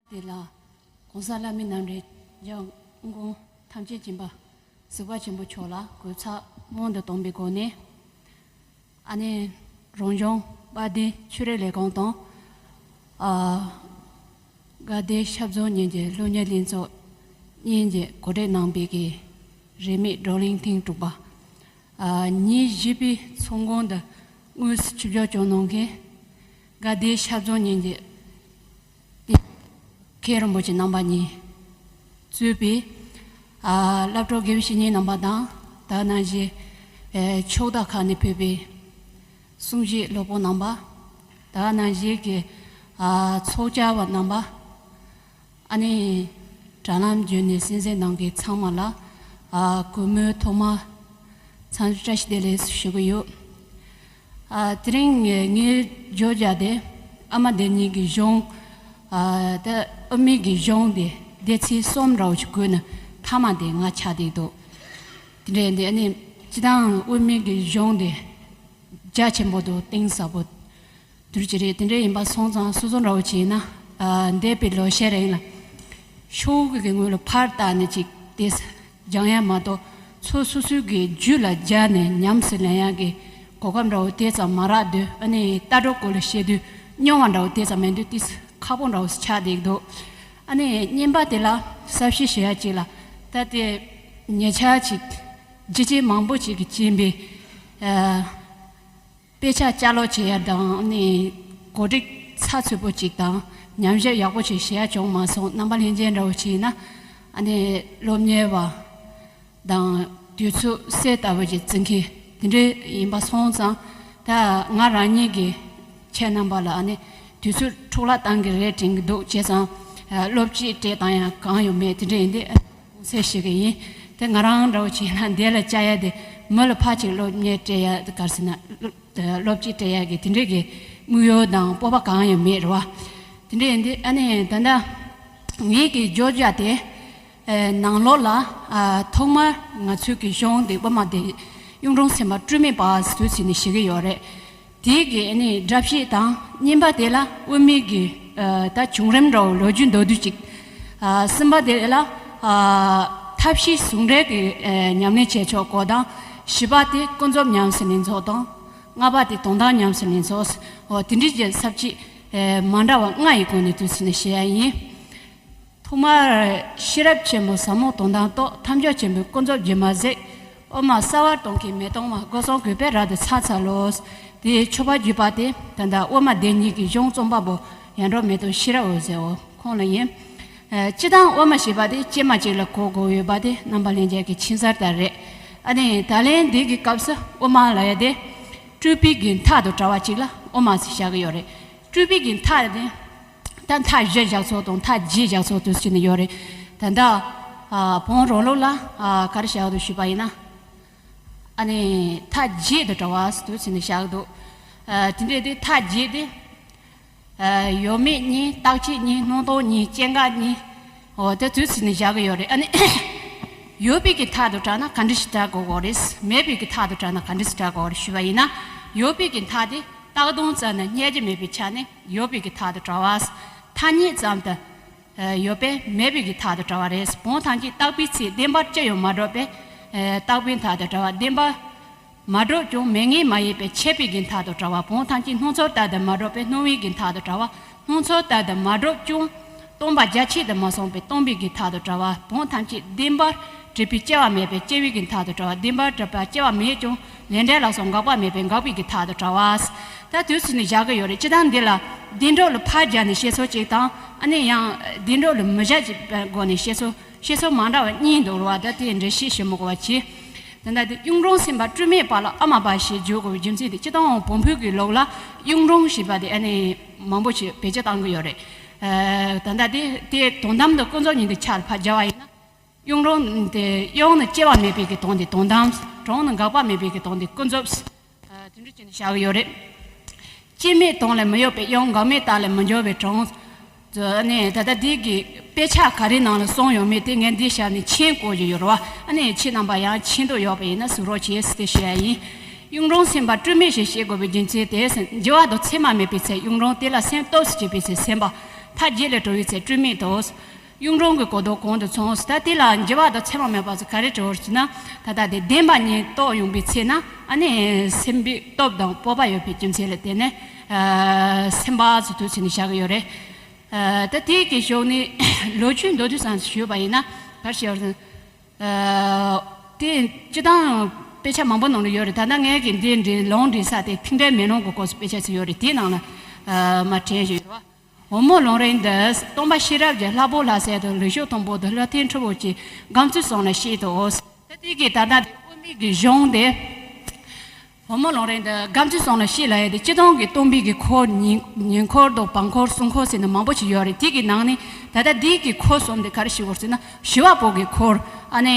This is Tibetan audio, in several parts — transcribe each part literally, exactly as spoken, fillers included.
དེ་ལ་༸གོང་ས་ལྷ་མི་རྣམ་འདྲེན་འཇམ་དབྱངས་ཐམས་ཅད་མཁྱེན་པ་གཟིགས་པ་ཆེན་པོ་མཆོག་ལ་གུས་ཕྱག་སྔོན་དུ་བསྟོད་པའི་སྒོ་ནས། ཨ་ནི་རང་ལྗོངས་དཔལ་ལྡན་ཆོས་རིག་ལས་ཁུངས་དང་། ཨ། དགའ་ལྡན་ཞབས་བརྩོན་གཉིས་ཀྱི་སློབ་གཉེར་ལྷན་ཚོགས་གཉིས་ཀྱིས་གོ་སྒྲིག་གནང་བའི་གི་རིས་མེད་བགྲོ་གླེང་ཐེངས་དྲུག་པ། ཨ། ཉིན་བཞི་པའི་ཚོགས་ཁང་དུ་དངོས་སུ་ཆིབས་བསྒྱུར་བྱུང་གནང་མཁན་དགའ་ལྡན་ཞབས་བརྩོན་གཉིས་ཀྱི་མཁན་རིན་པོ་ཆེ་རྣམ་པ་གཉིས་གཙོས་པའི། ཨ། སློབ་གྲོགས་དགེ་བའི་བཤེས་གཉེན་རྣམ་པ་དང་། དེ་ནང་བཞིན། ཨེ། ཕྱོགས་མཐའ་ཁག་ནས་ཕེབས་པའི་གསུང་བཤད་སློབ་དཔོན་རྣམ་པ། དེ་ནང་བཞིན་གྱི། ཨ། ཚོགས་བཅར་བ་རྣམ་པ། ཨ་ནི་དྲ་ལམ་བརྒྱུད་ནས་གསན་གཟིགས་གནང་མཁན་ཚང་མ་ལ། ཨ། གུས་མོས་ཐོག་མར་འཚམས་འདྲི་བཀྲ་ཤིས་བདེ་ལེགས་ཞུ་གི་ཡོད། ཨ། དེ་རིང་ངའི་བརྗོད་བྱ་དེ་ཨ་མ་དེ་ཉིད་ཀྱི་གཞུང་། ཨ། ད་དབུ་མའི་གི་གཞུང་དེ་སྡེ་ཚན་གསུམ་འདྲ་བོ་ཞིག་བགོས་ནས་མཐའ་མ་དེ་ང་ཆགས་བསྡད་འདུག་དེ་འདྲ་ཡིན་དུས་ཨ་ནི་སྤྱིར་བཏང་དབུ་མའི་གི་གཞུང་དེ་རྒྱ་ཆེན་པོ་དང་གཏིང་ཟབ་པོ་དུར་གྱི་རེད། དེ་འདྲ་ཡིན་པ་སོང་ཙང་སོ་སོ་འདྲ་བོ་བྱས་ན། ཨ། འདས་པའི་ལོ་ཤས་རིང་ལ་ཤོག་གུ་གི་ངོས་ལ་ཕར་བལྟས་ནས་ཅིག་དེ་སྦྱང་ཡ་མ་གཏོགས། ཚོ་སོ་སོའི་གི་རྒྱུད་ལ་སྦྱར་ནས་ཉམས་སུ་ལེན་ཡ་གི་གོ་སྐབས་འདྲ་བོ་དེ་ཙམ་མ་རག་དུས། ཨ་ནི་ལྟ་གྲུབ་སྐོར་ལ་བཤད་དུས་རྙོག་པ་འདྲ་བོ་དེ་ཙམ་མེད་དུས་ཏིས་ཁག་པོ་འདྲ་བོ་ཆགས་བསྡད་འདུག་ཨ་ནི་བརྙན་པར་དེ་ལ་གསལ་བཤད་བྱེད་ཡ་ཅིག་ལ། ད་དེ་ཉེ་ཆར་ཅིག་རྒྱུ་རྐྱེན་མང་པོ་ཅིག་གིས་རྐྱེན་པས། ཨ། དཔེ་ཆ་བསྐྱར་ཀློག་བྱེད་ཡ་དང་ནི་གོ་སྒྲིག་ཚགས་ཚུད་པོ་ཅིག་དང་ཉམས་ཞིབ་ཡག་པོ་ཅིག་བྱེད་ཡ་བྱུང་མ་སོང་། རྣམ་པ་ལྷན་རྒྱས་འདྲ་བོ་བྱས་ན། ཨ་ནི་སློབ་གཉེར་བ་དང་དུས་ཚོད་གསེར་ལྟ་བུ་ཅིག་བརྩི་མཁན་དེ་འདྲ་ཡིན་པ་སོང་ཙང་། ད་ང་རང་ཉིད་ཀྱིས་ཁྱེད་རྣམ་པ་ལ་ཨ་ནི་དུས་ཚོད་འཕྲོ་བརླག་བཏང་གི་རེད་དྲན་གྱི་འདུག་བྱས་ཙང་སློབ་ཕྱིའི་སྤྲད་བཏང་ཡ་གང་ཡང་མེད། དེ་འདྲ་ཡིན་དུས་ཨ་ནི་གསལ་བཤད་ཀྱི་ཡིན། དེ་ང་རང་འདྲ་བོ་བྱས་ན་འདི་ལ་བཅར་ཡ་དེ་མི་ལ་ཕར་ཅིག་སློབ་གཉེར་སྤྲད་ཡ་དེ་ག་རེ་ཟེར་ན། སློབ་ཁྲིད་སྤྲད་ཡ་གི་དེ་འདྲས་ཀྱི་དམིགས་ཡུལ་དང་སྤོབས་པ་གང་ཡང་མེད་རེད་བ། དེ་འདྲས་ཡིན་དུས་ཨ་ནི་ད་ལྟ་ངེད་ཀྱི་བརྗོད་བྱ་དེ། ཨ། ནང་ལོགས་ལ། ཨ། ཐོག་མར་ང་ཚོའི་གི་གཞུང་དེ་དབུ་མ་དེ་གཡུང་དྲུང་སེམས་དཔའ་སྤྲོས་མེད་པ་ཟེར་དུས་ཟེར་ནས་བཤད་ཀྱི་ཡོད་རེད། དེའི་གི་ཨ་ནི་སྒྲ་བཤད་དང་བརྙན་པར་དེ་ལ་དབུ་མའི་གི། ཨ། ད་བྱུང་རིམ་འདྲ་བོ་ལོ་རྒྱུས་མདོར་བསྡུས་ཅིག་ཨ། གསུམ་པ་དེ་ལ། ཨ། ཐབས་ཤེས་ཟུང་འབྲེལ་གྱི། ཨ། ཉམས་ལེན་བྱེད་ཕྱོགས་སྐོར་དང་། བཞི་པ་དེ་ཀུན་རྫོབ་ཉམས་སུ་ལེན་ཕྱོགས་དང་། ལྔ་པ་དེ་དོན་དམ་ཉམས་སུ་ལེན་ཕྱོགས། འོ་དེ་འདྲའི་གི་ས་བཅད། ཨ། མ་འདྲ་བ་ལྔ་ཡི་སྒོ་ནས་དུས་ཚོད་ནས་བཤད་ཡ་ཡིན། ཐོག་མར་ཤེས་རབ་ཆེན་པོའི་ཟབ་མོ་དོན་དམ་རྟོགས། ཐབས་མཆོག་ཆེན་པོའི་ཀུན་རྫོབ་སྒྱུ་མ་ཟད། དབུ་མ་གསལ་བར་གཏོང་མཁན་མེ་ཏོག་མ། སྒོ་གསུམ་གུས་པས་རབ་ཏུ་ཕྱག་འཚལ་ལོ། དེའི་མཆོད་པ་བརྒྱུད་པ་དེ་ད་ལྟ་དབུ་མ་སྡེ་གཉིས་ཀྱི་གཞུང་རྩོམ་པ་པོ་ཡར་འབྲོག་མེ་ཏོག་ཤེས་རབ་འོད་ཟེར་འོ་ཁོང་ལ་ཡིན། ཨ། སྤྱིར་བཏང་དབུ་མ་ཞེས་པ་དེ་སྐྱེས་མ་གཅིག་ལ་གོ་དགོས་ཡོད་པ་དེ་རྣམ་པ་ལྷན་རྒྱས་ཀྱིས་མཁྱེན་གསལ་ལྟར་རེད། ཨ་ནི་ད་ལན་འདི་གི་སྐབས་སུ་དབུ་མ་ལབ་ཡ་དེ་སྤྲུལ་པའི་གི་མཐའ་དང་བྲལ་བ་ཅིག་ལ་དབུ་མ་ཟེར་བཞག་གི་ཡོད་རེད། སྤྲུལ་པའི་གི་མཐའ་དེ། ད་མཐའ་བཞི་བཞག་ཚུལ་དང་མཐའ་བརྒྱད་བཞག་ཚུལ་དུ་ཕྱེ་ནས་ཡོད་རེད། ད་ལྟ། ཨ། བོན་རང་ལུགས་ལ། ཨ། ག་རེ་བཞག་འདུག་ཞུས་པ་ཡིན་ན། ཨ་ནི་མཐའ་བརྒྱད་དུ་བྲལ་བ་དུ་ཕྱེ་ནས་བཞག་འདུག་ཨ། དེ་འདྲས་དེ་མཐའ་བརྒྱད་དེ། ཨ། ཡོད་མེད་གཉིས། རྟག་ཆད་གཉིས། སྣང་སྟོང་གཉིས། སྐྱེ་འགག་གཉིས། འོ་དེ་དུ་ཕྱེ་ནས་བཞག་གི་ཡོད་རེད། ཨ་ནི་ཡོད་པའི་གི་མཐའ་དུ་བྲལ་ན་ག་འདྲ་ཞིག་བྲལ་དགོས་གོ་རེད། མེད་པའི་གི་མཐའ་དུ་བྲལ་ན་ག་འདྲ་ཞིག་བྲལ་དགོས་རེད་ཞུས་པ་ཡིན་ན། ཡོད་པའི་གི་མཐའ་དེ། རྟག་སྟོང་ཙམ་ན་བསྙད་རྒྱུ་མེད་པའི་ཆ་ནས་ཡོད་པའི་གི་མཐའ་དུ་བྲལ་བ། ཐ་སྙད་ཙམ་དུ། ཨ། ཡོད་པས་མེད་པའི་གི་མཐའ་དུ་བྲལ་བ་རེད། བོན་ཐམས་ཅད་རྟག་པའི་ཚེ་བདེན་པར་ཅི་ཡང་མ་གྲུབ་པས། ཨ། རྟག་པའི་མཐའ་དུ་བྲལ་བ། བདེན་པར་མ་གྲུབ་ཀྱང་མེད་ངེས་མ་ཡིན་པས་ཆད་པའི་གི་མཐའ་དུ་བྲལ་བ། བོན་ཐམས་ཅད་སྣང་ཚུལ་ལྟར་དུ་མ་གྲུབ་པས་སྣང་བའི་གི་མཐའ་དུ་བྲལ་བ། སྣང་ཚུལ་ལྟར་དུ་མ་གྲུབ་ཀྱང་སྟོང་པ་རྒྱ་ཆད་དུ་མ་སོང་པས་སྟོང་པའི་གི་མཐའ་དུ་བྲལ་བ། བོན་ཐམས་ཅད་བདེན་པར་གྲུབ་པས་སྐྱེ་བ་མེད་པས་སྐྱེ་བའི་གི་མཐའ་དུ་བྲལ་བ། བདེན་པར་གྲུབ་པ་སྐྱེ་བ་མེད་ཀྱང་ལས་འབྲས་ལ་སོགས་འགག་པ་མེད་པས་འགག་པའི་གི་མཐའ་དུ་བྲལ་བ། ད་དུས་ཚོད་ནི་བཞག་གི་ཡོད་རེད། སྤྱིར་བཏང་འདི་ལ་བདེན་གྲུབ་ལ་ཕར་སྦྱར་ནས་བཤད་སྲོལ་གཅིག་དང་། ཨ་ནི་ཡང་བདེན་གྲུབ་ལ་མི་སྦྱར་གྱི་སྒོ་ནས་བཤད་སྲོལ། བཤད་སྲོལ་མ་འདྲ་བ་གཉིས་འདུག་རེད་བ། ད་དེ་འགྲེལ་བཤད་ཞིབ་མོ་གོ་བ་བྱེད། ད་ལྟ་དེ་གཡུང་དྲུང་སེམས་དཔའ་སྤྲོས་མེད་པ་ལ་ཨ་མ་པ་ཞེས་བརྗོད་དགོས་པའི་རྒྱུ་མཚན་དེ། སྤྱིར་བཏང་བོན་པོའི་གི་ལུགས་ལ་གཡུང་དྲུང་ཞེས་པ་དེ་ཨ་ནི་མང་པོ་ཞིག་བེད་སྤྱོད་བཏང་གི་ཡོད་རེད། ཨ། ད་ལྟ་དེ་དེ་དོན་དམ་དུ་ཀུན་རྫོབ་ཉིད་དུ་ཆ་ལ་ཕར་སྦྱར་བ་ཡིན་ན། གཡུང་དྲུང་དེ་གཡུང་ནི་སྐྱེ་བ་མེད་པའི་གི་དོན་དེ་དོན་དམ། དྲུང་ནི་འགག་པ་མེད་པའི་གི་དོན་དེ་ཀུན་རྫོབ། ཨ། དེ་འདྲ་བྱས་ནས་བཞག་གི་ཡོད་རེད། སྐྱེ་མེད་དོན་ལས་མི་གཡོ་བའི་གཡུང་། འགག་མེད་རྟགས་ལས་མི་འགྱུར་བའི་དྲུང་། ཨ་ནི་ད་ལྟ་འདི་གི་དཔེ་ཆ་ག་རེ་ནང་ལ་གསུངས་ཡོད་མེད་དེ་ངས་འདི་བཞག་ནས་མཆན་བཀོད་ཀྱི་ཡོད་རེད་བ། ཨ་ནི་ཁྱེད་རྣམ་པ་ཡང་མཁྱེན་འདོད་ཡོད་པ་ཡིན་ན་གཟིགས་རོགས་བྱེད་ཟེར་ཏེ་ཞུ་ཡ་ཡིན། གཡུང་དྲུང་སེམས་དཔའ་སྤྲོས་མེད་ཞེས་བཤད་དགོས་པའི་རྒྱུ་མཚན་དེ། འགྱུ་བ་དང་མཚན་མ་མེད་པའི་ཚེ་གཡུང་དྲུང་དེ་ལ་སེམས་སྟོབས་སུ་བྱེད་པའི་ཚེ་སེམས་པ། མཐའ་བརྒྱད་ལས་གྲོལ་བའི་ཚེ་སྤྲོས་མེད་དོ། གཡུང་དྲུང་གི་གོ་ལྡོག་གོང་དུ་སོང་། ད་དེ་ལ་འགྱུར་བ་དང་མཚན་མ་མེད་པ་ཚོ་ག་རེ་གྲོལ་ཟེར་ན། ད་ལྟ་དེ་བདེན་པ་གཉིས་རྟོགས་ཡོང་བའི་ཚེ་ན་ཨ་ནི་སེམས་པའི་སྟོབས་དང་སྤོབས་པ་ཡོད་པའི་རྒྱུ་མཚན་ལ་བརྟེན་ནས་ཨ་སེམས་པ་ཚོ་དུས་ཚོད་ནས་བཞག་གི་ཡོད་རེད། ཨ་ད་དེའི་གི་གཞུག་ནས་ལོ་རྒྱུས་མདོར་བསྡུས་ཙམ་ཞུས་པ་ཡིན་ན་ག་རེ་ཞུ་ཡོད་རེད། ཨ་དེ་སྤྱི་བཏང་དཔེ་ཆ་མང་པོ་ནང་ལ་ཡོད་རེད། ད་ལྟ་ངས་ཀྱི་འདི་འདྲའི་ལུང་འདྲེན་ས་དེ་ཐིག་འཕྲེང་མེ་ལོང་གི་སྐོར་སུ་དཔེ་ཆ་ཞིག་ཡོད་རེད། དེའི་ནང་ལ་ཨ་མར་དྲན་བཞིན་ཡོད་རེད་བ། འོལ་མོ་ལུང་རིང་འདི་སྟོན་པ་ཤེས་རབ་ཀྱི་ལྷ་བུ་ལྷ་སྲས་དང་ལུགས་ཤུགས་མཐོན་པོ་དང་ལྷ་ལྡན་ཁྲོ་བོ་ཆེའི་སྒམ་ཚུལ་གསུམ་ལ་བཤད་དོ། ད་དེ་གི་ད་ལྟ་དེ་དབུ་མའི་གི་གཞུང་དེ། འོལ་མོ་ལུང་རིང་འདི་སྒམ་ཚུལ་གསུམ་ལ་བཤད་ལབ་ཡས་དེ་སྤྱི་བཏང་གི་སྟོན་པའི་གི་འཁོར་ཉིན་ཉིན་འཁོར་དང་བར་འཁོར་གསུམ་འཁོར་ཟེར་ནས་མང་པོ་ཞིག་ཡོད་རེད། དེ་གི་ནང་ནས་ད་ལྟ་འདི་གི་འཁོར་གསུམ་དེ་ག་རེ་ཞུ་དགོས་ཟེར་ན་ཞི་བ་པོ་གི་འཁོར། ཨ་ནི་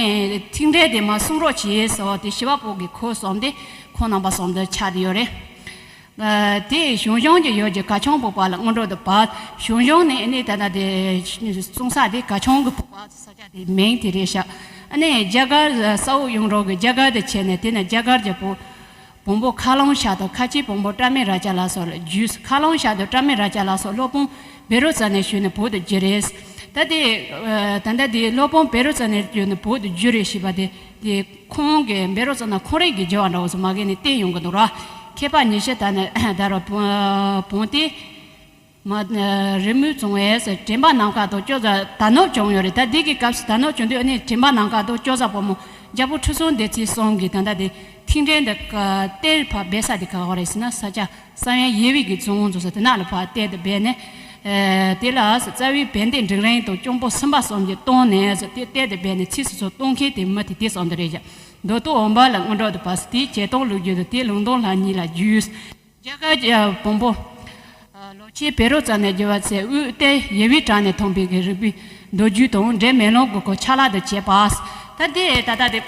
ཐིག་འཕྲེང་དེ་མར་གསུང་རོགས་བྱེད་ཟེར་བ་དེ་ཞི་བ་པོ་གི་འཁོར་གསུམ་དེ་ཁོང་རྣམ་པ་གསུམ་དུ་ཆགས་བསྡད་ཡོད་རེད། ཨ་དེ་ཞང་ཞུང་གི་ཡུལ་གྱི་གར་ཆུང་བུ་པ་ལ་སྔོན་འགྲོ་དུ་བབས། ཞང་ཞུང་ནས་ཨ་ནི་ད་ལྟ་དེ་གསུང་ས་དེ་གར་ཆུང་གི་བུ་པ་ས་ཆ་དེ་མིང་དེ་རེད་ཤག་ཨ་ནི་རྒྱ་གར་ས་འོག་གཡུང་དྲུང་གི་རྒྱ་གར་དུ་ཆས་ནས་དེ་ནས་རྒྱ་གར་གྱི་བུ་བོན་པོ་མཁའ་ལོང་ཤཱཀ་དང་ཁ་ཆེ་བོན་པོ་པྲ་མི་ར་ཅ་ལ་སོགས་ལ་བརྒྱུད། མཁའ་ལོང་ཤཱཀ་དང་པྲ་མི་ར་ཅ་ལ་སོགས་སློབ་དཔོན་བཻ་རོ་ཙ་ན་ཞུས་ནས་བོད་དུ་བསྒྱུར་རེད། ད་དེ་ཨ་ད་ལྟ་དེ་སློབ་དཔོན་བཻ་རོ་ཙ་ན་ཞུས་ནས་བོད་དུ་བསྒྱུར་རེད་ཞེས་པ་དེ་དེ་ཁོང་གི་བཻ་རོ་ཙ་ན་ཁོང་རང་གི་བརྗོད་པ་འདྲ་བོ་ཞིག་མ་གི་ནས་བསྟན་ཡོང་གི་འདུག་ར། མཁས་པ་ཉི་ཤུ་ད་ནི་ད་རུང་བོན་བོན་ཏེ། མ། རི་མོའི་བྱུང་བས་དྲན་པ་ནམ་མཁའ་དང་སྐྱོ་བ་དར་ནག་བྱུང་ཡོད་རེད། ད་འདི་གི་སྐབས་སུ་དར་ནག་བྱུང་དུས་ཨ་ནི་དྲན་པ་ནམ་མཁའ་དང་སྐྱོ་བ་བུ་མོ་རྒྱལ་པོ་ཁྲི་སྲོང་ལྡེ་བཙན་གསུམ་གྱིས་ད་ལྟ་དེ་ཐིག་འཕྲེང་དེ་གཏེར་ཕབ་སྦས་ས་དེ་ག་བ་རེད་ཟེར་ན་ས་ཆ་བསམ་ཡས་ཡེ་བི་གི་རྫོང་འཛུགས་ས་དེ་ནང་ལ་ཕར་གཏེར་དེ་སྦས་ནས། དེ་ལ་རྩ་བའི་བན་དེ་འབྲིང་རིམ་དང་སྐྱོང་པོ་སུམ་པ་གསུམ་གྱིས་གཏོང་ནས་དེ་གཏེར་དེ་སྦས་ནས་ཚིགས་སུ་བཅད་གཏོང་མཁན་དེ་མི་དེ་དེ་གསུམ་དེ་རེད་ཀྱང་མདོ་སྟོད་འོལ་མོ་ལ་སྔོན་འགྲོ་དུ་བབས། དེའི་བྱེད་སྟངས་ལུགས་རྒྱུན་དུ་དེ་ལུང་སྟོན་ལྷ་གཉིས་ལ་བརྒྱུད། རྒྱ་གར་གྱི་བོན་པོ་ལོ་ཆེན་བཻ་རོ་ཙ་ན་བརྒྱུད་པ་ཚེ་དབུས་གཏེར་ཡེ་བི་བྲག་ནས་ཐོན་པའི་གི་རིག་པའི་མདོ་རྒྱུད་དང་འབྲས་མེ་ལོང་གི་སྐོར་ཆ་ལག་ཏུ་བྱས་པ། ད་དེ་ད་ལྟ་དེ་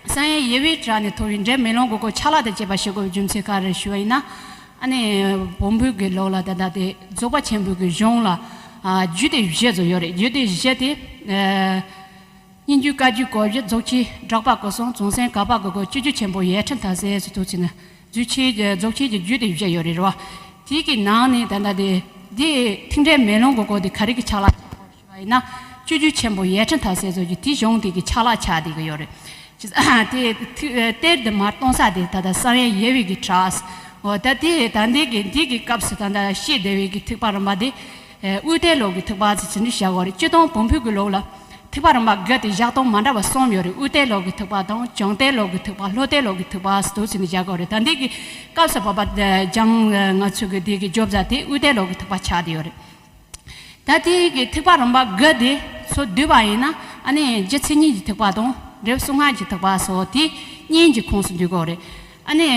བསམ་ཡས་ཡེ་བི་བྲག་ནས་ཐོན་པའི་འབྲས་མེ་ལོང་གི་སྐོར་ཆ་ལག་ཏུ་བྱས་པ་ཞེས་དགོས་པའི་རྒྱུ་མཚན་ག་རེ་ཞུ་བ་ཡིན་ན། ཨ་ནི་བོན་པོའི་གི་ལུགས་ལ་ད་ལྟ་དེ་རྫོགས་པ་ཆེན་པོའི་གི་གཞུང་ལ་ཨ་རྒྱུད་སྡེ་བཞི་ཙམ་ཡོད་རེད། རྒྱུད་སྡེ་བཞི་དེ། སྙན་བརྒྱུད་བཀའ་བརྒྱུད་གོ་བརྒྱུད་རྫོགས་ཆེན་སྦྲགས་པ་སྐུ་གསུམ་བྱང་སེམས་གར་པ་གི་སྐོར་སྤྱོད་འཇུག་ཆེན་པོ་ཡིག་ཕྲེང་དར་ཚིལ་སོགས་ཐུགས་ཆེན་ནས་རྫོགས་ཆེན་རྫོགས་ཆེན་གྱི་རྒྱུད་སྡེ་བཞི་ཡོད་རེད་རོ། དེ་གི་ནང་ནས་ད་ལྟ་དེ་དེ་ཐིག་འཕྲེང་མེ་ལོང་གི་སྐོར་དེ་ག་རེ་གི་ཆ་ལག་ཆགས་པ་ཡིན་ན་སྤྱོད་འཇུག་ཆེན་པོ་ཡིག་ཕྲེང་དར་ཚིལ་སོགས་ཀྱི་དེ་གཞུང་དེ་གི་ཆ་ལག་ཆགས་བསྡད་ཀྱི་ཡོད་རེད། དེ་གཏེར་དེ་མར་གཏོང་ས་དེ་ད་ལྟ་བསམ་ཡས་ཡེ་བི་གི་བྲག་འོ་ད་དེ་ད་འདི་གི་འདི་གི་སྐབས་སུ་ད་ལྟ་བཤད་བསྡད་པའི་གི་ཐེག་པ་རིམ་པ་དེ། དབུས་གཏེར་ལུགས་ཀྱི་ཐེག་པ་ཟེར་ཚུལ་འདི་བཞག་ཡོད་རེད། སྤྱིར་བཏང་བོན་པོའི་གི་ལུགས་ལ་ཐེག་པ་རིམ་པ་དགུ་དེ་བཞག་སྟངས་མ་འདྲ་བ་གསུམ་ཡོད་རེད། དབུས་གཏེར་ལུགས་ཀྱི་ཐེག་པ་དང་བྱང་གཏེར་ལུགས་ཀྱི་ཐེག་པ་ལྷོ་གཏེར་ལུགས་ཀྱི་ཐེག་པ་ཟེར་དུས་ཚོད་འདི་བཞག་ཡོད་རེད། ད་འདི་གི་སྐབས་སུ་བབ་པ་ལྗང་ང་ཚོའི་གི་འདི་གི་བརྗོད་བྱ་དེ་དབུས་གཏེར་ལུགས་ཀྱི་ཐེག་པ་ཆགས་བསྡད་ཡོད་རེད། ད་དེ་གི་ཐེག་པ་རིམ་པ་དགུ་དེ་ཚོ་བསྡུས་པ་ཡིན་ན་ཨ་ནི་རྗེ་བཙུན་ཉིད་ཀྱི་ཐེག་པ་དང་འབྲས་བུ་གསུང་ངག་གི་ཐེག་པ་སོགས་དེ་གཉིས་ཀྱི་ཁོངས་སུ་འདུས་ཀྱི་ཡོད་རེད། ཨ་ནི་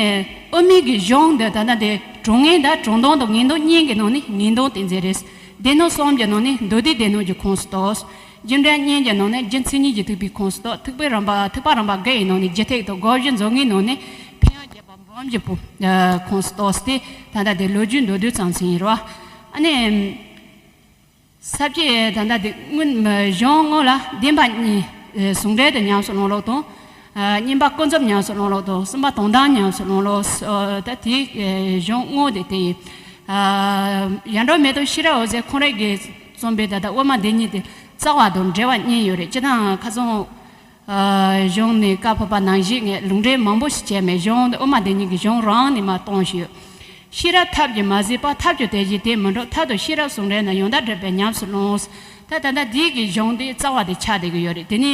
དབུ་མའི་གི་གཞུང་འདི་ད་ལྟ་དེ་གྲུབ་ངེས་དང་གྲུབ་མཐའ་དང་ངེས་དོན་གཉིས་ཀྱི་ནང་ནས་ངེས་དོན་ཏིང་འཛིན་རེད། སྡེ་སྣོད་གསུམ་གྱི་ནང་ནས་མདོ་སྡེའི་སྡེ་སྣོད་ཀྱི་ཁོངས་སུ་གཏོགས། རྒྱུ་འབྲས་གཉིས་ཀྱི་ནང་ནས་རྗེ་བཙུན་ཉིད་ཀྱི་ཐེག་པའི་ཁོངས་སུ་གཏོགས། ཐེག་པའི་རིམ་པ་ཐེག་པ་རིམ་པ་དགུ་ཡི་ནང་ནས་རྗེ་ཐེག་དང་སྒོམ་བཞི་རྫོགས་ངེས་ནང་ནས་ཕན་ཡོན་རྒྱས་པ་འབུམ་གྱི་བུ་ཁོངས་སུ་གཏོགས་ཏེ་ད་ལྟ་དེ་ལོ་རྒྱུས་མདོར་བསྡུས་ཙམ་ཞིག་ཡིན་རོ། ཨ་ནི། ས་བཅད་ད་ལྟ་དེ་སྔོན་གཞུང་སྔོན་ལ་བདེན་པ་གཉིས་ཟུང་འབྲེལ་དུ་ཉམས་སུ་བླང་ལུགས་དང་། བསྙེན་པ་ཀུན་རྫོབ་ཉམས་སུ་བླང་ལུགས་དང་། གསུམ་པ་དོན་དམ་ཉམས་སུ་བླང་ལུགས། ད་དེ་གཞུང་དངོས་དེ་དེ་ཡིན། ཡར་འབྲོག་མེ་ཏོག་ཤེས་རབ་འོད་ཟེར་ཁོང་རང་གིས་རྩོམ་པའི་ད་ལྟ་དབུ་མ་འདི་ཉིད་དེ་རྩ་བ་དང་འབྲེལ་བ་གཉིས་ཡོད་རེད། སྤྱིར་བཏང་ཁ་སང་གཞུང་ནས་བཀའ་ཕབ་པ་ནང་བཞིན་ངས་ལུང་འདྲེན་མང་པོ་ཞིག་བྱས་མེད། གཞུང་དབུ་མ་འདི་ཉིད་ཀྱི་གཞུང་རང་ནས་མར་གཏོང་ཞུས། ཤེས་རབ་ཐབས་ཀྱིས་མ་ཟད་པ། ཐབས་ཀྱང་དེ་བཞིན་དེ་མི་འགྲུབ། ཐབས་དང་ཤེས་རབ་ཟུང་འབྲེལ་ན། ཡང་དག་འགྲུབ་པའི་ཉམས་སུ་བླང་། ད་ད་ལྟ་འདི་གི་གཞུང་འདི་རྩ་བ་དེ་ཆགས་བསྡད་ཀྱི་ཡོད་རེད། དེ་ནས་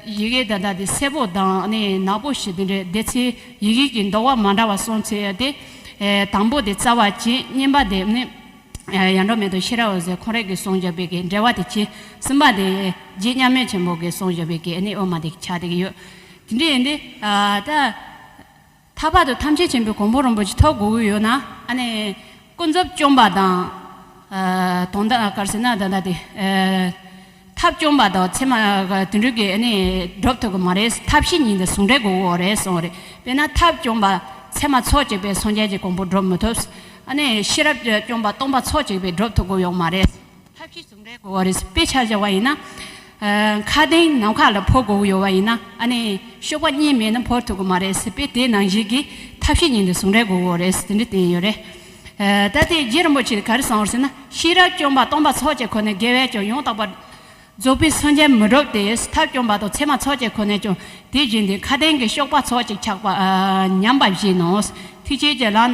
ཡི་གེ་ད་ལྟ་དེ་སེར་པོ་དང་ནི་ནག་པོ་ཞིག་དེ་འདྲའི་སྡེ་ཚན་ཡི་གེ་གི་འདོགས་པ་མ་འདྲ་བ་གསུམ་ཚོས་དེ། དང་པོ་དེ་རྩ་བ་བྱས། གཉིས་པ་དེ་ནི་ཡར་འབྲོག་མེ་ཏོག་ཤེས་རབ་འོད་ཟེར་ཁོང་རང་གིས་གསུངས་བཞག་པའི་གི་འགྲེལ་པ་དེ་བྱས། གསུམ་པ་དེ་རྗེ་མཉམ་མེད་ཆེན་པོ་གིས་གསུངས་བཞག་པའི་གི་ཨ་ནི་དབུ་མ་དེ་ཆགས་བསྡད་ཀྱི་ཡོད། དེ་འདྲ་ཡིན་དུས་ད། ཐར་པ་དང་ཐམས་ཅད་མཁྱེན་པའི་གོ་འཕང་རིན་པོ་ཆེ་ཐོབ་དགོས་ཀྱི་ཡོད་ན། ཨ་ནི་ཀུན་རྫོབ་བཅོམ་པ་དང་། དོན་དག་ག་རེ་ཟེར་ན་ད་ལྟ་དེ། ཐབས་བཅོམ་པ་དང་མཚན་མ་དེ་འདྲ་གི་ཨ་ནི་སྒྲུབ་ཐུབ་ཀྱི་མ་རེད། ཐབས་ཤེས་གཉིས་འདི་ཟུང་འབྲེལ་དགོས་ཀྱི་རེད་གསུངས་རེད། དཔེར་ན་ཐབས་བཅོམ་པ་མཚན་མ་ཚོགས་གཅིག་པའི་སངས་རྒྱས་ཀྱི་གོ་འཕང་སྒྲུབ་མི་ཐུབ། ཨ་ནི་ཤེས་རབ་བཅོམ་པ་སྟོང་པ་ཚོགས་གཅིག་པའི་སྒྲུབ་ཐུབ་ཀྱི་ཡོད་མ་རེད། ཐབས་ཤེས་ཟུང་འབྲེལ་དགོས་པ་རེད། དཔེ་ཆ་བཞག་པ་ཡིན་ན། མཁའ་ལྡིང་ནམ་མཁའ་ལ་འཕུར་དགོས་ཀྱི་ཡོད་པ་ཡིན་ན་ཨ་ནི་གཤོག་པ་གཉིས་མེད་ན་འཕུར་ཐུབ་ཀྱི་མ་རེད། དཔེ་དེ་ནང་བཞིན་གྱི་ཐབས་ཤེས་གཉིས་འདི་ཟུང་འབྲེལ་དགོས་ཀྱི་རེད། དེ་འདྲ་བསྟན་ཡོད་རེད། ད་དེ་རྗེ་རིན་པོ་ཆེས་ག་རེ་གསུངས་ཟེར་ན། ཤེས་རབ་སྐྱོང་བ་སྟོང་པ་ཚོགས་ཀྱི་སྒོ་ནས། དགེ་བས་ཀྱང་ཡང་དག་པར་རྫོགས་པའི་སངས་རྒྱས་མི་འགྲུབ་སྟེ། ཐབས་སྐྱོང་བ་དང་ཚད་མ་ཚོགས་ཀྱི་སྒོ་ནས་ཀྱང་དེ་བཞིན་ཏེ། མཁའ་ལྡིང་གི་གཤོག་པ་ཚོགས་ཀྱིས་ཆགས་པ་ཉམས་པ་བཞིན་ནོ། ཐེག་ཆེན་གྱི་ལམ་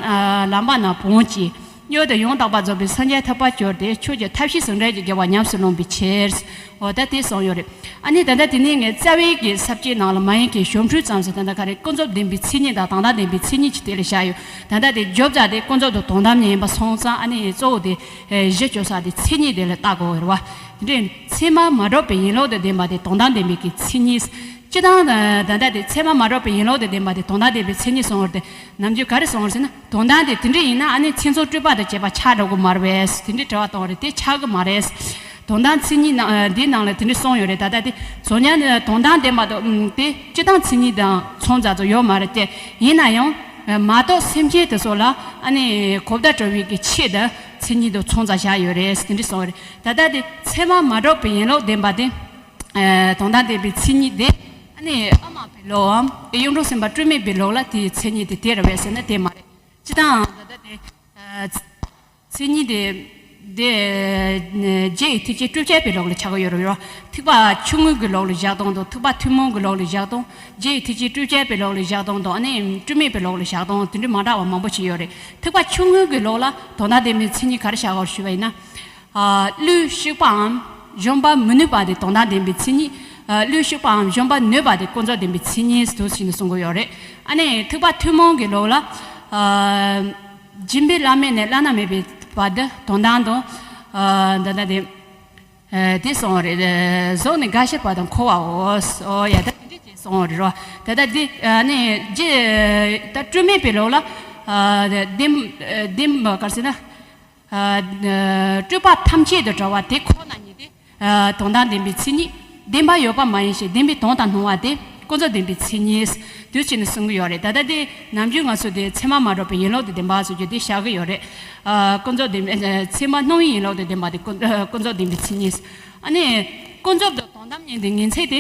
ལམ་པ་རྣམས་བོངས་ཀྱིས། མྱུར་དུ་ཡང་དག་པར་རྫོགས་པའི་སངས་རྒྱས་ཐོབ་པར་གྱུར་ཏེ། ཆོས་ཀྱི་ཐབས་ཤེས་ཟུང་འབྲེལ་གྱི་དགེ་བ་ཉམས་སུ་བླངས་པའི་ཕྱིར། འོ་ད་དེ་གསུངས་ཡོད་རེད། ཨ་ནི་ད་ལྟ་དེ་ནས་ངས་རྩ་བའི་གི་ས་བཅད་ནང་ལ་མ་ཡིན་གྱི་ཞོར་འཕྲོས་ཙམ་ཞིག་ད་ལྟ་ག་རེ་ཀུན་རྫོབ་བདེན་པའི་མཚན་ཉིད་དང་དོན་དམ་བདེན་པའི་མཚན་ཉིད་ཀྱི་དེ་ལ་བཞག་ཡོད། ད་ལྟ་དེ་བརྗོད་བྱ་དེ་ཀུན་རྫོབ་དང་དོན་དམ་གཉིས་ཡིན་པ་སོང་ཙང་། ཨ་ནི་གཙོ་བོ་དེ་གཞི་བཅོལ་ས་དེ་མཚན་ཉིད་དེ་ལ་བལྟ་དགོས་རེད་བ། དེ་འདྲའི་ཚད་མ་མ་གྲུབ་པའི་ཡིན་ལུགས་དང་ལྡན་པ་དེ་དོན་དམ་བདེན་པའི་གི་མཚན་ཉིད། སྤྱིར་བཏང་ད་ལྟ་དེ་ཚད་མ་མ་གྲུབ་པའི་ཡིན་ལུགས་དང་ལྡན་པ་དེ་དོན་དམ་བདེན་པའི་མཚན་ཉིད་གསུངས་པ་རེད་དེ། ནམ་རྒྱུན་ག་རེ་གསུངས་པ་རེད་ཟེར་ན། དོན་དམ་དེ་དེ་འདྲ་ཡིན་ན་ཨ་ནི་མཚན་མཚོན་སྤྲུལ་པ་དང་བཅས་པ་ཆགས་འགྲོ་གི་མ་རེད་པས། དེ་འདྲའི་དྲི་བ་གཏོང་བ་རེད། དེ་ཆགས་གི་མ་རེད། དོན་དམ་མཚན་ཉིད་ནང་འདིའི་ནང་ལ་དེ་འདྲ་གསུངས་ཡོད་རེད། ད་ལྟ་དེ་གཟུགས་བརྙན་དོན་དམ་བདེན་པ་དང་དེ་སྤྱིར་བཏང་མཚན་ཉིད་དང་མཚུངས་ཙམ་ཙམ་ཡོད་མ་རེད་དེ། ཡིན་ན་ཡང་མ་རྟོགས་སེམས་ཅན་དེ་ཚོ་ལ་ཨ་ནི་གོ་བརྡ་སྤྲོད་པའི་གི་ཆེད་དུ་མཚན་ཉིད་དང་མཚུངས་ཙམ་བཞག་ཡོད་རེད། དེ་འདྲ་གསུངས་ཡོད་རེད། ད་ལྟ་དེ་ཚད་མ་མ་གྲུབ་པའི་ཡིན་ལུགས་བདེན་པ་དེ། དོན་དམ་བདེན་པའི་མཚན་ཉིད་དེ། ཨ་ནི་དབུ་མ་པའི་ལུགས་འམ། གཡུང་དྲུང་སེམས་དཔའ་སྤྲོས་མེད་པའི་ལུགས་ལ་དེའི་མཚན་ཉིད་དེ་དེ་རེད་པས་ཟེར་ན་དེ་མ་རེད། སྤྱིར་བཏང་ད་ལྟ་དེ། མཚན་ཉིད་དེ། དེ། རྗེ་ཡི་ཐེག་ཆེན་སྤྲོས་བྲལ་པའི་ལུགས་ལ་ཆགས་ཀྱི་ཡོད་རེད་པས། ཐེག་པ་ཆུང་ངུ་གི་ལུགས་ལ་བཞག་སྟངས་དང་། ཐེག་པ་ཐུན་མོང་གི་ལུགས་ལ་བཞག་སྟངས། རྗེ་ཡི་ཐེག་ཆེན་སྤྲོས་བྲལ་པའི་ལུགས་ལ་བཞག་སྟངས་དང་། ཨ་ནི་སྤྲོས་མེད་པའི་ལུགས་ལ་བཞག་སྟངས་དེ་འདྲ་མ་འདྲ་བ་མང་པོ་ཞིག་ཡོད་རེད། ཐེག་པ་ཆུང་ངུ་གི་ལུགས་ལ་དོན་དམ་བདེན་པའི་མཚན་ཉིད་ག་རེ་བཞག་གོ་ཞུས་པ་ཡིན་ན། བློས་ཞུགས་པའམ་གཞོམ་པར་མི་ནུས་པ་དེ་དོན་དམ་བདེན་པའི་མཚན་ཉིད། བློས་ཞུགས་པའམ་གཞོམ་པར་ནུས་པ་དེ་ཀུན་རྫོབ་བདེན་པའི་མཚན་ཉིད་དུ་ཕྱིན་ནས་གསུང་གི་ཡོད་རེད། ཨ་ནི་ཐེག་པ་ཐུན་མོང་གི་ལུགས་ལ། སྦྱིན་པའི་བླ་མེད་ནས་བླ་ན་མེད་པའི་བར་དུ་དོན་དམ་དང་། འདི་ལྟ་སྟེ། དེ་གསུངས་རེད། གཟུགས་ནི་རྒ་ཤི་བ་དང་འཁོར་བའོ། ཨོ་ཡ། ད་དེ་འདྲ་ཅིག་གསུངས་རེད་རོ། ད་ལྟ་འདི་ནི་རྗེ་ད་སྤྲོས་མེད་པའི་ལུགས་ལ། བདེན་བདེན་པ་ག་རེ་ཟེར་ན། སྤྲོས་པ་ཐམས་ཅད་དང་བྲལ་བ་དེ་ཁོ་ན་ཉིད་དེ། དོན་དམ་བདེན་པའི་མཚན་ཉིད། བདེན་པ་ཡོད་པ་མ་ཡིན་ཞིང་བདེན་པའི་དོན་དུ་སྣང་བ་དེ་ཀུན་རྫོབ་བདེན་པའི་མཚན་ཉིད་དུ་བྱས་ནས་གསུང་གི་ཡོད་རེད། ད་ལྟ་དེ་ནམ་རྒྱུན་ང་ཚོ་དེ་ཚད་མ་མ་གྲུབ་པའི་ཡིན་ལུགས་དེ་བདེན་པ་ཟེར་རྒྱུ་དེ་བཞག་གི་ཡོད་རེད། ཀུན་རྫོབ་བདེན་པའི་ཚད་མ་སྣང་བའི་ཡིན་ལུགས་དེ་བདེན་པ་དེ་ཀུན་ཀུན་རྫོབ་བདེན་པའི་མཚན་ཉིད། ཨ་ནི་ཀུན་རྫོབ་དང་དོན་དམ་གཉིས་དེ་ངེས་ཚིག་དེ།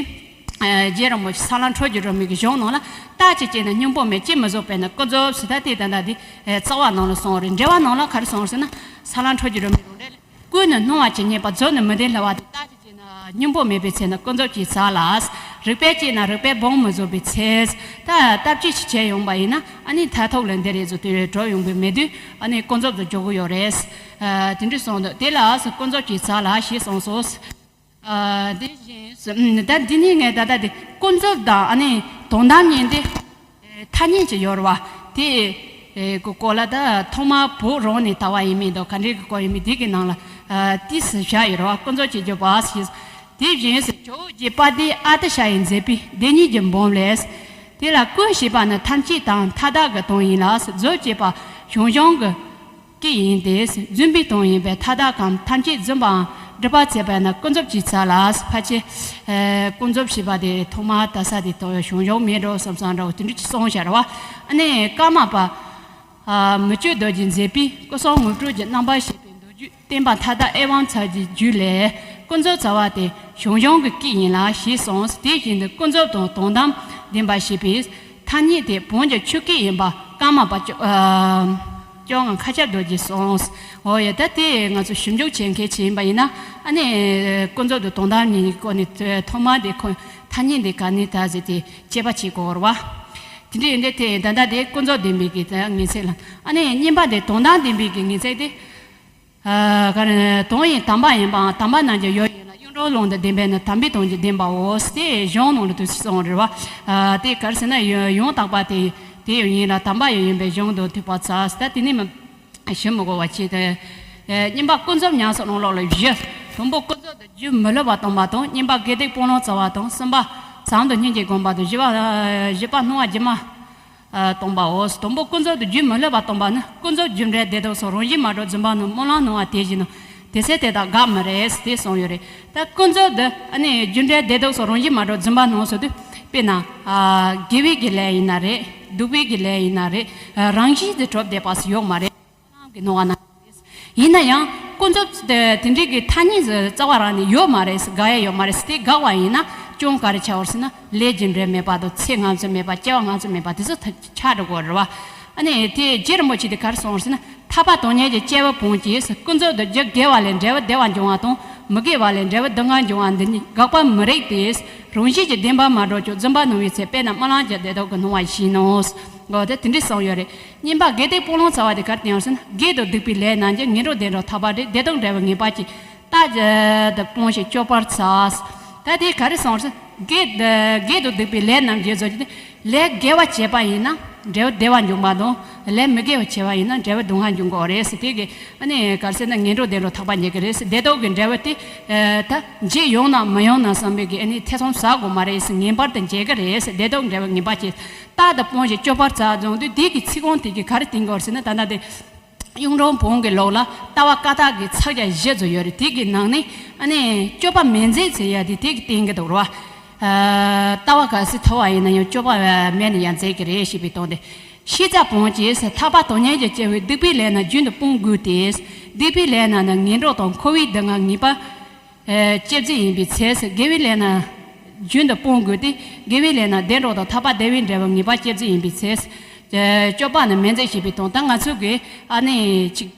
རྗེ་རིན་པོ་ཆེ་ས་ལམ་འཕྲོ་འགྱུར་སྒྲོན་མེ་གི་གཞུང་ནང་ལ། རྟག་གཅིག་བྱས་ན་སྙིང་པོ་མེད། ཅི་མི་བཟོད་པས་ན་ཀུན་རྫོབ་ཟེར། ད་དེ་ད་ལྟ་དེ་རྩ་བ་ནང་ལ་གསུངས་རེད། འགྲེལ་བ་ནང་ལ་ག་རེ་གསུངས་ཟེར་ན། ས་ལམ་འཕྲོ་འགྱུར་སྒྲོན་མེ་རང་འགྲེལ། ཀུན་ནས་སྣང་བ་ཇི་སྙེད་པ། བརྫོད་ནས་མི་བདེན་སླུ་བ་དེ། རྟག་གཅིག་བྱས་ན་སྙིང་པོ་མེད་པའི་ཚེ་ན། ཀུན་རྫོབ་ཀྱི་ཆ་ལ། རིགས་པས་དཔྱད་ན་རིགས་པས་སྦོམ་མི་བཟོད་པའི་ཚེ། ད་ལྟ་ཅི་ཞིག་བྱས་ཡོང་པ་ཡིན་ན། ཨ་ནི་མཐར་ཐུག་ལ་འདི་རེད་ཟེར་དུས་གྲོལ་ཡོང་གི་མེད་དུས། ཨ་ནི་ཀུན་རྫོབ་ཏུ་འཇོག་གི་ཡོད་རེད། དེ་འདྲ་གསུངས་འདུག་དེ་ལ་ཀུན་རྫོབ་ཀྱི་ཆ་ལ་ཞེས་གསུངས་སོ། དེ་བཞིན་ད་འདི་ནི་ངས་ད་ལྟ་དེ་ཀུན་རྫོབ་དང་ཨ་ནི་དོན་དམ་གཉིས་དེ། ཐ་སྙད་ཅིག་ཡོད་རེད་བ། དེ་གི་སྐོར་ལ་ད་ཐོག་མར་བོད་རང་ནས་དར་བ་ཡིན་མིན་དང་ག་འདྲའི་གི་སྐོར་ཡིན་མིན་དེ་གི་ནང་ལ་ཏོག་ཙམ་བཞག་ཡོད་རེད་བ། ཀུན་རྫོབ་ཀྱི་རྒྱུ་བ་ཞེས། དེ་བཞིན་ཇོ་བོ་རྗེ་དཔལ་ལྡན་ཨ་ཏི་ཤ་ཡིས་མཛད་པའི་བདེན་གཉིས་ཀྱི་འབུམ་ལས། དེ་ལ་ཀུན་ཞེས་པ་ནི་ཐམས་ཅད་དང་མཐའ་དག་གི་དོན་ཡིན་ལ། རྫོབ་ཅེས་པ་བྱང་བྱང་གི་སྐད་ཡིན་ཏེ། རྫུན་པའི་དོན་ཡིན་པས་མཐའ་དག་གམ་ཐམས་ཅད་རྫུན་པའམ་སྒྲུབ་པར་བྱེད་པས་ན་ཀུན་རྫོབ་ཀྱི་ཆ་ལ། ཕལ་ཆེར་ཀུན་རྫོབ་ཞེས་པ་དེ་ཐོག་མར་དར་ས་དེ་དང་བྱང་བྱང་མེད་འགྲོ་བསམ་བསམ་འདྲ་བོ་དེ་འདྲ་ཅིག་གསུངས་བཞག་རེད་བ། ཨ་ནི་ཀརྨ་པ། མི་བསྐྱོད་རྡོ་རྗེས་མཛད་པའི་སྐུ་གསུང་དངོས་གྲུབ་ཀྱི་རྣམ་པར་ཤེས་པའི་མདོ་རྒྱུད་བསྟན་པ་མཐའ་དག་ཨེ་ཝཾ་ཚར་གྱི་རྒྱུད་ལས། ཀུན་རྫོབ་རྩ་བ་དེ་བྱང་བྱང་གི་སྐད་ཡིན་ལ་ཞེས་གསུངས། དེ་བཞིན་དུ་ཀུན་རྫོབ་དང་དོན་དམ་བདེན་པར་བཤད་པའི་ཐ་སྙད་དེ་བོན་གྱི་ཆོས་སྐད་ཡིན་པ་ཀརྨ་པ་སྐྱོ་ཨ་སྐྱོ་ངག་མཁའ་ཁྱབ་རྡོ་རྗེས་གསུངས། འོ་ཡ། ད་དེ་ང་ཚོ་ཞིབ་འཇུག་བྱེད་མཁན་ཅིག་ཡིན་པ་ཡིན་ན། ཨ་ནི་ཀུན་རྫོབ་དང་དོན་དམ་གཉིས་ཀྱི་སྐོར་ནས་ཐོག་མར་དེ་ཁོ་ཐ་སྙད་དེ་ག་ནས་དར་ཟེར་དེ་དཔྱད་པ་བྱེད་དགོས་རེད་བ། དེ་འདྲ་ཡིན་དུས་དེ་ད་ལྟ་དེ་ཀུན་རྫོབ་བདེན་པའི་གི་ངེས་ཚིག་ལ། ཨ་ནི་གཉིས་པ་དེ་དོན་དམ་བདེན་པའི་གི་ངེས་ཚིག་དེ། ཨ་ག་རེ། དོན་ཡང་དམ་པ་ཡིན་པའམ་དམ་པ་རྣམས་ཀྱི་ཡུལ་ཡིན་ལ། གཡུང་དྲུང་ལུང་དང་ལྡན་པས་ན་དམ་པའི་དོན་གྱི་བདེན་པའོ། དེ་གཞུང་ནང་ལ་དུ་གསུངས་རེད་བ། ཨ་དེ་ག་རེ་ཟེར་ན་ཡང་དག་པ་དེ་དེ་ཡང་ཡིན་ལ། དམ་པ་ཡང་ཡིན་པས་གཞུང་དང་མཐུན་པར་བྱ། ད་དེ་ནི་མི་ཞུ་མི་དགོས་པ་བྱས་ཏེ། ཨ་གཉིས་པ་ཀུན་རྫོབ་ཉམས་སུ་བླང་ལུགས་ལ་བཞི། དང་པོ་ཀུན་རྫོབ་ཏུ་རྒྱུ་མི་བསླུ་བ་སྟོན་པ་དང་། གཉིས་པ་དགེ་སྡིག་སྤང་བླང་རྩ་བ་དང་། གསུམ་པ་ཟམ་དང་སྙིང་རྗེ་བསྒོམ་པ་དང་། བཞི་པ་བཞི་པ་སྣང་བ་སྒྱུ་མ་སྟོན་པའོ། དང་པོ་ཀུན་རྫོབ་ཏུ་རྒྱུ་མི་བསླུ་བ་སྟོན་པ་ནི། ཀུན་རྫོབ་རྒྱུ་འབྲས་བདེ་སྡུག་སོགས་རང་བཞིན་མ་གྲུབ་བརྫུན་པ་རྣམས་སྨོན་ལམ་སྣང་བ་དེ་བཞིན་ནོ། དེ་ཚེ་དེ་དག་འགག་མི་རེད་དེ་གསུངས་ཡོད་རེད། ད་ཀུན་རྫོབ་ཏུ་ཨ་ནི་རྒྱུ་འབྲས་བདེ་སྡུག་སོགས་རང་བཞིན་མ་གྲུབ་བརྫུན་པ་སྣང་ཟེར་དུས། དཔེར་ན་ཨ་དགེ་བའི་གི་ལས་ཡིན་ན་རེད། སྡིག་པའི་གི་ལས་ཡིན་ན་རེད། རང་བཞིན་དུ་གྲུབ་བསྡད་པ་ཞིག་ཡོད་མ་རེད། སྨོན་ལམ་གྱི་སྣང་བ་ན་རེད། ཡིན་ན་ཡང་ཀུན་རྫོབ་དེ་དེ་འདྲའི་གི་ཐ་སྙད་རྩ་བ་རང་ནས་ཡོད་མ་རེད། དགག་ཡ་ཡོད་མ་རེད། དེ་དགག་པ་ཡིན་ན་ཅུང་ག་རེ་ཆགས་པ་རེད་ཟེར་ན། ལས་རྒྱུ་འབྲས་མེད་པ་དང་། ཚེ་སྔ་ཕྱི་མེད་པ། སྐྱེ་བ་སྔ་ཕྱི་མེད་པ་དེ་ཚོ་ཆགས་འགྲོ་གི་རེད་བ། ཨ་ནི་དེ་རྗེ་རིན་པོ་ཆེ་དེ་ག་རེ་གསུངས་ཟེར་ན། ཐར་པ་དོན་གཉེར་གྱི་སྐྱེ་བོ་བོན་གྱིས། ཀུན་རྫོབ་ཏུ་རྒྱུ་དགེ་བ་ལས་འབྲས་བུ་བདེ་བ་འབྱུང་བ་དང་། མི་དགེ་བ་ལས་འབྲས་བུ་སྡུག་བསྔལ་འབྱུང་བ་འདི་གཉིས་དགག་པ་མི་རིགས་ཏེ། རང་བཞིན་གྱིས་བདེན་པར་མ་གྲུབ་ཀྱང་རྫུན་པར་སྣང་བའི་ཚེ། དཔེར་ན་སྨོན་ལམ་གྱི་བདེ་སྡུག་གི་སྣང་བ་བཞིན་ནོ། འོ་དེ་དེ་འདྲའི་གསུངས་ཡོད་རེད། གཉིས་པ་དགེ་སྡིག་སྤོང་ལོ་ཙཱ་བ་དེ་ག་རེ་བསྟན་ཡོད་ཟེར་ན། དགེ་དང་སྡིག་པའི་ལས་རྣམས་ཀྱི། ངན་འགྲོ་བདེ་འགྲོར་ཐར་པ་རེད། བདེ་སྡུག་འབྲས་བུ་ངེས་པར་སྐྱེ། རྟགས་དང་སྤོང་ཞིང་སྐྱོབ་པར་བྱ། ད་དེ་ག་རེ་གསུངས་ཟེར་ན། དགེ་དགེ་དང་སྡིག་པའི་ལས་རྣམས་ཀྱི་བཟོ་རྒྱུ་དེ། ལས་དགེ་བ་བྱས་པ་ཡིན་ན་འབྲས་བུ་བདེ་བ་འབྱུང་བ་དང་། ལས་མི་དགེ་བ་བྱས་པ་ཡིན་ན་འབྲས་བུ་སྡུག་བསྔལ་འབྱུང་གི་རེད་ཟེར། དེ་གི་ཨ་ནི་ག་རེ་ཟེར་ན། ངན་འགྲོ་བདེ་འགྲོར་ཐར་པ་འཇལ་གི་རེད་ཟེར། བདེ་སྡུག་གི་འབྲས་བུ་དེ་ད་འཇལ་ཡོང་ན་མི་ཡོང་ན་བསམ་པའི་གི་ཨ་ནི་ཐེ་ཚོམ་ཟ་དགོས་མ་རེད་ཟེར། ངེས་པར་དུ་འཇལ་གི་རེད་ཟེར། བདེ་སྡུག་འབྲས་བུ་ངེས་པར་སྐྱེ། རྟགས་དང་སྤོང་ཞིང་སྐྱོབ་པར་བྱ་གསུངས་དུས། དེ་གི་ཚིག་རྐང་དེ་གི་ག་རེ་བསྟན་གི་ཡོད་ཟེར་ན། ད་ལྟ་དེ་གཡུང་དྲུང་བོན་གྱི་ལུགས་ལ་ལྟ་བ་བཀའ་རྟགས་ཀྱི་ཕྱག་རྒྱ་བཞི་ཚོ་ཡོད་རེད། དེ་གི་ནང་ནས་ཨ་ནི་སྤྱོད་པ་མི་མཛེས་ཟེར་ཡ་དེ་དེ་གི་བསྟན་གི་འདུག་ར། ལྟ་བ་ག་ཚོད་མཐོ་བ་ཡིན་ན་ཡང་སྤྱོད་པ་མེད་ན་ཡང་མཛེས་ཀྱི་རེད་ཞེས་པའི་དོན་ཏེ། ཤེས་བྱ་བོན་གྱིས། ཐར་པ་དོན་གཉེར་གྱི་སྐྱེ་བོས། སྡིག་པའི་ལས་རྣམས་རྒྱུན་དུ་སྤོང་དགོས་ཏེ། སྡིག་པའི་ལས་རྣམས་ནི་ངན་འགྲོ་དང་འཁོར་བའི་སྡུག་བསྔལ་ངེས་པར་སྐྱེ་རྒྱུ་ཡིན་པའི་ཕྱིར། དགེ་བའི་ལས་རྣམས་རྒྱུན་དུ་སྤོང་དགོས་ཏེ། དགེ་བའི་ལས་རྣམས་བདེ་འགྲོ་དང་ཐར་པ་བདེ་བའི་འབྲས་བུ་ངེས་པར་སྐྱེ་རྒྱུ་ཡིན་པའི་ཕྱིར། སྤྱོད་པ་ནི་མི་མཛེས་ཞེས་པའི་དོན། ད་ང་ཚོ་གི་ཨ་ནི་ཅིག་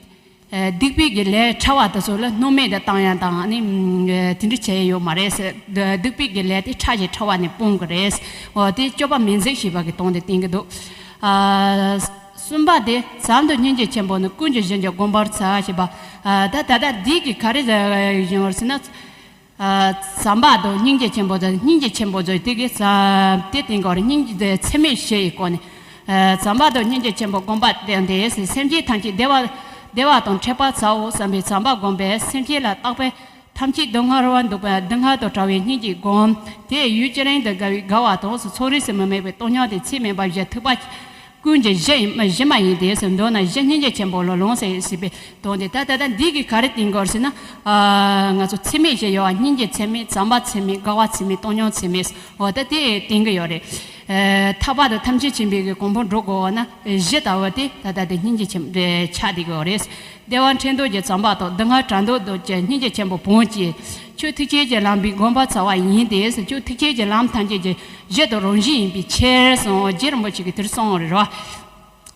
སྡིག་པའི་གི་ལས་ཕྲ་བ་དེ་ཚོ་ལ་སྣང་མེད་དུ་བཏང་ཡ་དང་། ཨ་ནི་དེ་འདྲ་བྱས་ཡོད་མ་རེད་ཟེར། སྡིག་པའི་གི་ལས་དེ་ཕྲ་ཞིང་ཕྲ་བ་ནས་སྤོང་གི་རེད། འོ་དེ་སྤྱོད་པ་མི་མཛེས་ཞེས་པ་གི་དོན་དེ་བསྟན་གི་འདུག་གསུམ་པ་དེ། བྱམས་དང་སྙིང་རྗེ་ཆེན་པོ་ནི། ཀུན་གྱི་གཞི་འགྱུར་བསྒོམ་པར་བྱ་ཞེས་པ། ད་ད་ལྟ་འདི་གི་ག་རེ་ཡིན་ཟེར་ན། བྱམས་པ་དང་སྙིང་རྗེ་ཆེན་པོ་དང་། སྙིང་རྗེ་ཆེན་པོ་ཚོ་དེ་གི་བྱམས་དེ་བསྟན་གི་ཡོད་རེད། སྙིང་རྗེ་འཚེ་མེད་བཞི་ཡི་སྒོ་ནས། བྱམས་པ་དང་སྙིང་རྗེ་ཆེན་པོ་བསྒོམ་པ་བསྟན་ཏེ། སེམས་ཅན་ཐམས་ཅད་བདེ་བ་བདེ་བ་དང་འཕྲད་པར་བྱའོ་བསམ་པའི་བྱམས་པ་བསྒོམས་པས། སེམས་ཅན་ལ་བརྟགས་པས་ཐམས་ཅད་སྡུག་བསྔལ་རོལ་པར་འདུག་པས། སྡུག་བསྔལ་དང་བྲལ་བའི་སྙིང་རྗེ་བསྒོམ། དེ་ཡུལ་ཅི་རིགས་དུ་དགའ་བའི་དགའ་བ་དང་། ཚོར་རིགས་སུ་མི་དམིགས་པའི་བཏང་སྙོམས་དེ། ཚད་མེད་པ་བཞི། ཐེག་པ་ཀུན་གྱི་གཞི་ཡིན་གཞི་མ་ཡིན་ཏེ། མདོར་ན་གཞི་སྙིང་རྗེ་ཆེན་པོ་ལ་ལོངས་སུ་སྤྱད་པའི་དོན་ཏེ། ད་ད་ད་འདི་གི་ག་རེ་བསྟན་གི་ཡོད་ཟེར་ན། ང་ཚོ་ཚད་མེད་བཞི་ཡོད་པ། སྙིང་རྗེ་ཚད་མེད། བྱམས་པ་ཚད་མེད། དགའ་བ་ཚད་མེད། བཏང་སྙོམས་ཚད་མེད། འོ་ད་དེ་བསྟན་གི་ཡོད་རེད། ཐར་པ་དང་ཐམས་ཅད་མཁྱེན་པའི་གི་གོ་འཕང་འགྲོ་དགོས་པ་ན་གཞི་ལྟ་བུ་དེ་ད་ལྟ་དེ་སྙིང་རྗེ་ཆེན་པོ་ཆགས་བསྡད་ཀྱི་ཡོད་རེད། བདེ་བ་འཕྲལ་འདོད་ཀྱི་བྱམས་པ་དང་། སྡུག་བསྔལ་བྲལ་འདོད་ཀྱི་སྙིང་རྗེ་ཆེན་པོ་བོན་གྱིས། ཆོས་ཐེག་ཆེན་གྱི་ལམ་པའི་བསྒོམ་པར་བྱ་བ་ཡིན་ཏེ། ཆོས་ཐེག་ཆེན་གྱི་ལམ་ཐམས་ཅད་ཀྱི་གཞི་དང་རང་བཞིན་ཡིན་པའི་ཕྱིར་གསུངས། རྗེ་རིན་པོ་ཆེ་གིས་དེར་གསུངས་པ་རེད་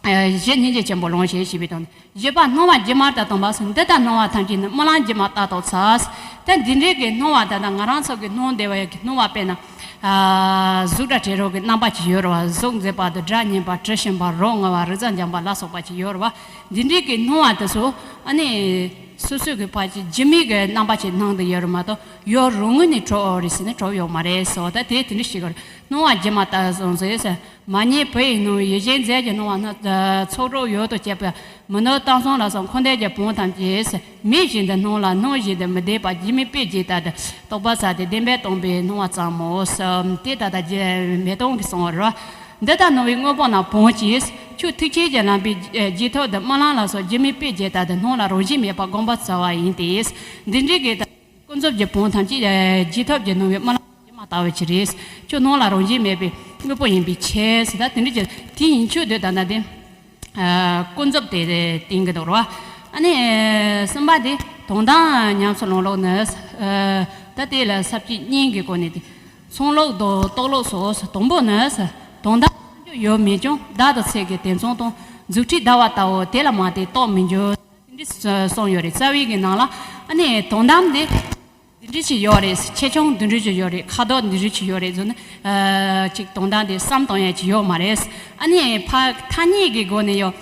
བ། གཞི་སྙིང་རྗེ་ཆེན་པོ་ལོངས་སྤྱོད་ཞེས་པའི་དོན། བཞི་པ་སྣང་བ་སྒྱུ་མ་ལྟར་སྟོན་པ་གསུངས། འདི་ལྟར་སྣང་བ་ཐམས་ཅད་ནི། རྨི་ལམ་སྒྱུ་མ་ལྟར་རྟོགས་བྱ། ད་འདི་འདྲའི་གི་སྣང་བ་ད་ལྟ་ང་རང་ཚོ་གི་སྣང་བདེ་བའི་གི་སྣང་བ་དཔེར་ན། གཟུགས་སྒྲ་དྲི་རོ་གི་རྣམ་པ་ཅིག་ཡོད་རེད་བ། གཟུགས་མཛེས་པ་དང་། སྒྲ་སྙན་པ། དྲི་ཞིམ་པ། རོ་མངར་བ། རེག་བྱ་འཇམ་པ་ལ་སོགས་པ་ཅིག་ཡོད་རེད་བ། འདི་འདྲའི་གི་སྣང་བ་དེ་ཚོ་ཨ་ནི་སོ་སོ་གི་ཕར་ཅིག་སྒྱུ་མའི་གི་རྣམ་པ་ཅིག་སྣང་བསྡད་ཡོད་རེད་མ་གཏོགས། ཡུལ་རང་ངོས་ནས་གྲུབ་ཡོད་རེད་ཟེར་ན་གྲུབ་ཡོད་མ་རེད་ཟེར་བ། ད་དེ་དེ་འདྲ་ཞིག་གི་སྣང་བ་སྒྱུ་མ་ལྟར་སོང་ཟེར། མ་རྙེད་བུ་ཡི་སྣང་བའི། ཡིད་བཞིན་མཛེས་ཀྱི་སྣང་བ་སྣ། ཚོགས་དྲུག་འོད་དུ་བྱེད་པའི། མི་ནུབ་མཐའ་སོགས་ལ་སོགས་འཁོར་འདས་ཀྱི་བོན་ཐམས་ཅད། མིག་བཞིན་དུ་སྣང་ལ་སྣང་བཞིན་དུ་མི་བདེ་བ། སྒྱུ་མའི་དཔེ་བྱས་ལྟར་དུ་རྟོགས་པར་བྱ་སྟེ། བདེན་པར་སྟོན་པའི་སྣང་བ་ཙམ་མོ་ཟེར། དེ་ད་ལྟ་རྗེ་མེ་ཏོག་གིས་གསུངས་པ་རེད་བ། འདི་ལྟར་སྣང་བའི་དངོས་པོ་རྣམས་བོན་གྱིས། ཆོས་ཐེག་ཆེན་གྱི་ལམ་པའི་རྗེས་ཐོབ་ཏུ། རྨི་ལམ་ལ་སོགས་སྒྱུ་མའི་དཔེ་བྱས་ལྟར་དུ་སྣང་ལ་རང་བཞིན་མེད་པར་བསྒོམ་པར་བྱ་བ་ཡིན་ཏེ། འདི་འདྲའི་གི་ཀུན་རྫོབ་ཀྱི་བོན་ཐམས་ཅད་རྗེས་ཐོབ་ཀྱི་སྣང་བའི་རྨི་ལམ་སྒྱུ་མ་ལྟ་བུ་ཅིག་རེད། ཁྱོད་སྣང་ལ་རང་བཞིན་མེད་པའི་དངོས་པོ་ཡིན་པའི་ཕྱིར་ཟེར། ད་དེ་འདྲ་ཅིག་དེ་ཡིན་ཆོས་འདོད་ད་ན་དེ། ཀུན་རྫོབ་དེ་བསྟན་གྱི་འདུག་ར། ཨ་ནི་གསུམ་པ་དེ་དོན་དམ་ཉམས་སུ་བླང་ལུགས་ནི། ད་དེ་ལ་ས་བཅད་གཉིས་ཀྱི་སྒོ་ནས་དེ། ཚང་ལུགས་དང་རྟོགས་ལུགས་སོ། དང་པོ་ནི། དོན་དམ་བསམ་རྒྱུ་ཡོད་མེད་ཀྱང་། བརྡ་དང་ཚིག་གི་དོན་མཚུངས་དང་། རྫུ་འཕྲུལ་ཟླ་བ་ལྟ་བུ་དེ་ལ་མ་བརྟེན་རྟོགས་མི་འགྱུར། དེ་འདྲ་གསུངས་ཡོད་རེད། རྩ་བའི་གི་ནང་ལ་ཨ་ནི་དོན་དམ་དེ་འདི་འདྲ་ཞིག་ཡོད་རེད། ཆེ་ཆུང་འདི་འདྲ་ཞིག་ཡོད་རེད། ཁ་དོག་འདི་འདྲ་ཞིག་ཡོད་རེད་ཟེར་ནས། ཅིག་དོན་དམ་དེ་བསམ་གཏོང་ཡ་ཅིག་ཡོད་མ་རེད། ཨ་ནི་ཕར་ཐ་སྙད་ཀྱི་སྒོ་ནས་ཡོད།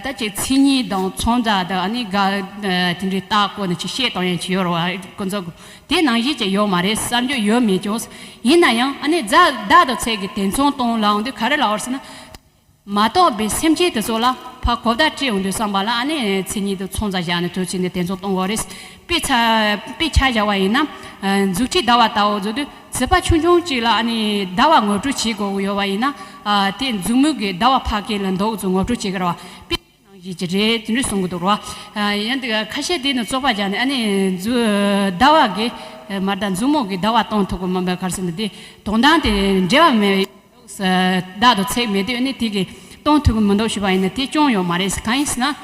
ད་ཅིག་མཚན་ཉིད་དང་མཚོན་བྱ་དང་། ཨ་ནི་ག་དེ་འདྲའི་རྟགས་བཀོད་ནས་ཅིག་བཤད་གཏོང་ཡ་ཅིག་ཡོད་རེད་བ། ཀུན་རྫོབ་དེ་ནང་བཞིན་ཅིག་ཡོད་མ་རེད། བསམ་རྒྱུ་ཡོད་མེད་ཀྱང་། ཡིན་ན་ཡང་ཨ་ནི་རྫ་བརྡ་དང་ཚིག་གི་དོན་མཚུངས་གཏོང་ལབ་ཡོང་དུས་ག་རེ་ལབ་པ་རེད་ཟེར་ན། མ་རྟོགས་པའི་སེམས་ཅན་དེ་ཚོ་ལ་ཕར་གོ་བརྡ་སྤྲད་ཡོང་དུས་ཙམ་པ་ལ། ཨ་ནི་མཚན་ཉིད་དང་མཚོན་བྱ་བཞག་ནས་དོན་བྱས་ནས་དོན་ཚོགས་གཏོང་དགོས་རེད། དཔེ་ཆ་དཔེ་ཆ་བཞག་པ་ཡིན་ན། རྫུ་འཕྲུལ་ཟླ་བ་ལྟ་བུ་བཟོ་དུས་བྱིས་པ་ཆུང་ཆུང་གཅིག་ལ་ཨ་ནི་ཟླ་བ་ངོ་སྤྲོད་བྱེད་དགོས་ཀྱི་ཡོད་པ་ཡིན་ན། དེ་མཛུབ་མོ་གི་ཟླ་བ་ཕར་སྐད་ལ་འདུག་ཚོ་ངོ་སྤྲོད་བྱེད་ཀྱི་རེད་བ། དཔེ་ནང་བཞིན་གྱི་རེད། དེ་འདྲ་གསུང་གི་འདུག་རེད་བ། ཡིན་དུས་ཁ་ཤས་དེ་ནི་རྩོད་པ་བརྒྱབ་ནས། ཨ་ནི་མཛུ་ཟླ་བ་གི་མ་ད་མཛུབ་མོ་གི་ཟླ་བ་གཏོང་ཐུབ་ཀྱི་མིན་པའི་ག་རེ་ཟེར་ན། དེ་དོན་དམ་དེ་འབྲེལ་བ་མེད། བརྡ་དང་ཚིག་མེད་དུས་ནི་དེ་གིས་གཏོང་ཐུབ་ཀྱི་མི་འདུག་ཞུས་པ་ཡིན་ན་དེ་ཅུང་ཡོད་མ་རེད། གང་ཡིན་ཟེར་ན།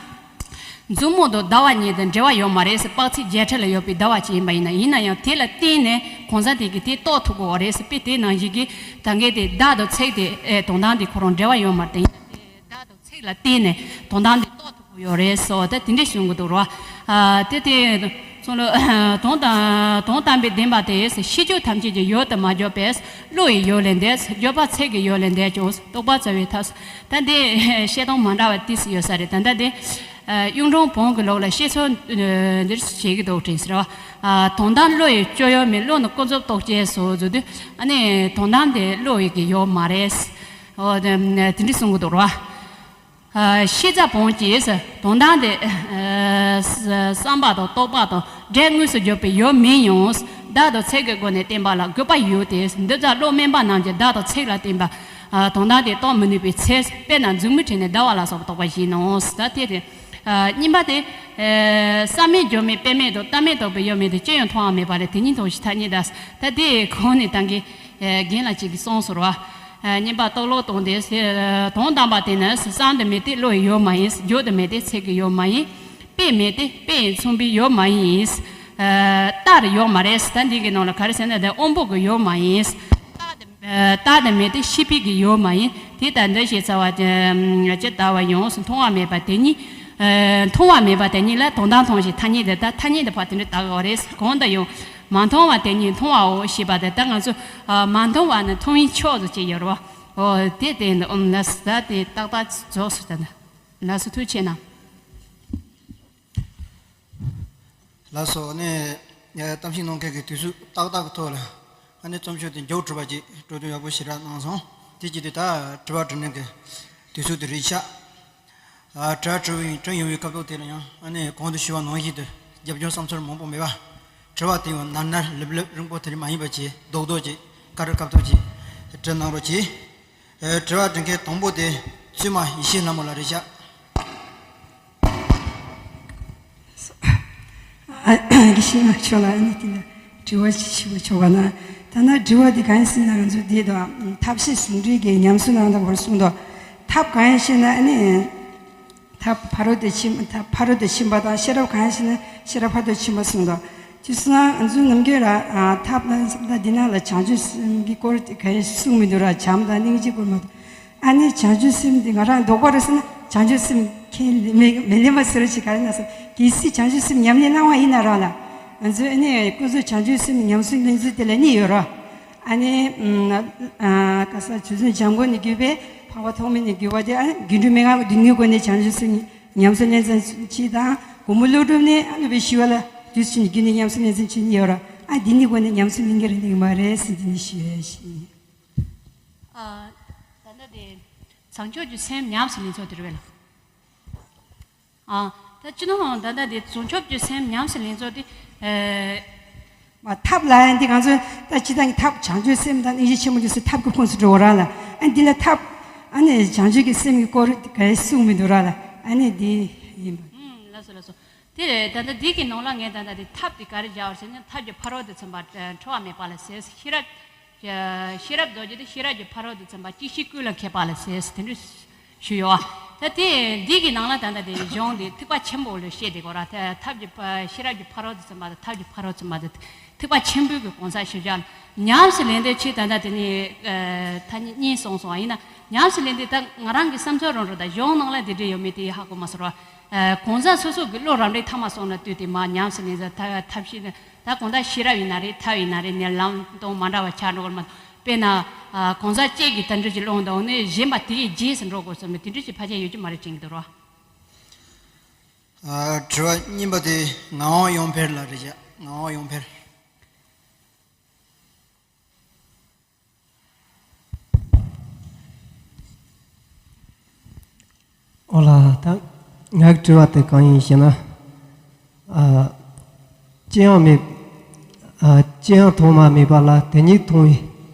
མཛུབ་མོ་དང་ཟླ་བ་གཉིས་དང་འབྲེལ་བ་ཡོད་མ་རེད་ཟེར། དཔག་ཚད་བརྒྱད་ཁྲི་ལ་ཡོད་པའི་ཟླ་བ་ཅིག་ཡིན་པ་ཡིན་ན། ཡིན་ན་ཡང་དེ་ལ་བརྟེན་ནས་གང་ཟག་དེ་གིས་དེ་རྟོགས་ཐུབ་ཀྱི་ཡོད་རེད་ཟེར། དཔེ་དེ་ནང་བཞིན་གྱི་ད་གིན་དེ་བརྡ་དང་ཚིག་དེ་ཨེ་དོན་དམ་དེ་ཁོ་རང་འབྲེལ་བ་ཡོད་མ་རེད། ཡིན་ན་དེ་བརྡ་དང་ཚིག་ལ་བརྟེན་ནས་དོན་དམ་དེ་རྟོགས་ཐུབ། ཡོད་རེད་སོ། ད་དེ་འདྲ་གསུང་གི་འདུག་རོ། ཨ་དེ་དེ་གསུང་ལོ། དོན་དམ་དོན་དམ་པའི་བདེན་པ་དེ་ཤེས་རྒྱུ་ཐམས་ཅད་ཀྱི་ཡུལ་དུ་མ་གྱུར་པས་བློ་ཡི་ཡུལ་ལས་འདས། བརྗོད་པ་ཚིག་གི་ཡུལ་ལས་འདས་ཀྱང་རྟོགས་པ་རྩོལ་བའི་ཐབས། ད་འདི་བཤད་སྟངས་མ་འདྲ་བ་ཏིས་ཡོད་ས་རེད། ད་ལྟ་འདི་གཡུང་དྲུང་བོན་གྱི་ལུགས་ལ་བཤད་སྲོལ་འདིར་བྱེད་ཀྱི་འདུག་དྲན་ཟེར་བ། དོན་དམ་བློ་ཡི་སྤྱོད་ཡུལ་མིན། བློ་ནི་ཀུན་རྫོབ་རྟོག་བཅས་སོ་ཟེར་དུས། ཨ་ནི་དོན་དམ་དེ་བློ་ཡི་གི་ཡུལ་མ་རེད། འོ་དེ་འདྲ་གསུང་གི་འདུག་རོ། ཤེས་བྱ་བོན་གྱིས་དོན་དམ་དེ་བསམ་པ་དང་རྟོག་པ་དང་སྒྲས་དངོས་སུ་བརྗོད་པའི་ཡུལ་མིན་ཡང་། བརྡ་དང་ཚིག་གི་སྒོ་ནས་བསྟན་པ་ལ་དགོས་པ་ཡོད་དེ། འདི་ལྟར་བློ་དམན་པ་རྣམས་ཀྱིས་བརྡ་དང་ཚིག་ལ་བརྟེན་པ་དོན་དམ་དེ་རྟོགས་མི་ནུས་པའི་ཚེ། དཔེར་ན་མཛུབ་མོའི་གྲས་ནས་ཟླ་བ་ལ་སོགས་པ་རྟོགས་པ་བཞིན་ནོ། ད་དེ་རེད། གཉིས་པ་དེ། བསམ་མེད་སྦྱོར་མེད་པས་མེད་དང་བརྡ་མེད་རྟོགས་པའི་ཡུལ་མིན་ཏེ། ཅི་ཡང་མཐོང་བ་མེད་པ་ལས། དེ་ཉིད་མཐོང་ཞིང་ཐ་སྙད་བརྡ། ད་དེ་གོང་ནས་བཏང་གི་རྒན་ལགས་གཅིག་གིས་གསུངས་སོང་རོ། གཉིས་པ་རྟོག་ལོག་སྟོང་དེ། དོན་དམ་པ་དེ་ནི་བསམ་དུ་མེད་དེ་བློ་ཡི་ཡུལ་མ་ཡིན། བརྗོད་དུ་མེད་དེ་ཚིག་གི་ཡུལ་མ་ཡིན། དཔེ་མེད་དེ་དཔེ་ཡིས་མཚུངས་པའི་ཡུལ་མ་ཡིན། རྟགས་ཡོད་མ་རེད། ད་འདི་གི་ནང་ལ་ག་རེ་ཟེར་ན། དེ་དབང་པོ་གི་ཡུལ་མ་ཡིན། རྟགས་དེ་མེད་དེ་ཤེས་པའི་གི་ཡུལ་མ་ཡིན། དེ་ལྟར་འདི་ཞེས་བྱ་བ་ཇི་ལྟ་བ་ཡང་མཐོང་བ་མེད་པ་དེ་ཉིད། མཐོང་བ་མེད་པ་དེ་ཉིད་ལ་དོན་དམ་མཐོང་ཞིང་ཐ་སྙད་དེ། ད་ཐ་སྙད་དེ་ཕར་དེ་འདྲ་ལྟ་གི་ཡོད་རེད། གོང་དུ་ཡང་མ་མཐོང་བ་དེ་ཉིད་མཐོང་བའོ་ཞེས་པ་དེ། ད་ང་ཚོ་མ་མཐོང་བ་ནི་མཐོང་བའི་ཕྱོགས་སུ་བྱས་ཡོད་རེད་བ། འོ་དེ་དེ་འདི་ཨུམ་ལ་ས་དེ་ཏག་ཏག་རྫོགས་སུ་ད་ལ་སོ། ཐུགས་ཆེ་གནང་། ལགས་སོ། ཨ་ནི་གཏམ་བཤད་གནང་མཁན་གྱི་དུས་ཚོད་ཏག་ཏག་གི་ཐོག་ལ། ཨ་ནི་རྩོམ་ཤོག་དེ་མགྱོགས་གྲུབ་པ་ཅིག་སྤྲོ་དོན་ཡག་པོ་ཞེ་དྲག་གནང་སོང་། དེ་བྱས་ཏེ་ད་དྲི་བ་དྲིས་ལན་གྱི་དུས་ཚོད་དེ་རེད་ཤག་ཨ་དྲི་བ་དྲི་བ་དྲི་ཡོང་བའི་སྐབས་ཐོག་དེ་ལ་ཡང་། ཨ་ནི་གོང་དུ་ཞུས་པ་ནང་བཞིན་དུ་རྒྱབ་ལྗོངས་བསམ་ཚུལ་མང་པོ་མེད་པ། དྲི་བ་དེ་ཡང་ནར་ནར་ལེབ་ལེབ་རིང་པོ་དེ་འདྲ་མ་ཡིན་པ་བྱས། རྡོག་རྡོག་ཅིག་སྐབས་རེ་སྐབས་ཐོག་ཅིག་དྲི་གནང་རོགས་གྱིས། ཨེ། དྲི་བ་དྲི་མཁན་དང་པོ་དེ་བཙུན་མ་ཡེ་ཤེས་ལྷ་མོ་ལགས་རེད་ཤག་ཨ། ཡེ་ཤེས་ལྷ་མཆོག་ལ་ཨ་ནི་དེ་ལ་དྲི་བ་ཞིག་ཞུ་བ་ཆོག་ག་ན། ད་ན་དྲི་བ་དེ་གང་ཡིན་ཟེར་ན། ང་ཚོ་འདི་དང་ཐབས་ཤེས་ཟུང་འབྲེལ་གྱི་ཉམས་སུ་བླང་སྟངས་སྐོར་གསུངས་འདུག་ཐབས་གང་ཡིན་ཞེ་ན། ཨ་ནི། ཐབས་ཕ་རོལ་ཏུ་ཕྱིན། ཐབས་ཕ་རོལ་ཏུ་ཕྱིན་པ་དང་། ཤེས་རབ་གང་ཞེ་ན། ཤེས་རབ་ཕ་རོལ་ཏུ་ཕྱིན་པ་གསུངས་འདུག་དེ་སོང་ཙང་ང་ཚོའི་ནམ་རྒྱུན་ལ་ཨ་ཐབས་ལ་འདི་ནང་ལ་བྱང་ཆུབ་སེམས་ཀྱི་སྐོར་ག་རེ་གསུངས་མི་འདུག་ར། བྱམས་དང་སྙིང་རྗེའི་སྐོར་མ་གཏོགས། ཨ་ནི་བྱང་ཆུབ་སེམས་འདི་ང་རང་ལྡོག་པ་རེད་ཟེར་ན། བྱང་ཆུབ་སེམས་ཁས་མི་མི་ལེན་པ་ཟེར་ཞིག་ག་རེ་ན་ཟེར། གལ་སྲིད་བྱང་ཆུབ་སེམས་ཉམས་ལེན་གནང་བ་ཡིན་ན་རང་ལ། ང་ཚོས་ཨ་ནི་ཀུན་རྫོབ་བྱང་ཆུབ་སེམས་ཉམས་སུ་ལེན་ཚུལ་དེ་ལ་གཉིས་ཡོད་ར། ཨ་ནི། ཨ། ག་ས་རྗེ་བཙུན་འཇམ་མགོན་ནས་བརྒྱུད་པའི་འཕགས་པ་ཐོགས་མེད་ནས་བརྒྱུད་པ་དེ། ཨ། རྒྱུ་འབྲས་མན་ངག་གི་བདུན་གཉིས་སྒོ་ནས་བྱང་ཆུབ་སེམས་ཉམས་སུ་ལེན་ཚུལ་གཅིག་དང་། གུང་མོ་ཀླུ་སྒྲུབ་ནས། ཨ། སློབ་དཔོན་ཞི་བ་ལྷ་བདུད་རྩི་བརྒྱུད་ནས་ཉམས་སུ་ལེན་ཚུལ་གཅིག་གཉིས་ཡོད་ར། ཨ། འདི་གཉིས་སྒོ་ནས་ཉམས་སུ་ལེན་གྱི་རེད་ལེན་གྱི་མ་རེད་ཟེར་འདི་ནས་ཞུ་ཡས་ཤིག་ཨ། ད་ལྟ་དེ་བྱང་ཆུབ་ཀྱི་སེམས་ཉམས་སུ་ལེན་ཚུལ་དེ་རེད་པས་ལགས། ཨ། ད་སྤྱི་ནོར་ད་ལྟ་དེ་བྱང་ཆུབ་ཀྱི་སེམས་ཉམས་སུ་ལེན་ཚུལ་དེ། ཨེ། མ་ཐབས་ལ་ཡང་འདི་ང་ཚོས་ད་སྤྱི་བཏང་གི་ཐབས་བྱང་ཆུབ་སེམས་དང་སྙིང་རྗེ་ཆེན་པོ་འདི་ཚོ་ཐབས་ཀྱི་ཁོངས་སུ་འགྲོ་བ་ར་ལ། ཨ། འདི་ལ་ཐབས། ཨ་ནི་བྱང་ཆུབ་ཀྱི་སེམས་ཀྱི་སྐོར་ག་རེ་གསུངས་མི་འདུག་ར་ལ། ཨ་ནི་འདི་ཡིན་པ། ཨུམ། ལགས་སོ་ལགས་སོ། དེ་རེད། ད་ལྟ་འདི་གི་ནང་ལ་ངས་ད་ལྟ་དེ་ཐབས་དེ་ག་རེ་སྦྱར་བ་ཟེར་ན། ཐབས་ཀྱི་ཕ་རོལ་ཏུ་ཕྱིན་པ་ཁྲོ་བ་མེད་པ་ལ་ཟེར། ཤེས་རབ། ཤེས་རབ་རྡོ་རྗེ་དེ་ཤེས་རབ་ཀྱི་ཕ་རོལ་ཏུ་ཕྱིན་པ་གཅིག་ཤེས་ཀུན་ལ་མཁས་པ་ལ་ཟེར། དེ་འདྲ་ཞུས་ཡོད། ད་དེ་འདི་གི་ནང་ལ་ད་ལྟ་དེ་གཞུང་དེ་ཐེག་པ་ཆེན་པོ་ལ་བཤད་དེ་གོ་ར། ཐ་ཐབས་ཀྱི་ཕ་ཤེས་རབ་ཀྱི་ཕ་རོལ་ཏུ་ཕྱིན་པ་དང་ཐབས་ཀྱི་ཕ་རོལ་ཏུ་ཕྱིན་པ་དེ་ཐེག་པ་ཆེན་པོའི་གི་གང་ཟག་ཤེས་བྱ་ལ་ཉམས་སུ་ལེན་དེ་ཆེ། ད་ལྟ་དེ་ནི་ཐ་སྙད་གཉིས་གསུངས་སོང་བ་ཡིན་ན། ཉམས་སུ་ལེན་དེ་ད་ང་རང་གི་བསམ་ཚུལ་རང་རང་དང་གཞུང་ནང་ལ་དེ་འདྲ་ཡོད་མེད་དེ་ཧ་གོ་མ་སོང་ར། གང་ཟག་སོ་སོ་གི་བློ་རབ་འབྲིང་ཐ་མ་སོང་ན་ལྟོས་ཏེ་མར་ཉམས་སུ་ལེན་ས་ཐབས་ཤེས་ནི། ད་གང་ལྟར་ཤེས་རབ་ཡིན་ན་རེད། ཐབས་ཡིན་ན་རེད། ནི་ལམ་སྟོན་མ་འདྲ་བ་ཆགས་འགྲོ་གི་མ། དཔེར་ན། གང་ཟག་གཅིག་གིས་དེ་འདྲ་ཞིག་བླངས་དང་ནི་གཞན་པ་དེ་ཡི་རྗེས་སུ་འགྲོ་དགོས་བསམ་ནས་དེ་འདྲ་ཞིག་ཕལ་ཆེར་ཡོད་ཀྱི་མ་རེད་དྲན་གྱི་འདུག་ར། དྲི་བ་གཉིས་པ་དེ་ངག་དབང་ཡོན་འཕེལ་ལགས་རེད་བཞག་ངག་དབང་ཡོན་འཕེལ། ཨོ་ལ། ད་ངའི་དྲི་བ་དེ་གང་ཡིན་ཞེ་ན། ཨ། ཅི་ཡང་མེད། ཨ། ཅི་ཡང་མཐོང་བ་མེད་པ་ལ་དེ་ཉིད་མཐོང་བའི།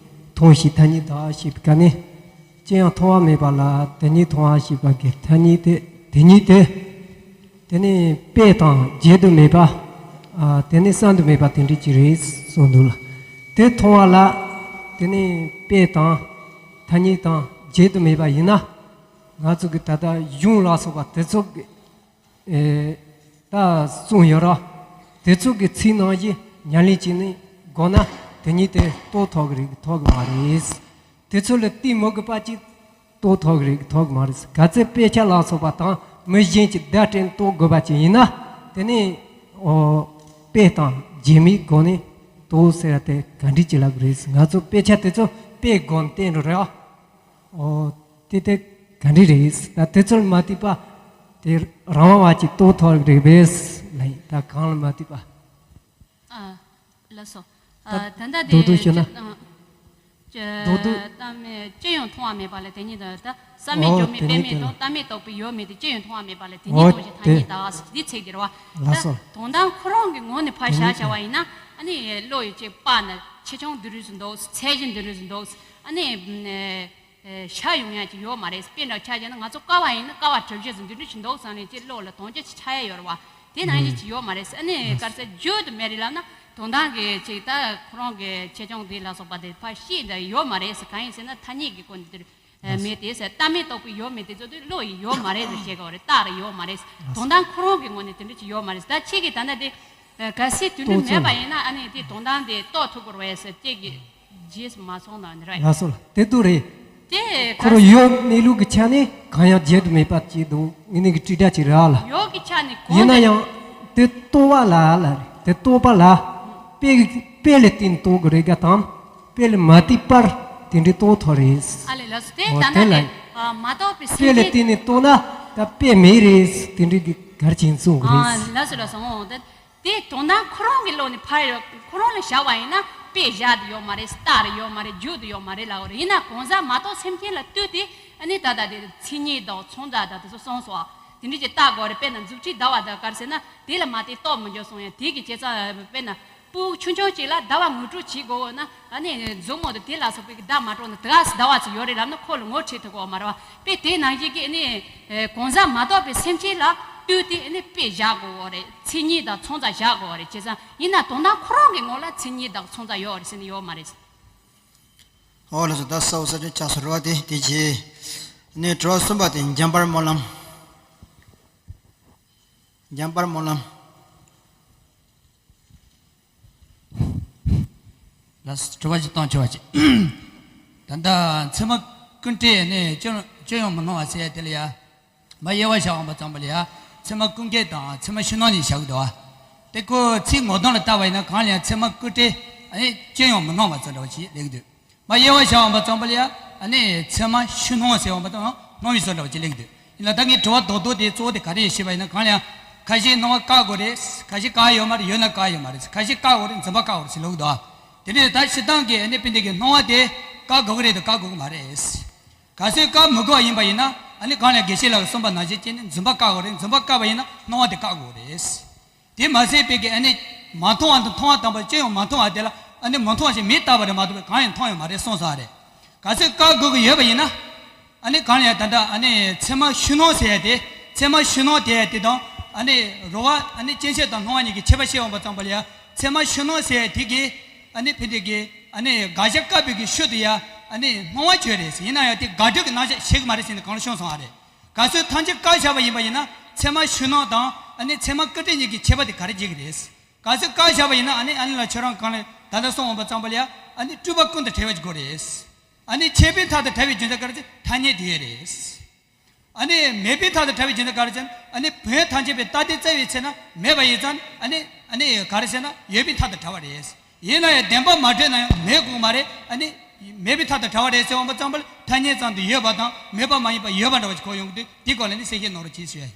མཐོང་ཞིང་ཐ་སྙད་བརྡ་ཞེས་པའི་སྐབས་ནས། ཅི་ཡང་མཐོང་བ་མེད་པ་ལ་དེ་ཉིད་མཐོང་བ་ཞེས་པ་གི་ཐ་སྙད་དེ། དེ་ཉིད་དེ། དེ་ནི་དཔེ་དང་བརྗོད་དུ་མེད་པ། ཨ། དེ་ནི་བསམ་དུ་མེད་པ་དེ་འདྲ་ཅིག་རེད་གསུངས་འདུག་ལ། དེ་མཐོང་བ་ལ། དེ་ནི་དཔེ་དང་ཐ་སྙད་དང་བརྗོད་དུ་མེད་པ་ཡིན་ན། ང་ཚོ་གི་ད་ལྟ་གཞུང་ལ་སོགས་པ་དེ་ཚོ་གི། ཨེ། ད་གསུངས་ཡོད་ར། དེ་ཚོ་གི་ཚིག་ནང་བཞིན་ཉམས་ལེན་བྱས་ནས་དགོས་ན། དེ་ཉིད་དེ་རྟོགས་ཐུབ་ཀྱི་རེད། ཐུབ་ཀྱི་མ་རེད། དེ་ཚོ་ལ་ལྟོས་མི་དགོས་པ་ཅིག་རྟོགས་ཐུབ་ཀྱི་རེད། ཐུབ་ཀྱི་མ་རེད། ག་ཚོད་དཔེ་ཆ་ལ་སོགས་པ་དང་ མི་གཞན་གྱི་བརྡ་སྤྲད་རྟོགས་དགོས་པ་ཅིག་ཡིན་ན། དེ་ནས་ཨོ་དཔེ་དང་རྗེས་མའི་སྒོ་ནས་རྟོགས་ཟེར་བ་དེ་ག་འདྲ་ཅིག་ལབ་དགོས་རེད། ང་ཚོ་དཔེ་ཆ་དེ་ཚོ་དཔེའི་སྒོ་ནས་བསྟན་འགྲོ་རེད་ཨ། ཨོ་དེ་དེ་ག་འདྲ་རེད། ད་དེ་ཚོར་མ་ལྟོས་པ་དེ་རང་དབང་བ་ཅིག་རྟོགས་ཐུབ་རེད་པས་ལབ་ཡིན། ད་གང་ལ་མ་ལྟོས་པ། ཨ། ལགས་སོ། ད་ཨ། ད་ལྟ་དེ་རྡོག་རྡོག་ཤོད་ན། ཅི། ཨ། ཅི། རྡོག་རྡོག་སྟབས་མེད་ཅི་ཡང་མཐོང་བ་མེད་པ་ལ་དེ་ཉིད་དང་། ད་བསམ་མེད་ཨོ་སྦྱོར་མེད་དེ་པད་ནི་མེད་དེ་དང་། ལ། སྟབས་མེད་རྟོགས་པའི་ཡོད་མེད་དེ་ཅི་ཡང་མཐོང་བ་མེད་པ་ལ་དེ་ཉིད་ཨོ་རྟོགས་ཤིང་ཐ་དེ་སྙད་བདག་ཟེར་འདི་ཚིག་འདིར་བ། ལགས་སོ། ད་དོན་དམ་ཁོ་རང་གི་ངོས་ནས་ཕར་དེ་བཞག་ཉིད་བྱ་དེ། བ་ཡིན་ན། ཨ་ནི་བློ་ཡི་གཅིག་པ་ན་ཆེ་ཆུང་འདི་རུ་ཟིན་འདུག་ཚད་གཞི་འདི་རུ་ཟིན་འདུག་ཨ་ནི། ཨེ། ཤ་ཡོང་ཡ་ཅིག་ཡོད་མ་རེད། དཔེ་འདྲ་ཆ་བཞག་ན་ང་ཚོ་ཀ་བ་ཡིན་ན་ཀ་བ་གྲུ་བཞི་ཟིན་འདི་འདྲ་ཞིག་འདུག་བསམ་ནས་ཅིག་བློ་ལ་དོན་རྐྱེན་ཅིག་ཆགས་ཡ་ཡོད་རེད་བ། དེ་ནང་བཞིན་ཅིག་ཡོད་མ་རེད། ཨ་ནི་ག་རེ་ཟེར་རྒྱུ་དེ་མེད་རེད་ལབ་ན། དོན་དམ་གྱི་ཅིག་ད་ཁོ་རང་གི་ཆེ་ཆུང་དེ་ལ་སོགས་པ་དེ་ཕར་ཤེས་འདྲ་ཡོད་མ་རེད་ཟེར། གང་ཡིན་ཟེར་ན་ཐ་སྙད་ཀྱི་སྐོར་འདི་འདིར་མེད་དེ་ཟེར། ལྟ་མིན་རྟོག་པའི་ཡོད་མེད་དེ་ཚོ་དེ་བློ་ཡི་ཡོད་མ་རེད་ཟེར་བཤད་དགོས་རེད། རྟགས་རེད་ཡོད་མ་རེད། དོན་དམ་ཁོ་རང་གི་ངོས་ནས་དེ་འདྲ་ཅིག་ཡོད་མ་རེད། ད་ཁྱེད་ཀྱིས་ད་ལྟ་དེ། ཨ། གལ་སྲིད་དུས་འགྲུབ་མེད་པ་ཡིན་ན། ཨ་ནི་དེ་དོན་དམ་དེ་རྟོགས་ཐུབ་དགོས་རེད་ཟེར། ཁྱེད་ཀྱིས་རྗེས་སུ་མ་སོང་ན་ནི་རེད། ལགས་སོ་ལགས། དེ་དུ་རེད། དེ་ཁོ་རང་ཡོད་མེད་ལུགས་ཀྱི་ཆ་ནས་གང་ཡང་བརྗེད་དུ་མེད་པ་ཅིག་འདུག་ངེད་གཉིས་ཀྱི་དྲིལ་བསྒྲགས་ཅིག་རག་ལ། ཡོད་ཀྱི་ཆ་ནས་གོང་ཡིན་ན་དུ་ཡང་དེ་རྟོགས་པ་ལ་ལ་རེད། དེ་རྟོགས་པ་ལ་དཔེ་དཔེ་ལ་བརྟེན་རྟོགས་དགོས་རེད་ག་དང་། དཔེ་ལ་མ་ལྟོས་པར་དེ་འདྲའི་རྟོགས་ཐུབ་རེད། ཨ་ལས། ལགས་སོ། དེ་འོ་ད་དེ་ལྟ་ལ་རེད། ཨ། མ་རྟོགས་པའི་དཔེ་སེམས་ལ་ཅན། བརྟེན་ནས་རྟོགས་ན་ད་དཔེ་མེད་རེད། དེ་འདྲའི་གི་གར་ཆེན་གསུང་གི་རེད། ཨ། ལགས་སོ་ལགས་སོ། འོ་ད། དེ་དོན་དམ་ཁོ་རང་གི་བློ་ནས་ཕར་ཁོ་རང་ལ་བཞག་པ་ཡིན་ན་དཔེ་བཞག་དེ་ཡོད་མ་རེད། རྟགས་རེད་ཡོད་མ་རེད། རྒྱུ་དེ་ཡོད་མ་རེད་ལབ་པ་རེད། ཡིན་ན་གང་ཟག་མ་རྟོགས་སེམས་ཅན་ལ་ལྟོས་ཏེ། ཨ་ནི་ད་ལྟ་དེ་མཚན་ཉིད་དང་མཚོན་བྱ་དང་དེ་ཚོ་གསུངས་སོང་། དེ་འདྲ་ཅིག་བལྟ་དགོས་རེད། དཔེར་ན་མཛུབ་ཁྲིད་ཟླ་བ་དང་ག་རེ་ཟེར་ན་དེ་ལ་མ་བལྟས་རྟོགས་མི་འགྱུར་གསུངས་ཡ། དེ་གི་བྱས་ཙང་དཔེར་ན། སྤུ་ཆུང་ཆུང་ཅིག་ལ་ཟླ་བ་ངོ་སྤྲོད་བྱེད་དགོས་ན། ཨ་ནི་མཛུབ་མོ་དེ་དེ་ལ་སོགས་པའི་བརྡ་མ་སྤྲོད་ན་དེ་ག་ཟླ་བ་ཚོ་ཡོད་རེད་ལབ་ན་ཁོ་ལ་ངོ་འཕྲོད་ཐུབ་ཀྱི་ཡོད་མ་རེད་བ། དཔེ་དེ་ནང་བཞིན་གྱི་ཨ་ནི་གང་ཟག་མ་རྟོགས་པའི་སེམས་ཅན་ལ་ལྟོས་ཏེ་ཨ་ནི་དཔེ་བཞག་དགོས་ཡོད་རེད། མཚན་ཉིད་དང་མཚོན་བྱ་བཞག་དགོས་ཡོད་རེད། བྱས་ཙང་ཡིན་ན་དོན་དམ་ཁོ་རང་གི་ངོ་ལ་མཚན་ཉིད་དང་མཚོན་བྱ་ཡོད་རེད་ཟེར་ནི་ཡོད་མ་རེད། ཨོ་ལགས་སོ། ད་ས་འོག་ས་ཆུང་ཆགས་སོ་རེད་བ། དེ་དེ་རྗེས་ནས་དྲི་བ་གསུམ་པ་དེ་འཇམ་དཔལ་སྨོན་ལམ། འཇམ་དཔལ་སྨོན་ལམ། ལགས་སོ། དྲི་བ་ཅིག་བཏང་ཆོག་པ་ཅིག་ད་ལྟ་མཚན་མ་ཀུན་བྲལ་ནས་སྐྱོན་སྐྱོན་ཡང་མི་སྣང་བ་ཟེར་ཡ་དེ་ལ་ཡ། མ་དབྱེ་བ་བྱ་འོང་པ་ཙམ་པ་ལ་ཡ། མཚན་མ་ཀུན་བྲལ་དང་མཚན་མ་ཕྱི་སྣང་གཉིས་བཞག་གི་འདུག་བ། དེ་ཁོ་ཚིག་ངོ་གདོང་ལ་བལྟ་བ་ཡིན་ན་གང་ལ་ཡང་མཚན་མ་ཀུན་བྲལ་ཨ་ནི་སྐྱོན་ཡང་མི་སྣང་བ་ཙམ་འདྲ་བ་ཅིག་སླེབས་ཀྱི་འདུག་མ་དབྱེ་བ་བྱ་འོང་པ་ཙམ་པ་ལ་ཡ། ཨ་ནི་མཚན་མ་ཕྱི་སྣང་ཟེར་འོང་པ་དང་སྣང་བའི་བཟོ་འདྲ་བ་ཅིག་སླེབས་ཀྱི་འདུག་ཡིན་ན་ད་ངའི་དྲི་བ་རྡོག་རྡོག་དེ་གཙོ་བོ་དེ་ག་རེ་ཡིན་ཞེས་པ་ཡིན་ན། གང་ལ་ཡང་ཁ་ཞེ་སྣང་བ་བཀག་དགོས་རེད། ཁ་ཞེ་བཀག་ཡོད་མ་རེད། ཡོད་ན་བཀག་ཡོད་མ་རེད། ཁ་ཞེ་བཀག་དགོས་རེད། འཛིན་པ་བཀག་དགོས་རེད་ཟེར་ལབ་ཀྱི་འདུག་དེ་ནས་ད་སྤྱིར་བཏང་གི་ཨ་ནི་དཔེ་འདི་གི་སྣང་བ་དེ་བཀག་དགོས་ཀྱི་རེད་དམ་བཀག་དགོས་ཀྱི་མ་རེད། གལ་སྲིད་བཀག་མི་དགོས་པ་ཡིན་པ་ཡིན་ན། ཨ་ནི་གང་ལ་ཡང་དགེ་བཤེས་ལགས་ཀྱིས་གསུངས་པ་ནང་བཞིན་བྱས་ནས་འཛིན་པ་བཀག་དགོས་རེད། འཛིན་པ་བཀག་པ་ཡིན་ན་སྣང་བ་དེ་བཀག་དགོས་རེད། དེ་མ་ཟད་པའི་གི་ཨ་ནི་མ་མཐོང་བ་དང་མཐོང་བ་དང་པོ་སྐྱོན་ཡང་མ་མཐོང་བ་དེ་ལ་ཨ་ནི་མ་མཐོང་བ་ཞིག་མེད་བཏགས་པ་རེད་མ་གཏོགས་པའི་གང་ཡང་མཐོང་ཡོད་མ་རེད་གསུངས་ས་རེད། གལ་སྲིད་བཀག་དགོས་ཀྱི་ཡོད་པ་ཡིན་ན། ཨ་ནི་གང་ལ་ཡང་ད་ལྟ་ཨ་ནི་མཚན་མ་ཕྱི་སྣང་ཟེར་ཡ་དེ། མཚན་མ་ཕྱི་སྣང་དེ་ཡ་དེ་དང་། ཨ་ནི་རོ་བ་ཨ་ནི་སྐྱེ་མཆེད་དང་སྣང་བ་གཉིས་ཀྱི་ཁྱད་པར་བཤད་འོང་པ་ཙམ་པ་ལ་ཡ། མཚན་མ་ཕྱི་སྣང་ཟེར་ཡ་དེ་གི་ཨ་ནི་ཕན་བདེ་གི་ཨ་ནི་དགག་བྱ་བཀག་པའི་གི་ཤུལ་དུ་ཡ། ཨ་ནི་སྣང་བ་བརྗོད་རེད་ཟེར། ཡིན་ན་ཡང་དེ་དགག་སྒྲུབ་ཀྱི་རྣམ་གཞག་བྱེད་ཀྱི་མ་རེད་ཟེར་ནས་གང་ལ་གསུངས་སོང་བ་རེད། གལ་སྲིད་ཐམས་ཅད་བཀག་བཞག་པ་ཡིན་པ་ཡིན་ན། མཚན་མ་ཕྱི་སྣང་དང་ཨ་ནི་མཚན་མ་ཀུན་བྲལ་གཉིས་ཀྱི་ཁྱད་པར་དེ་ག་རེ་འབྱེད་ཀྱི་རེད། གལ་སྲིད་བཀག་བཞག་པ་ཡིན་ན། ཨ་ནི་ཨ་ནི་ལ་ཁྱོད་རང་གང་ལ་ད་ལྟ་གསུངས་འོང་པ་ཙམ་པ་ལ་ཡ། ཨ་ནི་སྤྲོས་པ་ཀུན་ཏུ་བྲལ་བ་ཅིག་དགོས་རེད། ཨ་ནི་ཆད་པའི་མཐའ་དང་བྲལ་བའི་རྒྱུ་མཚན་ག་རེ་ཟེར། ཐ་སྙད་དེ་རེད། ཨ་ནི་མེད་པའི་མཐའ་དང་བྲལ་བའི་རྒྱུ་མཚན་ག་རེ་ཟེར། ཨ་ནི་བོན་ཐམས་ཅད་པའི་རྟག་སྟེ་རྩ་བའི་ཚེ་ན་མེད་པ་ཡིན་ཙང་། ཨ་ནི་ཨ་ནི་ག་རེ་ཟེར་ན་ཡོད་པའི་མཐའ་དང་བྲལ་བ་རེད། ཡིན་ན་ཡང་བདེན་པ་མ་གྲུབ་ན་ཡང་མེད་དགོས་མ་རེད། ཨ་ནི་མེད་པའི་མཐའ་དང་བྲལ་བ་རེད་ཟེར་འོང་པ་ཙམ་པ་ལ་ཐ་སྙད་ཙམ་དུ་ཡོད་པ་དང་མེད་པ་མ་ཡིན་པ་ཡོད་པ་འདྲ་བ་ཞིག་གོ་ཡོང་གི་འདུག་དེའི་སྐོར་ལ་ནི་གསལ་བཤད་གནང་རོགས་གྱིས་ཞུ་ཡ་ཡིན།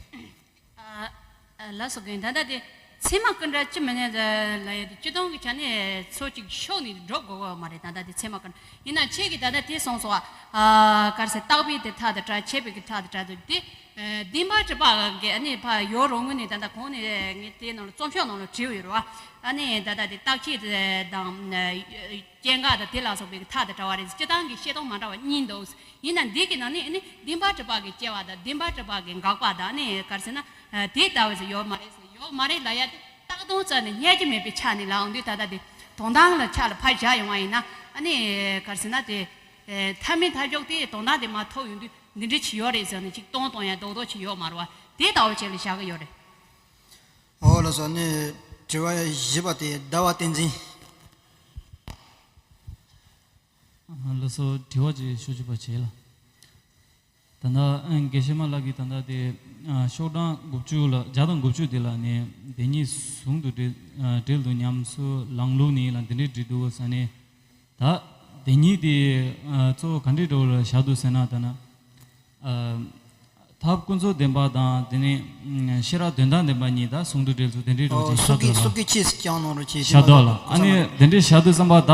ཨ། ཨ། ལགས་སོ། རྒན། ད་ལྟ་དེ་མཚན་མ་ཀུན་བྲལ་ཅི་མི་སྣང་ལབ་ཡ་དེ་སྤྱིར་བཏང་གི་ཆ་ནས་ཚོ་གཅིག་ཕྱོགས་ནས་འགྲོ་དགོས་པ་མ་རེད། ད་ལྟ་དེ་མཚན་མ་ཀུན། ཡིན་ན་ཁྱེད་ཀྱིས་ད་ལྟ་དེ་གསུངས་སོང་བ། ཨ། ག་རེ་ཟེར། བརྟག་པའི་དེ་མཐའ་དང་བྲལ། ཆད་པའི་གི་མཐའ་དང་བྲལ་དུ་དེ། ཨ། བདེན་པ་གྲུབ་པ་གི་ཨ་ནི་ཕར་ཡོད་རུང་ངོས་ནས་ད་ལྟ་གོང་ནས་ངས་དེ་ནང་ལ་རྩོམ་ཤོག་ནང་ལ་བྲིས་ཡོད་རེད་བ། ཨ་ནི་ད་ལྟ་དེ་རྟག་ཆད་དང་། སྐྱེ་འགག་དང་དེ་ལ་སོགས་པའི་མཐའ་དང་བྲལ་བ་རེད། སྤྱིར་བཏང་གི་བཤད་སྟངས་མ་འདྲ་བ་གཉིས་འདུག་ཡིན་ན་འདི་གི་ནང་ནས་ཨ་ནི་བདེན་པ་གྲུབ་པ་གི་སྐྱེ་བ་དང་བདེན་པ་གྲུབ་པ་གི་འགག་པ་དང་། ཨ་ནི་ག་རེ་ཟེར་ན། དེ་ལྟ་བུ་ཟེར་ཡོད་མ་རེད་ཟེར། ཡོད་མ་རེད་ལབ་ཡ་དེ་རྟག་སྟོང་རྩ་ནས་རྙེད་རྒྱུ་མེད་པའི་ཆ་ནས་ལབ་འོང་དུས། ད་ལྟ་དེ་དོན་དམ་ལ་ཆ་ལ་ཕར་བཞག་ཡོང་བ་ཡིན་ན། ཨ་ནི་ག་རེ་ཟེར་ན་དེ། མཐའ་མེད་མཐའ་འཇོག་དེ་དོན་དམ་དེ་མ་ཐོབ་ཡོང་དུས་འདི་འདྲ་ཅིག་ཡོད་རེད་ཟེར་ནས་ཅིག་སྟོང་སྟོང་ཡ་རྡོག་རྡོག་ཅིག་ཡོད་མ་རེད་བ། དེ་ལྟ་བུ་ཅིག་ལ་བཞག་གི་ཡོད་རེད། ཨོ་ལགས་སོ། ཨ་ནི་དྲི་བ་བཞི་པ་དེ་ཟླ་བ་བསྟན་འཛིན། ལགས་སོ། དྲི་བ་ཅིག་ཞུ་ཆོག་པ་བྱེད་ལ། ད་ལྟ་ཨ་དགེ་བཤེས་མ་ལགས་ཀྱིས་ད་ལྟ་དེ་ཨ་ཤོག་གྲངས་དགུ་བཅུ་ལ་བརྒྱ་དང་དགུ་བཅུ་དེ་ལ་ནི་བདེན་གཉིས་ཟུང་དུ་འབྲེལ་ཨ་འབྲེལ་འདུག་ཉམས་སུ་ལེན་ལུགས་ནི་ལ་འདི་འདྲའི་འབྲི་འདུག་ཟེར་ནས། ད་བདེན་གཉིས་དེ་ཨ་གཙོ་བོ་ག་འདྲའི་འགྲོ་ལ་བཞག་འདུག་ཟེར་ན། ད་ན་ཨ་ཐབས་ཀུན་རྫོབ་བདེན་པ་དང་དེ་ནས་ཨ་ཤེས་རབ་དོན་དམ་བདེན་པ་གཉིས་ད་ཟུང་དུ་འབྲེལ་ཚུལ་དེ་འདྲའི་འགྲོ་ཅིག་བཞག་འདུག་ལ། ཆེས་སྐྱང་ནོར་ཆེ་བཞག་འདུག་ལ། ཨ་ནི་དེ་འདྲའི་བཞག་འདུག་བསམ་པ་ད།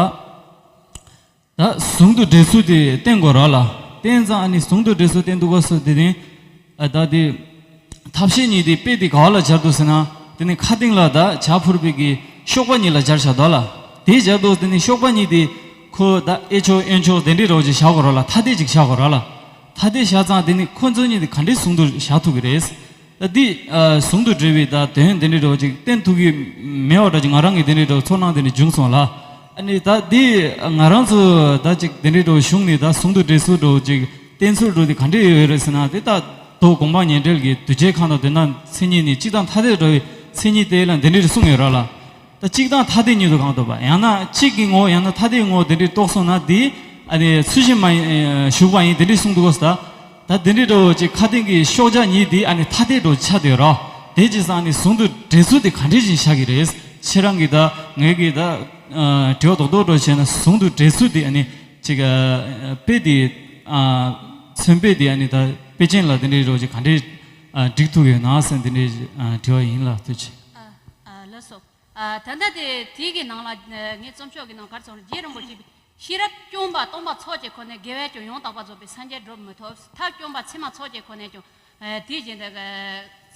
ད་ཟུང་དུ་འབྲེལ་ཚུལ་དེ་བསྟན་དགོས་ར་ལ། བསྟན་ཙང་ཨ་ནི་ཟུང་དུ་འབྲེལ་ཚུལ་བསྟན་འདུག་གོ་སོ་དེ་ནི། ཨ་ད་དེ་ཐབས་ཤེས་གཉིས་དེ་དཔེ་དེ་ག་བ་ལ་སྦྱར་འདུག་ཟེར་ན། དེ་ནི་ཁ་སྟེང་ལ་ད་བྱ་འཕུར་བའི་གི་གཤོག་པ་གཉིས་ལ་སྦྱར་བཞག་འདུག་ལ། དེ་སྦྱར་འདུག་དེ་ནི་གཤོག་པ་གཉིས་དེ་ཁོ་ད་ཨེ་ཆོག་ཨེན་ཆོག་དེ་འདྲའི་རོགས་ཅིག་བཞག་དགོས་ར་ལ། ཐ་དད་ཅིག་བཞག་དགོས་ར་ལ། ཐ་དད་བཞག་ཙང་དེ་ནི་ཁོ་ཚོ་གཉིས་དེ་ག་འདྲའི་ཟུང་དུ་བཞག་ཐུབ་ཀྱི་རེད། ད་འདི་ཨ་ཟུང་དུ་འབྲེལ་བའི་ད་དོན་དེ་འདྲའི་འགྲོ་ཅིག་བསྟན་ཐུབ་ཀྱི་མེད་པ་འདྲ་ཅིག་ང་རང་གི་དེ་འདྲའི་འགྲོ་ཚོར་སྣང་དེ་འདྲ་བྱུང་སོང་ལ། ཨ་ནི་ད་འདི་ང་རང་ཚོ་ད་ཅིག་དེ་འདྲའི་འགྲོ་གཞུང་ནས་ད་ཟུང་དུ་འབྲེལ་ཚུལ་འགྲོ་ཅིག་བསྟན་ཚུལ་འགྲོ་དེ་ག་འདྲའི་ཡོད་རེད་ཟེར་ན། དེ་ད་མདོ་དགོངས་པ་ཉན་འབྲེལ་གྱི་གདུལ་བྱའི་ཁམས་དང་དོན་དམ་མཚན་ཉིད་ནི་གཅིག་དང་ཐ་དད་འགྲོ་བའི་མཚན་ཉིད་དེ་ལ་འདི་འདྲའི་གསུངས་ཡོད་ར་ལ། ད་གཅིག་དང་ཐ་དད་ཉིད་དུ་གང་ཐོབ་པ། ཡང་ན་གཅིག་གི་ངོ་བོ་ཡང་ན་ཐ་དད་ངོ་བོ་དེ་འདྲའི་རྟོགས་སོང་ན་དེ་ཨ་ནི་ཚུལ་བཞིན་མ་ཡིན་ཞུགས་པ་ཡིན་དེ་འདྲའི་གསུངས་འདུག་གོ། ད་ད་དེ་འདྲའི་འགྲོ་ཅིག་ཁ་སྟེང་གི་ཤོག་བྱ་གཉིས་དེ་ཨ་ནི་ཐ་དད་འགྲོ་ཆ་དེ་ར། དེ་ཅི་ཙང་ཨ་ནི་ཟུང་དུ་འབྲེལ་ཚུལ་དེ་ག་འདྲས་ཅིག་བཞག་གི་རེད། ཁྱེད་རང་གིས་ད་ངས་ཀྱིས་ད་ཨ་དྲི་བ་རྡོག་རྡོག་འགྲོ་བྱས་ན་ཟུང་དུ་འབྲེལ་ཚུལ་དེ་ཨ་ནི་ཅིག་ཨ་དཔེ་དེ་ཨ་མཚོན་དཔེ་དེ་ཨ་ནི་ད་དཔེ་ཅན་ལ་དེ་འདྲའི་འགྲོ་ཅིག་ག་འདྲས་ཨ་འགྲིག་ཐུབ་ཡོད་ན་ཟེར་དེ་འདྲའི་ཨ་དྲི་བ་ཡིན་ལ། ཐུགས་རྗེ་ཆེ། ཨ་ཨ་ལགས་སོ། ཨ་ད་ལྟ་དེ་དེའི་གི་ནང་ལ་ཨ་ངའི་རྩོམ་ཤོག་གི་ནང་ག་རེ་ཟེར་རྒྱལ་རིན་པོ་ཆེ་ཤེས་རབ་སྐྱོང་བ་སྟོང་པ་ཚོགས་ཀྱི་སྒོ་ནས་དགེ་བས་ཀྱང་ཡང་དག་པར་རྫོགས་པའི་སངས་རྒྱས་འགྲུབ་མི་ཐུབ། ཐབས་སྐྱོང་བ་ཕྱི་མ་ཚོགས་ཀྱི་སྒོ་ནས་ཀྱང་ཨ་དེ་བཞིན་དུ་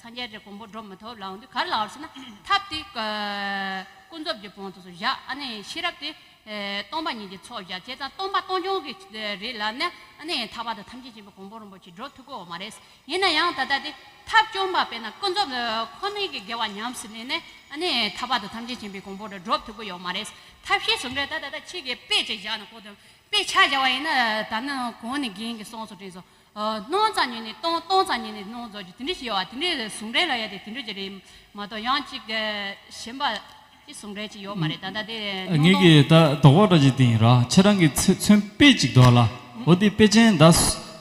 སངས་རྒྱས་ཀྱི་གོ་འཕང་འགྲུབ་མི་ཐུབ་ལབ་འདུག་ག་རེ་ལབ་ཟེར་ན། ཐབས་དེ་ཨ་ཀུན་རྫོབ་ཀྱི་དབང་དུ་བཞག་ཨ་ནི་ཤེས་རབ་དེ་ཨ་སྟོང་པ་ཉིད་ཀྱི་ཚོགས་བཞག་བྱས་ཙང་སྟོང་པ་སྟོང་རྐྱང་གི་རེད་ལབ་ན། ཨ་ནི་ཐར་པ་དང་ཐམས་ཅད་མཁྱེན་པའི་གོ་འཕང་རིན་པོ་ཆེ་འགྲུབ་ཐུབ་ཀྱི་ཡོད་མ་རེད། ཡིན་ན་ཡང་ད་ལྟ་དེ་ཐབས་སྐྱོང་བ་དཔེར་ན་ཀུན་རྫོབ་ཁོ་ནའི་གི་དགེ་བ་ཉམས་སུ་ལེན་ནས་ཨ་ནི་ཐར་པ་དང་ཐམས་ཅད་མཁྱེན་པའི་གོ་འཕང་དུ་འགྲུབ་ཐུབ་ཀྱི་ཡོད་མ་རེད། ཐབས་ཤེས་ཟུང་འབྲེལ་ད་ད་ལྟ་ཁྱེད་ཀྱིས་དཔེ་ཅིག་བཞག་ན་གོ་དང་། དཔེ་ཆ་བཞག་པ་ཡིན་ན་ད་ནི་གོང་ནས་རྒན་གྱིས་གསུངས་སོང་དྲན་སོང་། ཨ་སྣང་ཙམ་ཉིད་ནས་སྟོང་། སྟོང་ཙམ་ཉིད་ནས་སྣང་ཟེར་རྒྱུ་དེ་འདྲ་ཞིག་ཡོད་པ། དེ་འདྲའི་ཟུང་འབྲེལ་ལ་ཡ་དེ་དེ་འདྲ་ཅིག་རེད་མ་གཏོགས་ཡང་ཅིག་གཞན་པ་ཅིག་ཟུང་འབྲེལ་ཅིག་ཡོད་མ་རེད། ད་ལྟ་དེ་སྣང་ངེད་སྟོང་། ཀྱིས་ད་དོགས་པ་འདྲ་ཅིག་བསྟན་ཡིན་ར། ཁྱེད་རང་གིས་མཚོན་མཚོན་དཔེ་ཅིག་འདུག་ལ། འོ་དེ་དཔེ་ཅན་ད་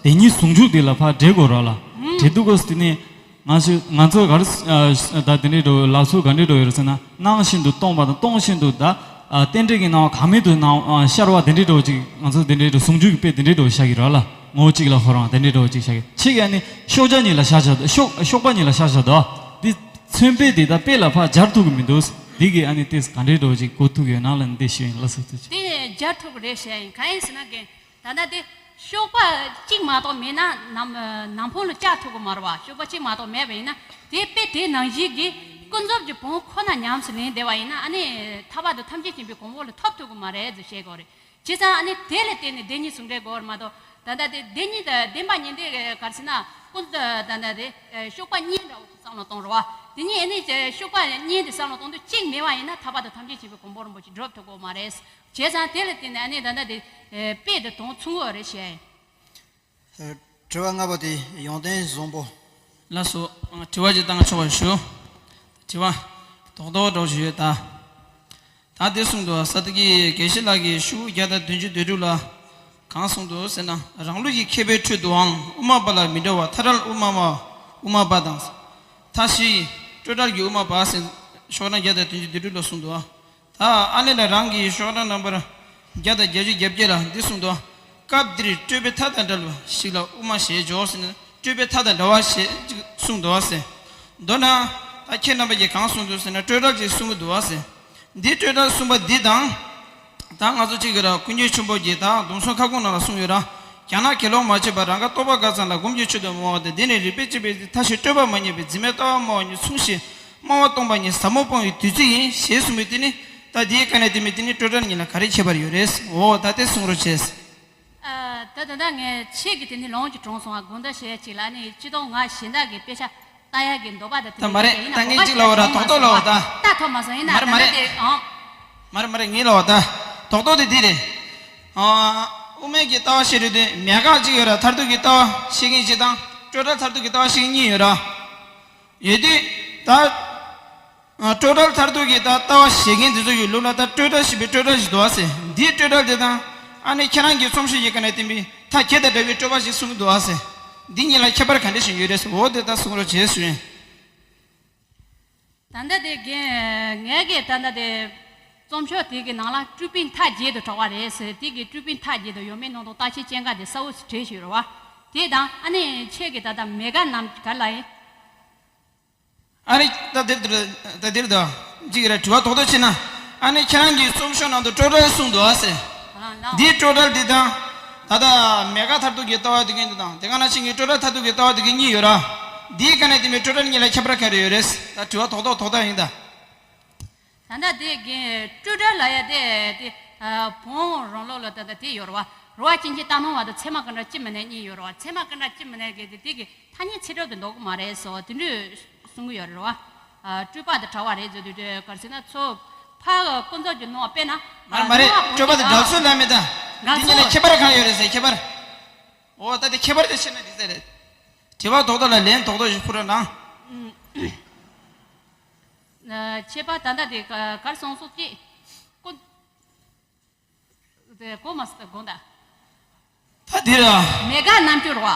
བདེན་གཉིས་ཟུང་འཇུག་དེ་ལ་ཕར་འབྲེལ་དགོས་ར་ལ། འབྲེལ་འདུག་གོ་དེ་ནས། ང་ཚོས་ང་ཚོ་ག་རེ་ཨ་ད་དེ་འདྲའི་འགྲོ་ལག་སོ་ག་འདྲའི་འགྲོ་ཡོད་རེད་ཟེར་ན། སྣང་བཞིན་དུ་སྟོང་པ་དང་སྟོང་བཞིན་དུ་ད་ཨ་རྟེན་འབྲེལ་གྱི་སྣང་བ་གང་མེད་དུ་སྣང་ཨ་ཤར་བ་དེ་འདྲའི་འགྲོ་ཅིག་ང་ཚོ་དེ་འདྲའི་འགྲོ་ཟུང་འཇུག་གི་དཔེ་དེ་འདྲའི་འགྲོ་བཞག་གི་ར་ལ། ངོ་བོ་གཅིག་ལ་ཁོ་རང་དེ་འདྲའི་འགྲོ་ཅིག་བཞག་གི། ཕྱིས་ཀྱི་ཨ་ནི་ཤོག་བྱ་གཉིས་ལ་བཞག་བཞག་འདུག་ཤོག་ཤོག་པ་གཉིས་ལ་བཞག་བཞག་འདུག་འདི་མཚོན་དཔེ་དེ་ད་དཔེ་ལ་ཕར་སྦྱར་ཐུབ་ཀྱི་མི་འདུག་འདི་གི་ཨ་ནི་དེ་ག་འདྲའི་འགྲོ་ཅིག་གོ་ཐུབ་ཡོད་ན་ལ་འདི་ཞུ་ཡིན་ལ། སོ་ཐུགས་ཆེ། དེ་སྦྱར་ཐུབ་ཀྱི་རེད་ཞེས་ཡིན། གང་ཡིན་ཟེར་ན་རྒན། ད་ལྟ་དེ་ཤོག་པ་གཅིག་མ་གཏོགས་མེད་ན་ནམ་ནམ་ཕུང་ལ་བཅར་ཐུབ་ཀྱི་མ་རེད་བ། ཤོག་པ་གཅིག་མ་གཏོགས་མེད་པ་ཡིན་ན། དེ་དཔེ་དེ་ནང་བཞིན་གྱི་ཀུན་རྫོབ་ཀྱི་བོན་ཁོ་ན་ཉམས་སུ་ལེན་བསྡད་པ་ཡིན་ན། ཨ་ནི་ཐར་པ་དང་ཐམས་ཅད་མཁྱེན་པའི་གོ་འཕང་ལ་ཐོབ་ཐུབ་ཀྱི་མ་རེད་ཟེར་བཤད་དགོས་རེད། བྱས་ཙང་ཨ་ནི་དེ་ལ་བརྟེན་ནས་བདེན་གཉིས་ཟུང་འབྲེལ་དགོས་རེད་མ་གཏོགས། ད་ལྟ་དེ་བདེན་གཉིས་དང་བདེན་པ་གཉིས་དེ་ག་རེ་ཟེར་ན། ཀུན་ད་ལྟ་དེ་ཤོག་པ་གཉིས་འདྲ་བོ་བསམ་བློ་གཏོང་རོགས། དེ་གཉིས་ཨ་ནི་ཤོག་པ་གཉིས་དེ་བསམ་བློ་གཏོང་དུས་གཅིག་མེད་པ་ཡིན་ན་ཐར་པ་དང་ཐམས་ཅད་མཁྱེན་པའི་གོ་འཕང་རིན་པོ་ཆེ་འགྲུབ་ཐུབ་ཀྱི་མ་རེད། བྱས་ཙང་དེ་ལ་བརྟེན་ནས་ཨ་ནི་ད་ལྟ་དེ་དཔེ་དེ་དོན་མཚུངས་པོ་རེད་བཤད། དྲི་བ་ལྔ་པ་དེ་ཡོན་ཏན་བཟང་པོ། ལགས་སོ། དྲི་བ་ཅིག་བཏང་ཆོག་པ་ཞུ། དྲི་བ་རྡོག་རྡོག་འདྲ་ཞིག་ཡོད་ད། ད་དེ་གསུངས་འདུག་ས་ཏི་ཀི་དགེ་བཤེས་ལགས་ཀྱིས་ཤོག་བུ་བརྒྱ་དང་བདུན་ཅུ་དོན་དྲུག་ལ་གང་གསུངས་འདུག་ཟེར་ན། རང་ལུགས་ཀྱི་མཁས་པའི་ཁྲོད་དུའང་དབུ་མ་པ་ལ་མི་འདྲ་བ་མཐའ་བྲལ་དབུ་མ་པ། དབུ་མ་པ་དང་། མཐའ་བཞིའི་སྤྲོས་བྲལ་གྱི་དབུ་མ་པ་ཟེར་ཤོག་གྲངས་བརྒྱ་དང་བདུན་ཅུ་དོན་དྲུག་ལ་གསུངས་འདུག་ད་ཨ་ནེ་ལགས་རང་གིས་ཤོག་གྲངས་རྣམ་པར་བརྒྱ་དང་བརྒྱད་ཅུ་གྱ་བརྒྱད་ལ་འདི་གསུངས་འདུག་སྐབས་འདིར་སྤྲོས་པའི་མཐའ་དང་བྲལ་བ་ཞིག་ལ་དབུ་མ་ཞེས་བྱའོ་ཟེར་ནས་སྤྲོས་པའི་མཐའ་དང་བྲལ་བ་ཞེས་གཅིག་གསུངས་འདུག་ཟེར། མདོར་ན་ད་ཁྱེད་རྣམ་པ་གིས་གང་གསུངས་འདུག་ཟེར་ན་སྤྲོས་བྲལ་ཅིག་གསུང་གི་འདུག་ཟེར། འདི་སྤྲོས་བྲལ་གསུངས་པ་འདི་དང་། ད་ང་ཚོ་གཅིག་གི་ར་ཀུན་མཁྱེན་ཆེན་པོ་གིས་ད་སྡོམ་གསུམ་ཁ་སྐོང་ནང་ལ་གསུངས་ཡོད་ར། རྒྱ་ནག་གི་ལོག་མ་བྱས་པར་རང་ག་རྟོགས་པ་འགག་ཙམ་ལ་སྒོམ་གྱི་ཆེད་དུ་སྨྲ་བ་སྟེ། འདི་ནི་རིགས་པས་དཔྱད་པའི་མཐའ་བཞི་སྤྲོས་པ་མ་རྙེད་པའི་འཛིན་མེད་ལྟ་བ་སྨྲ་བ་ཉིད་མཚུངས་ཤིང་། སྨྲ་བ་སྟོང་པ་ཉིད་ཟབ་མོ་སྤོང་བའི་བདུད་རྩི་ཡིན་ཞེས་གསུངས་པའི་དེ་ནི། ད་འདིའི་སྐབས་ནས་དེ་མིན་དེ་ནི་སྤྲོས་བྲལ་གཉིས་ལ་ག་རེ་ཁྱད་པར་ཡོད་རེད། འོ་ད་དེ་གསུང་རོགས་བྱས། ཨ་ད་ད་ད་ངས་ཁྱེད་ཀྱི་དེ་ནི་ལོངས་ཀྱི་གྲོང་སོང་བ་དགོངས་དག་ཞུ་ཡ་ཅིག་ལ་ནི་སྤྱི་དོན་ང་གཞན་དག་གི་དཔེ་ཆ་ལྟ་ཡ་གི་འདོད་པ་དང་དེ་ད་མ་རེད། ད་ངས་གཅིག་ལབ་པ་ར་རྡོག་རྡོག་ལབ་པ་ད། ད་ཐོབ་མ་སོང་ཡིན་ན་མ་རེད་མ་རེད། ད་དེ་ཨང་། མ་རེད་མ་རེད། ངས་ལབ་པ་ད་རྡོག་རྡོག་དེ་འདི་རེད། ཨ་དབུ་མའི་གི་ལྟ་བ་བཤད་རེད་དེ་མེད་ག་གཅིག་ཡོད་ར། མཐར་ཐུག་གི་ལྟ་བ་བཤད་མཁན་གཅིག་དང་སྤྲོས་བྲལ་མཐར་ཐུག་གི་ལྟ་བ་བཤད་མཁན་གཉིས་ཡོད་ར། ཡོད་དུས་ད། ཨ་སྤྲོས་བྲལ་མཐར་ཐུག་གི་ད་ལྟ་བ་བཤད་མཁན་དེ་ཚོ་ཡི་ལུགས་ལ་ད་སྤྲོས་བྲལ་ཞེས་པའི་སྤྲོས་བྲལ་ཞིག་འདུག་ཨ་ཟེར། འདིའི་སྤྲོས་བྲལ་དེ་དང་ཨ་ནི་ཁྱེད་རང་གི་རྩོམ་གཞི་ཡི་ག་ནས་བསྟན་པའི་མཐའ་བརྒྱད་དང་བྲལ་བའི་སྤྲོས་པ་ཞིག་གསུངས་འདུག་ཨ་ཟེར། འདི་གཉིས་ལ་ཁྱད་པར་ག་འདྲ་ཞིག་ཡོད་རེད་ཟེར། འོ་དེ་ད་གསུང་རོགས་བྱེད་ཞུ་ཡིན། ད་ལྟ་དེ་རྒན་ངས་ཀྱི་ད་ལྟ་དེ་རྩོམ་ཤོག་དེ་གི་ནང་ལ་སྤྲུལ་པའི་མཐའ་རྒྱས་དུ་གྲགས་པ་རེད་ཟེར། དེ་གི་སྤྲུལ་པའི་མཐའ་རྒྱས་དུ་ཡོད་མེད་ནང་དུ་བརྟག་དཔྱད་ཅན་ག་དེ་གསལ་བོ་བྲིས་ཡོད་རེད་བ། དེ་དང་ཨ་ནི་ཁྱེད་ཀྱི་ད་ལྟ་མེ་ག་ནམ་ག་ལ་ཡིན། ཨ་ནི་ད་དེར་དེར་ད་དེར་ད་ཅིག་རེ་དྲི་བ་རྡོག་རྡོག་བྱས་ན། ཨ་ནི་ཁྱེད་རང་གི་རྩོམ་ཤོག་ནང་དུ་སྤྲོས་བྲལ་གསུངས་འདུག་ཨ་ཟེར། ཨ་ལགས། འདིའི་སྤྲོས་བྲལ་འདི་དང་། ད་ལྟ་མེ་ག་མཐར་ཐུག་གི་ལྟ་བ་དེ་གན་འདི་དང་དེ་ག་ནང་བཞིན་གྱི་སྤྲོས་བྲལ་མཐར་ཐུག་གི་ལྟ་བ་དེ་གན་གཉིས་ཡོད་ར། འདིའི་སྒང་ནས་དེ་མིན་སྤྲོས་བྲལ་གཉིས་ལ་ཁྱད་པར་ག་རེ་ཡོད་རེད། ད་དྲི་བ་རྡོག་རྡོག་རྡོག་རྡོག་ཡིན་ད། ད་ལྟ་དེ་གི་སྤྲོས་བྲལ་ལ་ཡ་དེ་དེ་ཨ་བོང་རང་ལོག་ལ་ད་ལྟ་དེ་ཡོད་ར་བ། རོ་བ་ཅན་གྱི་རྟ་ནོར་བ་དང་ཚད་མ་ཀུན་བྲལ་སྐྱེ་མི་གནས་གཉིས་ཡོད་ར་བ། ཚད་མ་ཀུན་བྲལ་སྐྱེ་མི་གནས་གི་དེ་དེ་གི་ཐ་སྙད་ཚིག་གྲོགས་དེ་འདོགས་གི་མ་རེད་ཟེར་བ་དེ་འདྲས་གསུང་གི་ཡོད་རེད་བ། ཨ་སྤྲོས་པ་དང་བྲལ་བ་རེད་ཟེར་དུས་དེ་ག་རེ་ཟེར་ན་ཚོ་ཕ་གི་ཀུན་རྫོབ་ཀྱི་ནོར་བ་དཔེར་ན། མ་རེད་མ་རེད། སྤྲོས་པ་དང་འགལ་ཚུལ་ལ་མེད་ད། འདི་གཉིས་ལ་ཁྱད་པར་གང་ཡོད་རེད་ཟེར་ཁྱད་པར། འོ་ད་དེ་ཁྱད་པར་དེ་ཤེས་ན་འགྲིག་ས་རེད། དྲི་བ་རྡོག་རྡོག་ལ་ལན་རྡོག་རྡོག་ཞིག་ཕུལ་རོགས་གནང་། ཨ་ཁྱད་པར་ད་ལྟ་དེ་ག་གར་སོང་སོགས་ཀྱི་ཀུན། དེ་གོ་མ་སོང་དགོངས་དག་ད་འདི་ར། མེ་ག་རྣམ་འགྱུར་བ།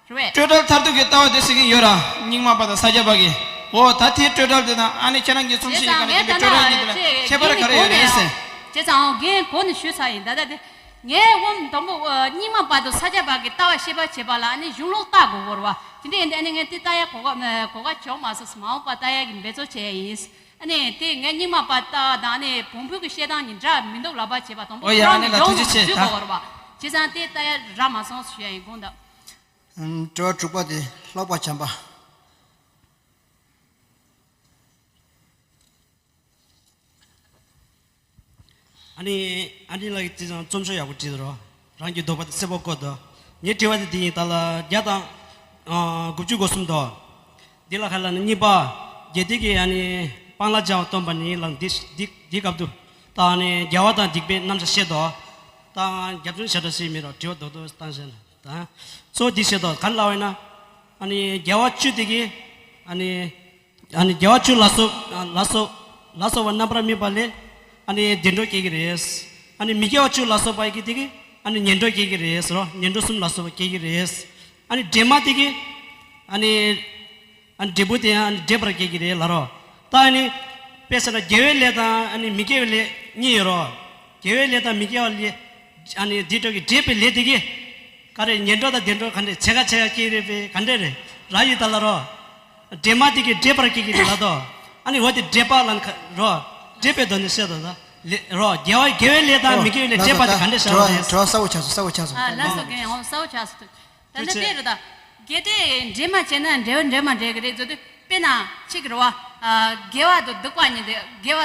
རེད་པས། སྤྲོས་བྲལ་མཐར་ཐུག་གི་ལྟ་བ་དེ་ཟེར་གྱིན་ཡོད་ར། རྙིང་མ་པ་དང་ས་སྐྱ་པ་གི། འོ་ད་དེའི་སྤྲོས་བྲལ་དེ་དང་ཨ་ནི་ཁྱེད་རང་གི་རྩོམ་ཞིག་གི་ད་ལྟ་དེ་སྤྲོས་བྲལ་གཉིས་དེ་ལ་ཁྱད་པར་ག་རེ་ཡོད་རེད་ཟེར། བྱས་ཙང་ངས་གོང་ནས་ཞུས་ཚར་ཡིན། ད་ལྟ་དེ་ངས་འོ་དང་པོ་རྙིང་མ་པ་དང་ས་སྐྱ་པ་གི་ལྟ་བ་ཤེས་པ་བྱེད་པ་ལ་ཨ་ནི་གཞུང་ལུགས་ལྟ་དགོས་གོ་ར་བ། དེ་འདྲ་ཡིན་དུས་ཨ་ནི་ངས་དེ་ལྟ་ཡ་གོ་སྐབས་གོ་སྐབས་བྱུང་མ་སོང་། མ་འོངས་པ་ལྟ་ཡ་གི་འབད་རྩོལ་བྱས་ཡིན། ཨ་ནི་དེ་ངས་རྙིང་མ་པ་ལྟ་བ་དང་ཨ་ནི་བོང་བུ་གི་བཤད་སྟངས་གཉིས་འདྲ་མི་འདུག་ལབ་པ་བྱས་པ་དང་པོ་ཨོ་ཡ་ཁོ་རང་ཨ་ནི་གི་ལ་སྦྱོང་ཐུགས་རྗེ་ཆེ་དུས་ད། གོ་བར་བ། བྱས་ཙང་དེ་ལྟ་ཡ་རག་མ་སོང་ཞུ་ཡ་ཡིན། དགོངས་དག་ཨམ། དྲི་བ་དྲུག་པ་དེ་ལྷག་པ་བྱམས་པ། ཨ་ནི་ཨ་ནི་ལགས་ཀྱིས་ཅི་ཙང་རྩོམ་ཤོག་ཡག་པོ་བྲིས་འདུག་རོ། རང་གི་འདོད་པ་དེ་གསལ་པོ་བཀོད་འདུག་ངའི་དྲི་བ་དེ་འདི་ཡིན། ད་ལ་བརྒྱ་དང་ཨ་དགུ་བཅུ་གོ་གསུམ་དོ། འདི་ལ་ཁ་ལ་ནི་གཉིས་པ། དགེ་སྡིག་གི་ཨ་ནི་སྤང་བླང་བྱ་བ་སྟོན་པ་ནི་ལ་འདི་འདི་འདི་སྐབས་དུ་ད་ཨ་ནི་དགེ་བ་དང་སྡིག་པའི་རྣམ་གཞག་བཤད་དོ། ད་རྒྱབ་ལྗོངས་བྱ་བྲལ་སྲིད་མི་རོ། དྲི་བ་རྡོག་རྡོག་བཏང་ཤེས་ན་ད་གཙོ་བོ་འདི་བཤད་དོ། ག་ལ་བས་ན་ཨ་ནི་དགེ་བ་བཅུ་དེ་གི་ཨ་ནི་ཨ་ནི་དགེ་བ་བཅུ་ལ་སོགས་ལ་སོགས་ལ་སོགས་པ་རྣམ་པར་སྨིན་པ་ལས་ཨ་ནི་བདེ་འགྲོ་སྐྱེ་གི་རེད། ཨ་ནི་མི་དགེ་བ་བཅུ་ལ་སོགས་པ་ཡི་གེ་དེ་གི་ཨ་ནི་ངན་འགྲོ་སྐྱེ་གི་རེད་རོ། ངན་འགྲོ་གསུམ་ལ་སོགས་པ་སྐྱེ་གི་རེད། ཨ་ནི་འདྲེས་མ་དེ་གི་ཨ་ནི་ཨ་ནི་འབྲས་བུ་དེ་ཡང་ཨ་ནི་འདྲེས་པར་སྐྱེ་གི་རེད་ལ་རོ། ད་ཨ་ནི་དཔེ་བཞག་ན་དགེ་བའི་ལས་དང་ཨ་ནི་མི་དགེ་བའི་ལས་གཉིས་ཡོད་རོ། དགེ་བའི་ལས་དང་མི་དགེ་བའི་ལས་ཨ་ནི་འདི་འགྲོ་གི་འདྲེས་པའི་ལས་དེ་གི་ག་རེ་ངན་འགྲོ་དང་བདེ་འགྲོ་ག་འདྲས་ཕྱེད་ཀ་ཕྱེད་ཀ་སྐྱེ་རེད་པས། ག་འདྲས་རེད་ར་ཡི་ད་ལ་རོ། འདྲེས་མ་དེ་གི་འདྲེས་པར་སྐྱེ་གི་རེད་ལ་དོ། ཨ་ནི་འོ་དེ་འདྲེས་པ་ལ་ཁ་རོ། འདྲེས་པའི་དོན་ནི་བཤད་དོ་ད། ལེ་རོ་དགེ་བ་དགེ་བའི་ལས་དང་མི་དགེ་བའི་ལས་འདྲེས་པ་དེ་ག་འདྲས་བྱ་བ་རེད། དྲི་བ་གསལ་པོ་ཆགས་སོང་། གསལ་པོ་ཆགས་སོང་། ཨ་ལགས་སོ། རྒན་འོ་གསལ་པོ་ཆགས་སོང་། ད་ལྟ་དེ་རེད་ད། གལ་ཏེ་འདྲེས་མ་བྱས་ན་འབྲས་བུ་འདྲེས་མ་འབྲས་ཀྱི་རེད་ཟེར་དུས་དཔེར་ན་ཆིག་གི་རེད་བ། དགེ་བ་དང་སྡིག་པ་གཉིས་དེ་དགེ་བ་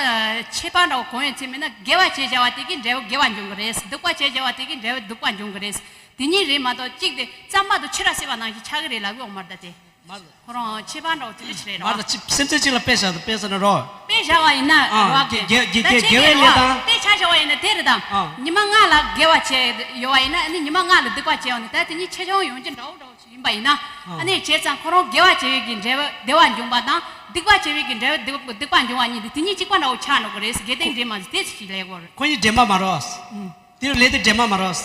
ཁྱད་པར་འདྲ་བོ་གང་ཡོད་ཚད་མིན་ན་དགེ་བ་བྱས་བྱ་བ་དེ་གིས་འབྲས་བུ་དགེ་བ་འབྱུང་གི་རེད། སྡིག་པ་བྱས་བྱ་བ་དེ་གིས་འབྲས་བུ་སྡིག་པ་འབྱུང་གི་རེད། དེ་གཉིས་རེད་མ་གཏོགས་གཅིག་དེ་རྩམ་པ་དང་ཕྱུར་ར་བསྲེས་པ་ནང་བཞིན་ཆགས་ཀྱི་རེད་ལབ་ཀྱི་ཡོད་མ་རེད་ད་དེ། མ་རེད། ཁོ་རང་ཁྱད་པར་འདྲ་བོ་དེ་འདྲ་ཞིག་རེད་ར། མ་རེད། ཅི་སེམས་ཅན་གཅིག་ལ་དཔེ་བཞག་དཔེ་བཞག་ན་རོ། དཔེ་བཞག་པ་ཡིན་ན་ཨ་རོ་དགེ་དགེ་དགེ་དགེ་བའི་ལས་དང་། དཔེ་ཆ་བཞག་པ་ཡིན་ན་དེ་རེད་དམ། ཨ་ཉི་མ་ལྔ་ལ་དགེ་བ་བྱས་ཡོད་པ་ཡིན་ན་ཨ་ནི་ཉི་མ་ལྔ་ལ་སྡིག་པ་བྱས་ཡོད་ནི་ད་དེ་གཉིས་ཆེ་ཆུང་ཡོང་རྒྱུ་འདྲ་བོ་འདྲ་བོ་ཞིག་ཡིན་པ་ཡིན་ན། ཨ་ཨ་ནི་བྱས་ཙང་ཁོ་རང་དགེ་བ་བྱས་པའི་གི་འབྲས་བུ་བདེ་བ་འབྱུང་བ་དང་སྡིག་པ་བྱས་པའི་གི་འབྲས་བུ་སྡིག་སྡིག་པ་འབྱུང་བ་གཉིས་དེ་དེ་གཉིས་གཅིག་པ་འདྲ་བོ་ཆགས་འགྲོ་གི་རེད། དགེ་ལྡན་འདྲེས་མ་ཟེར་དེ་ཞིག་ལས་གོ་རེད། ཁོ་གཉིས་འདྲེས་མ་མ་རེད། དེ་ལས་དེ་འདྲེས་མ་མ་རེད།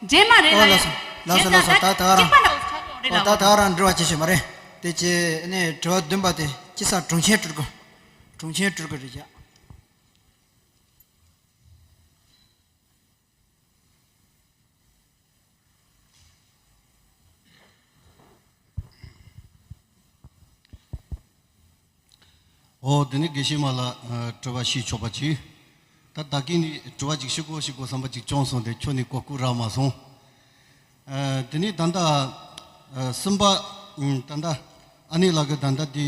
འདྲེས་མ་རེད་ལ་ཡ། ལགས་སོ་ལགས་སོ་ལགས་སོ། ད་ད་ག་རང་གཅིག་པ་འདྲ་བོ་ཆགས་འགྲོ་རེད་ལ། ད་ད་ག་རང་འབྲེལ་བ་བྱེད་ཤེས་མ་རེད། དེ་ཅི་ནས་དྲི་བ་བདུན་པ་དེ་ཅི་ས་དྲུང་ཆེན་སྤྲུལ་སྐུ། དྲུང་ཆེན་སྤྲུལ་སྐུ་རེད་ཡ། ཨོ་དེ་ནི་དགེ་བཤེས་མ་ལ་ཨ་དྲི་བ་ཞུས་ཆོག་པ་བྱས། ད་བདག་གིས་ནི་དྲི་བ་ཅིག་ཞུ་དགོས་ཞུ་དགོས་བསམ་པ་ཅིག་བྱུང་སོང་སྟེ་ཁྱོད་ནི་གོ་སྐབས་རག་མ་སོང་། ཨ་དེ་ནི་ད་ལྟ་ཨ་གསུམ་པ་ཨ་ད་ལྟ་ཨ་ནེ་ལགས་ཀྱིས་ད་ལྟ་དེ་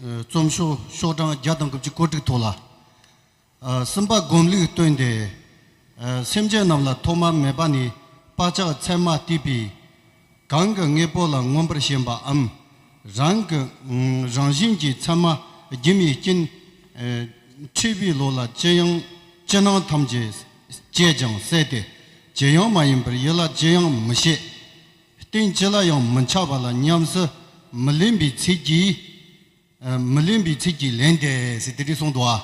ཨ་རྩོམ་ཤོག་ཤོག་གྲངས་བརྒྱ་དང་དགུ་བཅུ་གོ་དྲུག་ཐོག་ལ། ཨ་གསུམ་པ་སྒོམ་ལུགས་སྟོན་ཏེ། ཨ་སེམས་ཅན་རྣམས་ལ་ཐོག་མ་མེད་པ་ནས་བག་ཆགས་མཚན་མ་སྐྱེས་པས། གང་གི་དངོས་པོ་ལ་མངོན་པར་ཞེན་པའམ། རང་གི་ཨ་རང་བཞིན་གྱིས་མཚན་མ་སྒྱུ་མའི་རྐྱེན། ཨ་འཁྲུལ་པའི་བློ་ལ་ཅི་ཡང་ཅི་སྣང་ཐམས་ཅད་བཅད་ཀྱང་བསལ་ཏེ། ཇི་ཡང་མ་ཡིན་པར་ཡིད་ལ་ཅི་ཡང་མི་བྱེད། རྟེན་ཅི་ལ་ཡང་མི་འཆའ་བ་ལ་ཉམས་སུ་མི་ལེན་པའི་ཚུལ་གྱིས། ཨ་མི་ལེན་པའི་ཚིག་གིས་ལན་ཏེ་ཟེར་དེ་འདྲ་གསུངས་འདུག་ཨ།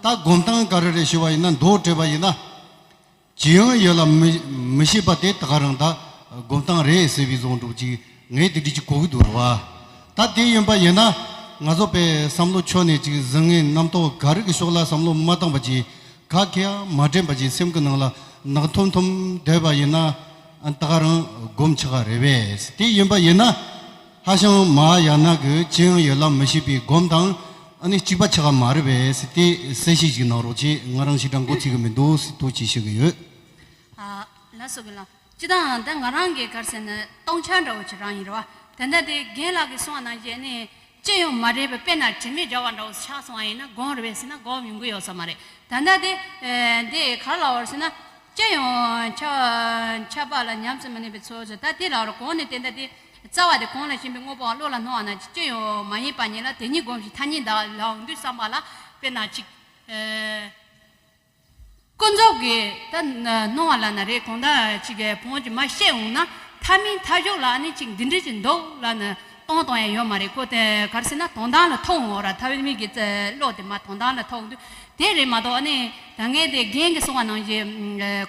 ད་སྒོམ་སྟངས་ག་རེ་རེད་ཞུ་བ་ཡིན་ན་མདོ་བྲིས་པ་ཡིན་ན། ཇི་ཡང་ཡིད་ལ་མི་མི་བྱེད་པ་དེ་ད་ག་རང་ད་སྒོམ་སྟངས་རེད་ཟེར་བའི་བཟོ་འདྲ་ཅིག་ ངས་དེ་འདྲ་ཅིག་གོ་གི་འདུག་རེད་བ། ད་དེ་ཡིན་པ་ཡིན་ན། ང་ཚོ་པའི་བསམ་བློ་ཕྱོགས་ནས་ཅིག་བཟང་ངན་རྣམ་རྟོག་ག་རེ་གི་ཕྱོགས་ལ་བསམ་བློ་མ་བཏང་པ་ཅིག་ག་གེ་ཡང་མ་དྲན་པ་ཅིག་སེམས་ཀྱི་ནང་ལ་ནག་འཐོམ་འཐོམ་བསྡད་པ་ཡིན་ན། ཨ་ད་ག་རང་སྒོམ་ཆགས་ཀ་རེད་པས། དེ་ཡིན་པ་ཡིན་ན། ཧ་ཤང་མ་ཡ་ན་གི་ཅི་ཡང་ཡོད་ལ་མི་ཤེས་པའི་སྒོམ་དང་། ཨ་ནི་གཅིག་པ་ཆགས་ཀ་མ་རེད་པས། དེ་གསལ་བཤད་ཅིག་གནང་རོགས་བྱེད། ང་རང་ཞེ་དྲག་མགོ་ཚོད་གི་མི་འདུག་ཟེར་ཐུགས་རྗེ་ཆེ་ཞུ་གི་ཡོད། ཨ་ལགས་སོ་གི་ལགས། སྤྱིར་བཏང་ད་ང་རང་གི་ག་རེ་ཟེར་ན་སྟོང་ཆ་འདྲ་བོ་ཅིག་རང་ཡིན་རེད་བ། ད་ལྟ་དེ་རྒན་ལགས་ཀྱིས་གསུངས་པ་ནང་བཞིན་ནི་ཅི་ཡང་མ་རེད་པས། དཔེར་ན་དྲི་མེད་འདྲ་བ་འདྲ་བོ་ཆགས་སོང་བ་ཡིན་ན་སྒོམ་རེད་པས་ཟེར་ན་སྒོམ་ཡོང་གི་ཡོད་ས་མ་རེད། ད་ལྟ་དེ་ཨེ་འདི་ག་རེ་ལབ་པ་རེད་ཟེར་ན། ཅི་ཡང་ཆ་ཆ་པ་ལ་ཉམས་སུ་མི་ལེན་པའི་ཚོད་ཟེར། ད་དེ་ལབ་པ་རེད། གོང་ནས་དེ་ལྟ་དེ་རྩ་བ་དེ་གོང་ལ་ཕྱིན་པའི་དངོས་པོའང་བློ་ལ་སྣང་བ་ན་ཅི་ཡང་མ་རྙེད་པ་ཉིད་ལ། དེ་ཉིད་སྒོམ་ཞིང་ཐ་སྙད་དག་ལབ་འོང་དུས་བསམ་པ་ལ། དཔེར་ན་ཅིག་ཨེ། ཀུན་རྫོབ་ཀྱི་ད་སྣང་བ་ལ་ན་རེ་གང་ལྟར་ཅིག་གི་བོང་གི་མ་བཤད་འོང་ན། མཐའ་མིན་མཐའ་བཞོག་ལ་ཨ་ནི་ཅིག་འདི་འདྲ་ཅིག་འདུག་ལབ་ནས་སྟོང་སྟོང་ཡང་ཡོད་མ་རེད། ཁོ་དེ་ག་རེ་ཟེར་ན་དོན་དམ་ལ་ཐུག་འོང་ར། མཐའ་མིག་གི་བློ་དེ་མ་དོན་དམ་ལ་ཐུག་འདུག་དེ་རེད་མ་གཏོགས། ཨ་ནི་ད་ངས་དེ་རྒན་གྱིས་གསུངས་པ་ནང་བཞིན་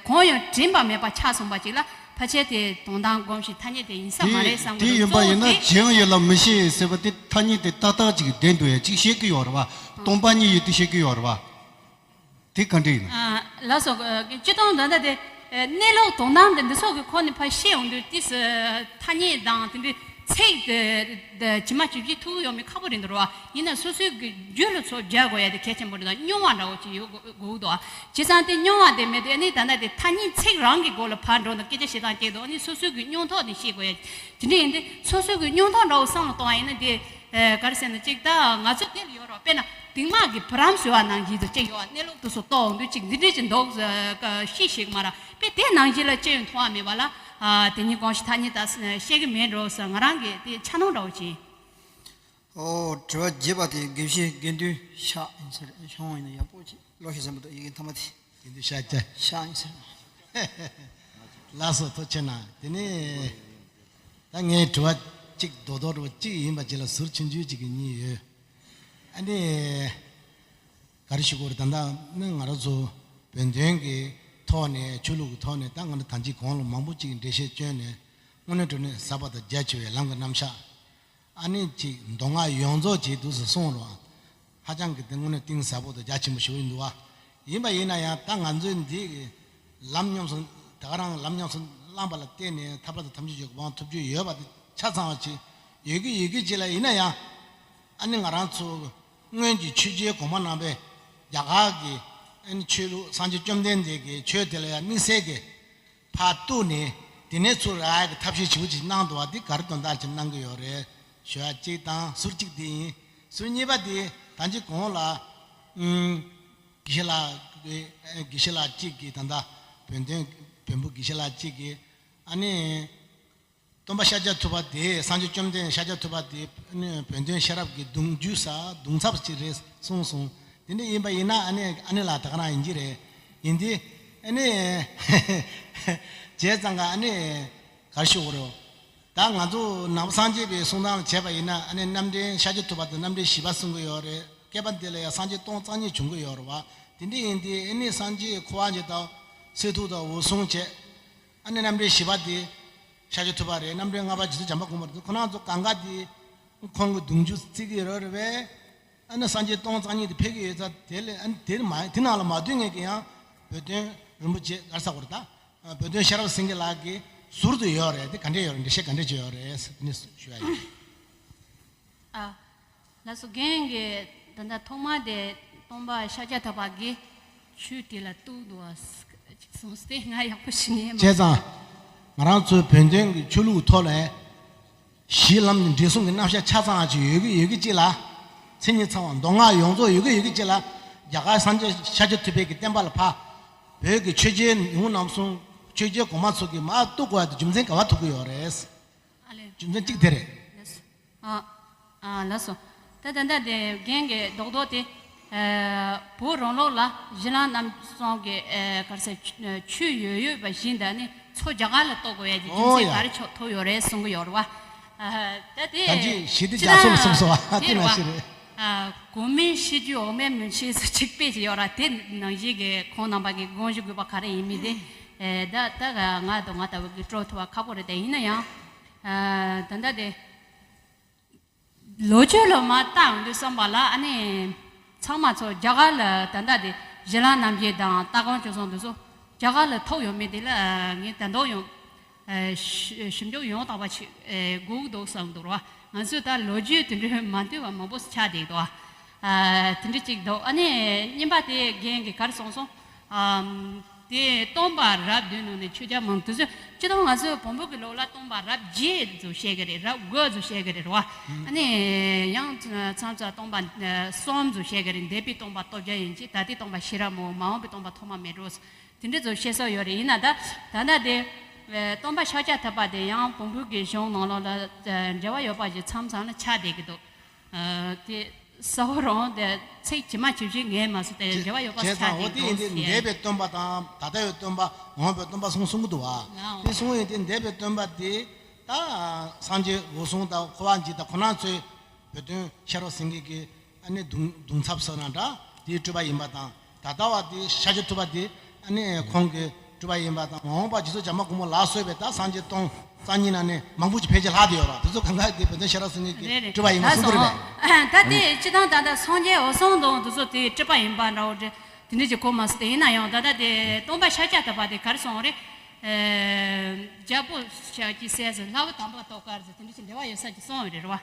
གང་ཡང་དྲན་པ་མེད་པ་ཆགས་སོང་པ་ཅིག་ལ་ཕལ་ཆེར་དེ་དོན་དམ་སྒོམ་ཞིང་ཐ་སྙད་དེ་ཡིན་ས་མ་རེད་བསམ་གི་འདུག་དེ་ཡིན་པ་ཡིན་ན། གཅིག་ཡང་ཡོད་ལ་མི་ཤེས་ཟེར་བ་དེ་ཐ་སྙད་དེ་ཏག་ཏག་ཅིག་བསྡད་འདུག་ཡ། ཅིག་བཤད་ཀྱི་ཡོད་རེད་བ། སྟོང་པ་ཉིད་ཡོད་དུ་བཤད་ཀྱི་ཡོད་རེད་བ། དེ་ག་འདྲ་ཡིན་ན། ཨ་ལགས་སོ། སྤྱིར་བཏང་ད་ལྟ་དེ་གནས་ལུགས་དོན་དམ་དེ་འདི་ཚོ་གི་ཁོ་ནི་ཕར་བཤད་འོང་དུས་དེ་ཐ་སྙད་དང་དེ་འདྲའི་ཚིག་དེ་དེ་ཇི་མ་ཇི་བཞིན་ཐུག་ཡོང་མི་ཁག་པོ་རེད་འདུག་ར་བ། ཡིན་ན་སོ་སོའི་གི་རྒྱུད་ལ་ཚོ་སྦྱར་དགོས་ཡ་དེ་གལ་ཆེན་པོ་རེད། ད་སྙོམས་པ་འདྲ་བོ་ཅིག་ཡོད་དགོས་དགོས་འདུག་ཨ། བྱས་ཙང་དེ་སྙོམས་པ་དེ་མེད་དུས་ཨ་ནི་ད་ལྟ་དེ་ཐ་སྙད་ཚིག་རང་གི་སྒོ་ལ་ཕར་འགྲོ་ན་སྐད་ཆ་བཤད་སྟངས་སྐྱེལ་འདུག་ཨ་ནི་སོ་སོའི་གི་སྙོམས་ཐོག་དེ་བཤད་དགོས་ཡ། དེ་འདྲ་ཡིན་དུས་སོ་སོའི་གི་སྙོམས་ཐོག་འདྲ་བོ་བསམ་བློ་གཏོང་བ་ཡིན་ན་དེ། ཨེ་ག་རེ་ཟེར་ན་ཅིག་ད་ང་ཚོ་དེ་ལ་ཡོད་རོགས། དཔེར་ན་དེང་མ་གི་བུ་རམ་ཟེར་བ་ནང་བཞིན་དུ་ཅིག་ཡོད་པ། གནས་ལུགས་དེ་ཚོ་རྟོགས་འོང་དུས་ཅིག་འདི་འདྲ་ཅིག་འདུག་ཟེར་ཤེས་ཤེས་ཀྱི་མ་རེད་པས། དེ་ནང་བཞིན་ལ་ཅི་ཡང་མཐོང་བ་མེད་པ་ལ། ཨ་དེ་ཉིད་གང་ཞིག་ཐ་སྙད་དག་བཤད་ཀྱི་མེད་འགྲོ་ཟེར་ང་རང་གི་དེ་འཆར་སྣང་འདྲ་བོ་ཅིག་ཨོ། དྲི་བ་བརྒྱད་པ་དེ་དགེ་བཤེས་དགེ་འདུན་ཤག་ཡིན་ཟེར། ཤོང་ཡིན་ན་ཡག་པོ་ཅིག་བློ་ཤེས་ཟིན་པ་འདུག་ཡི་གེ་མཐའ་མ་དེ། དགེ་འདུན་ཤཱཀྱ། ཤག་ཡིན་ཟེར། ལགས་སོ། ཐུགས་རྗེ་གནང་། དེ་ནས་ད་ངའི་དྲི་བ་གཅིག་རྡོག་རྡོག་འདྲ་བོ་གཅིག་ཡིན་པ་ཅིག་ལ་ཟུར་ཆུང་ཆུང་གཅིག་གི་གཉིས་ཡོད། ཨ་ནི་ག་རེ་ཞུ་དགོས་རེད། ད་ལྟ་ནི་ང་རང་ཚོ་བོད་དོན་གྱི་ཐོག་ནས་ཆོས་ལུགས་ཀྱི་ཐོག་ནས་ད་ང་རང་ད་ཅི་གོང་ལ་མང་པོ་གཅིག་འགྲེལ་བཤད་བསྐྱོན་ནས་དངོས་གནས་དྲང་གནས་ཟབ་པ་དང་རྒྱ་ཆེ་བའི་ལམ་གྱི་རྣམ་གཞག་ཨ་ནི་ཅིག་མདོ་སྔགས་ཡོངས་རྫོགས་ཅིག་འདུག་སེ་གསུངས་རོགས། ཧ་ཅང་གི་དེ་དངོས་གནས་གཏིང་ཟབ་པོ་དང་རྒྱ་ཆེན་པོ་ཞིག་ཡིན་འདུག་བ། ཡིན་པ་ཡིན་ན་ཡང་ད་ང་ཚོའི་འདི་གི་ལམ་ཉམས་སུ་ད་ག་རང་ལམ་ཉམས་སུ་བླངས་པ་ལ་བརྟེན་ནས་ཐར་པ་དང་ཐམས་ཅད་མཁྱེན་པའི་གོ་འཕང་ཐོབ་རྒྱུ་ཡོད་པ་དེ་ཆ་ཚང་བ་ཅིག་ཡོད་ཀྱི་ཡོད་ཀྱི་ཅིག་ལ། ཡིན་ན་ཡང་ཨ་ནི་ང་རང་ཚོ་སྔོན་གྱི་ཆོས་རྒྱལ་གོང་མ་རྣམ་པས་རྒྱ་གར་གྱི་ཨ་ནི་ཆོས་ལུགས་སངས་རྒྱས་བཅོམ་ལྡན་འདས་ཀྱི་ཆོས་དེ་ལ་ཡང་དམིགས་བསལ་གྱི་ཕར་གཏུགས་ནས་དེ་ནས་ཚུར་རག་ཡག་གི་ཐབས་ཤེས་ཞེ་པོ་ཅིག་གནང་འདུག་བ། འདི་ག་རེ་དོན་དག་ཅིག་གནང་གི་ཡོད་རེད་ཞུ་ཡ་གཅིག་དང་། ཟུར་གཅིག་འདི་ཡིན། ཟུར་གཉིས་པ་འདི་ད་ཅི་གོང་ལ་ཨུམ་དགེ་བཤེས་ལགས་ཀྱི་དགེ་བཤེས་ལགས་གཅིག་གིས་ད་ལྟ་བོད་དོན་བོན་པོ་དགེ་བཤེས་ལགས་གཅིག་གིས་ཨ་ནི་སྟོན་པ་ཤཱཀྱ་ཐུབ་པ་དེ། སངས་རྒྱས་བཅོམ་ལྡན་ཤཱཀྱ་ཐུབ་པ་དེ་ཨ་ནི་བོན་དོན་ཤེས་རབ་ཀྱི་གདུང་རྒྱུད་ས་གདུང་ཚབ་ཅིག་རེད་གསུངས་སོང་། དེ་འདྲ་ཡིན་པ་ཡིན་ན་ཨ་ནི་ཨ་ནི་ལགས་ད་ག་རང་ཡིན་གྱི་རེད། ཡིན་དུས་ཨ་ནི་བྱས་ཙང་ག་ཨ་ནི་ག་རེ་ཞུ་དགོས་རེད། ད་ང་ཚོ་ནང་པ་སངས་རྒྱས་པའི་གསུང་སྟངས་ལ་བྱས་པ་ཡིན་ན་ཨ་ནི་རྣམ་འདྲེན་ཤཱཀྱ་ཐུབ་པ་དང་རྣམ་འདྲེན་བཞི་པ་གསུང་གི་ཡོད་རེད། བསྐལ་པ་འདི་ལ་ཡང་སངས་རྒྱས་སྟོང་རྩ་གཉིས་བྱུང་གི་ཡོད་རེད་བ། དེ་འདྲ་ཡིན་དུས་ཨ་ནི་སངས་རྒྱས་འཁོར་བ་འདི་དང་གསེར་ཐུབ་དང་འོད་སྲུང་བཅས། ཨ་ནི་རྣམ་འདྲེན་བཞི་པ་དེ་ཤཱཀྱ་ཐུབ་པ་རེད། རྣམ་འདྲེན་ལྔ་པ་རྗེ་བཙུན་བྱམས་པ་སྒོམ་པ་རེད། ཁོ་རང་ཚོ་གང་ག་དེ་ཁོང་གི་གདུང་རྒྱུད་བརྩི་གི་ཡོད་རེད་པས། ཨ་ནི་སངས་རྒྱས་སྟོང་རྩ་གཉིས་དེ་ཕེབས་ཀྱི་ཡོད་ཙང་། དེ་ལས་ཨ་ནི་དེ་མ་དེ་ནང་ལ་མ་འདུས་མཁན་གྱི་ཡང་བོད་དོན་རིན་པོ་ཆེ་ག་རེ་ཟེར་དགོས་རེད། ད་བོད་དོན་ཤེས་རབ་སེང་གེ་ལགས་ཀྱི་ཟུར་དུ་ཡོད་རེད། དེ་ག་འདྲས་ཡོད་རེད། འགྲེལ་བཤད་ག་འདྲས་བྱས་ཡོད་རེད་ཟེར་དེ་ནས་ཞུ་ཡ་ཡིན། ཨ། ལགས་སོ། རྒན་གྱིས་ད་ལྟ་ཐོག་མ་དེ་སྟོན་པ་ཤཱཀྱ་ཐུབ་པ་གིས་ཆོས་དེ་ལ་གཏུགས་འདུག་བ་ཅིག་གསུངས་ཏེ་ང་ཡག་པོ་ཞིག་ཉན་མ། བྱས་ཙང་ང་རང་ཚོའི་བོད་དོན་གྱི་ཆོས་ལུགས་ཐོག་ལ་གཞི་ལམ་གྱི་འབྲས་གསུམ་གྱི་རྣམ་གཞག་ཆ་ཚང་བ་ཅིག་ཡོད་ཀྱི་ཡོད་ཀྱི་ཅིག་ལ། མཚན་ཉིད་ཚང་བ་མདོ་སྔགས་ཡོངས་རྫོགས་ཡོད་ཀྱི་ཡོད་ཀྱི་ཅིག་ལ། རྒྱ་གར་སངས་རྒྱས་ཤཱཀྱ་ཐུབ་པའི་གི་བསྟན་པ་ལ་ཕར་བོད་ཀྱི་ཆོས་རྒྱལ་ཡོངས་རྣམ་གསུམ་ཆོས་རྒྱལ་གོང་མ་ཚོ་གིས་མར་གཏུགས་དགོས་ཡ་དེ་རྒྱུ་མཚན་ག་བ་ཐུག་གི་ཡོད་རེད། ཨ་ལས། རྒྱུ་མཚན་གཅིག་དེ་རེད། ལགས་སོ། ཨ། ཨ། ལགས་སོ། ད་ད་ལྟ་དེ་རྒན་གྱི་རྡོག་རྡོག་དེ། ཨ། བོད་རང་ལུགས་ལ་གཞི་ལམ་རྣམ་གསུམ་གྱི། ཨ། ག་རེ་ཟེར། ཆོས་ཡོད་ཡོད་པ་བཞིན་དུ་ནི་ཚུར་རྒྱ་གར་ལ་གཏུགས་དགོས་ཡ་གི་རྒྱུ་ཨོ་མཚན་ཡ། ག་རེ་ཆགས་ཐུབ་ཡོད་རེད་གསུང་གི་ཡོད་རེད་བ། ཨ། ད་དེ་ད་ཅི་ཞི་བདེ་རྒྱ་མཚོ་ལ་སོང་སོང་བ་དེ་ནང་བཞིན་རེད། ཨ། གོང་མའི་ཤེས་རྒྱུད་འོག་མའི་མུན་ཆད་ཟེར་ཅིག་དཔེ་ཅིག་ཡོད་ར། དེ་ནང་བཞིན་གྱི་ཁོང་རྣམ་པ་གི་དགོངས་ཞུ་དགོས་པ་ག་རེ་ཡིན་མིན་དེ། ཨེ། ད་ད་ག་ང་དང་ང་ལྟ་བུ་གི་སྤྲོད་ཐུབ་པ་ཁག་པོ་རེད། དེ་ཡིན་ན་ཡང་། ཨ། ད་ལྟ་དེ། ལོ་རྒྱུས་ལ་མར་བལྟ་ཡོང་དུས་བསམ་པ་ལ། ཨ་ནི་ཚང་མ་ཚོ་རྒྱ་གར་ལ་ད་ལྟ་དེ་གཞི་ལམ་རྣམ་རྒྱལ་དང་སྟག་སྒང་ཆོས་བཟང་དེ་ཚོ་རྒྱ་གར་ལ་ཐུག་ཡོད་མེད་དེ་ལ་ངས་ད་དུང་ཡང་ཞིབ་འཇུག་ཡང་དག་པ་ཞིག་དགོས་འདུག་བསམ་འདུག་ར། ང་ཚོས་ད་ལོ་རྒྱུས་དེ་འདྲའི་མ་འདུས་པ་མང་པོ་ཆགས་བསྡད་འདུག། ཨ། དེ་འདྲ་ཅིག་འདུག། ཨ་ནི་གཉིས་པ་དེ་རྒན་གྱིས་ག་རེ་གསུངས་སོང་། ཨམ། དེ་སྟོན་པ་རབས་བདུན་ནང་ནས་ཆོས་རྒྱལ་མང་དུ་སྤྱི་དང་། ང་ཚོའི་བོན་པོ་གི་ལུགས་ལ་སྟོན་པ་རབས་བརྒྱད་ཙམ་བཤད་ཀྱི་རེད། རབས་དགུ་ཙམ་བཤད་ཀྱི་རེད་རོ། ཨ་ནི་ཡང་མཚམས་མཚམས་སྟོན་པ་གསུམ་ཙམ་བཤད་ཀྱི་རེད། འདས་པའི་སྟོན་པ་སྟོབས་རྒྱལ་ཡན་ཆད། ད་ལྟའི་སྟོན་པ་ཤེས་རབ་མོ། མ་འོངས་པའི་སྟོན་པ་ཐོགས་མེད་མེ་ཏོག་དེ་འདྲ་ཙམ་བཤད་སྲོལ་ཡོད་རེད། ཡིན་ན་ད་ད་ལྟ་དེ་སྟོན་པ་ཤཱཀྱ་ཐུབ་པ་དེ་ཡང་བོན་པོ་གི་གཞུང་ནང་ལོགས་ལ་འབྲེལ་བ་ཡོད་པ་ཞིག་མཚམས་མཚམས་ལ་ཆགས་བསྡད་ཀྱི་འདུག། ཨ། དེ་གསལ་པོ་རང་དེ་ཚིག་ཇི་མ་ཇི་བཞིན་ངས་མ་སོང་། དེ་འབྲེལ་བ་ཡོད་པ་ཆགས་བསྡད་འདུག་ཟེར། འདས་པའི་སྟོན་པ་དང་ད་ལྟ་བའི་སྟོན་པ། མ་འོངས་པའི་སྟོན་པ་གསུམ་གསུང་གི་འདུག་བ། དེ་གསུང་ཡོད་དེ། འདས་པའི་སྟོན་པ་དེ་ད་སངས་རྒྱས་འོད་སྲུང་དང་འཁོར་བ་འཇིག་དང་ཁོ་རང་ཚོའི་བོད་དོན་ཤེས་རབ་སེང་གེ་གི་ཨ་ནི་གདུང་གདུང་ཚབ་ཟེར་ན་འདྲ། དེའི་སྤྲུལ་པ་ཡིན་པ་དང་། ད་ལྟ་བ་དེ་ཤཱཀྱ་ཐུབ་པ་དེ་ཨ་ནི་ཁོང་གི་སྤྲུལ་པ་ཡིན་པ་དང་། མ་འོངས་པ་རྗེ་བཙུན་བྱམས་པ་མགོན་པོ་ལ་སོགས་པའི་ད་སངས་རྒྱས་སྟོང་རྩ་གཉིས་ནང་ནས་མང་པོ་ཅིག་ཕལ་ཆེར་ལྷག་བསྡད་ཡོད་ར། དེ་ཚོ་གང་ག་དེ་བོད་དོན་ཤེས་རབ་སེང་གེ་གི་རེད་རེད། སྤྲུལ་པ་ཡིན་པ་གསུང་གི་རེད་པས། ད་དེ་སྤྱི་བཏང་ད་ལྟ་སངས་རྒྱས་འོད་སྲུང་དང་དེ་ཚོ་དེ་སྤྲུལ་པ་ཡིན་པ་འདྲ་བོ་དེ་འདྲ་ཅིག་གོ་མ་སོང་སྟེ། ཡིན་ན་ཡང་ད་ལྟ་དེ་སྟོན་པ་ཤཱཀྱ་ཐུབ་པ་དེ་ག་རེ་གསུངས་རེད། ཨ། རྒྱལ་པོ་ཤཱཀྱའི་སྲས་སུ་ལྷ་བུ་དམ་པ་ཏོག་དཀར་ཟེར་དེ་འདྲ་ཞིག་འབྲེལ་བ་ཡོད་ས་ཅིག་གསུངས་ཡོད་རེད་རོ།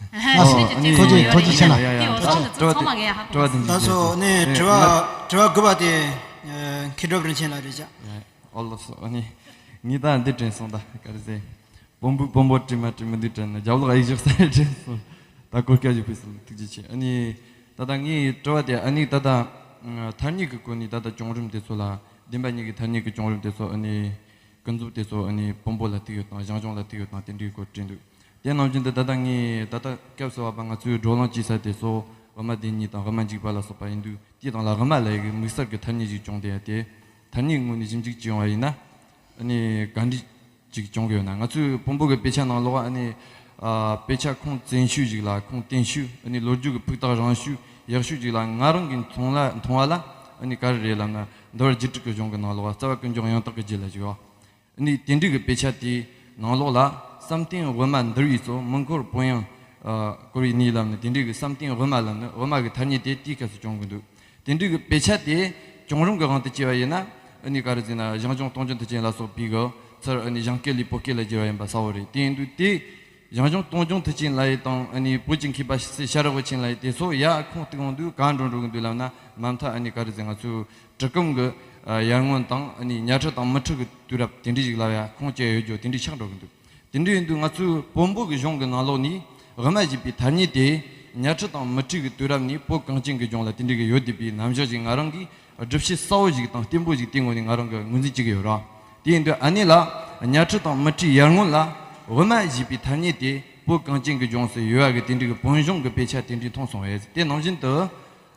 ཨ། ཨ། ཐུགས་རྗེ་ཆེ་ན། ཡ་ཡ། ཐུགས་རྗེ་ཆེ་ན། ཐུགས་རྗེ་ཆེ་ན། ད་སོ་ནས་དྲི་བ་དྲི་བ་དགུ་པ་དེ་མཁས་གྲུབ་རིན་ཆེན་ལགས་རེད་ཅག། ཨོ་ལགས་སོ། ཨ་ནི་ངས་ད་འདི་དྲན་སོང་། ད་ག་རེ་ཟེར། བོན་པོ་བོན་པོ་དྲི་མ་དྲི་མི་འདུག་དྲན་ན། རྒྱབ་ལོགས་ཡིག་བཞག་ས་རེད་དྲན་སོང་། ད་གོ་སྐབས་ཡོད་པའི་སོང་། ཐུགས་རྗེ་ཆེ། ཨ་ནི་ད་ལྟ་ངའི་དྲི་བ་དེ། ཨ་ནི་ད་ལྟ་ཐ་སྙད་ཀྱི་སྐོར་ནས་ད་ལྟ་བྱུང་རིམ་དེ་ཚོ་ལ། བདེན་པ་གཉིས་ཀྱི་ཐ་སྙད་ཀྱི་བྱུང་རིམ་དེ་ཚོ། ཨ་ནི་ཀུན་རྫོབ་དེ་ཚོ། ཨ་ནི་བོན་པོ་ལ་ཐུག་ཡོད་དང་། ཞང་ཞུང་ལ་ཐུག་ཡོད་དང་། དེ་འདྲའི་སྐོར་དྲིས་འདུག། དེ་ནང་བཞིན་དུ་ད་ལྟ་ངས་ད་ལྟ་སྐབས་སུ་བབ་པ་ང་ཚོའི་བགྲོ་གླེང་བྱེད་ས་དེ་ཚོ་དབུ་མ་བདེན་གཉིས་དང་དབུ་མ་འཇུག་པ་ལ་སོགས་པ་ཡིན་དུས། དེའི་སྟེང་ལ་དབུ་མ་ལ་ཡི་གེ་དམིགས་བསལ་གྱི་ཐ་སྙད་ཅིག་བྱུང་སྟེ། ཡ། དེ་ཐ་སྙད་ངོས་ནས་ཞིབ་འཇུག་བྱས་ཡོང་བ་ཡིན་ན། ཨ་ནི་ག་འདྲ་ཅིག་བྱུང་གི་ཡོད་ན། ང་ཚོའི་བོན་པོ་གི་དཔེ་ཆ་ནང་ལོགས། ཨ་ནི་ཨ་དཔེ་ཆ་ཁུངས་བཙན་ཤོས་ཤིག་ལ་ཁུངས་བརྟན་ཤོས། ཨ་ནི་ལོ་རྒྱུས་ཀྱི་ཕུགས་རྟགས་རིང་ཤོས་ཡག་ཤོས་ཅིག་ལ་ང་རང་གིས་མཐོང་ལ་མཐོང་བ་ལ། ཨ་ནི་ག་རེ་རེད་ལབ་ན། འདུལ་བ་རྒྱུད་དྲུག་གི་གཞུང་གི་ནང་ལོགས། རྩ་བ་ཀུན་འབྱུང་ཡང་དག་གི་རྒྱུད་ལ་ཞུགས་པ། ཨ་ནི་དེ་འདྲའི་གི་དཔེ་ཆ་དེའི་ནང་ལོགས་ལ། བསམ་གཏན་དབུ་མ་འདུལ་བའི་སྲོལ། མི་འཁོར་བོན་དབྱངས་ཨ་བསྐོར་བའི་གནས་ལབ་ནས། དེ་འདྲའི་གི་བསམ་གཏན་དབུ་མ་ལབ་ནས་དབུ་མ་གི་ཐ་སྙད་དེ་དེའི་སྐབས་སུ་བྱུང་གི་འདུག། དེ་འདྲའི་གི་དཔེ་ཆ་དེ་བྱུང་རིམ་གི་དབང་དུ་བྱས་པ་ཡིན་ན། ཨ་ནི་ག་རེ་ཟེར་ན། ཞང་ཞུང་སྟོང་རྒྱུང་མཐུ་ཅན་ལ་སོགས་པའི་གི་ཚུར། ཨ་ནི་ཞང་སྐད་ལས་བོད་སྐད་ལ་བསྒྱུར་བ་ཡིན་པ་གསལ་བོ་རེད། དེ་ཡིན་དུས་དེ་ཞང་ཞུང་སྟོང་རྒྱུང་མཐུ་ཅན་ལགས་ཡི་དང་། ཨ་ནི་བོད་ཀྱི་མཁས་པ་སྲས་ཤ་ར་བུ་ཆེན་ལགས་ཡི་དེ་ཚོ་ཡ་ཁུངས་གཏུགས་ཡོང་དུས་ག་འགྲོ་འགྲོ་གི་འདུག་ལབ་ན། མ་མཐའ་ཨ་ནི་ག་རེ་ཟེར། ང་ཚོའི་གྲི་གུམ་གི་ཨ་ཡར་སྔོན་དང་། ཨ་ནི་གཉའ་ཁྲི་དང་མུ་ཁྲི་གི་དུས་རབས་དེ་འདྲའི་ཞིག་ལ་ཡ་ཁུངས་སྐྱེལ་ཡོད་རྒྱུ་དེ་འདྲའི་ཆགས་འགྲོ་གི་འདུག། དེ་འདྲ་ཡིན་དུས་ང་ཚོའི་བོན་པོ་གི་གཞུང་གི་ནང་ལོགས་ནས་དབུ་མ་ཞེས་པའི་ཐ་སྙད་དེ་གཉའ་ཁྲི་དང་མུ་ཁྲི་གི་དུས་རབས་ནས་བོད་གངས་ཅན་གྱི་ལྗོངས་ལ་དེ་འདྲ་གི་ཡོད་བསྡད་པའི་རྣམ་གཞག་ཅིག་ང་རང་གིས་སྒྲུབ་བྱེད་གསལ་བོ་ཞིག་དང་བརྟན་པོ་ཞིག་དེའི་ངོས་ནས་ང་རང་གིས་ངོས་འཛིན་བྱེད་ཀྱི་ཡོད་ར། དེ་ཡིན་དུས་ཨ་ནེ་ལགས་གཉའ་ཁྲི་དང་མུ་ཁྲིའི་ཡར་སྔོན་ལ་དབུ་མ་ཞེས་པའི་ཐ་སྙད་དེ་བོད་གངས་ཅན་གྱི་ལྗོངས་སུ་ཡོད་པ་གི་དེ་འདྲ་གི་བོན་གཞུང་གི་དཔེ་ཆ་དེ་འདྲ་མཐོང་སོང་བས། དེ་ནང་བཞིན་དུ།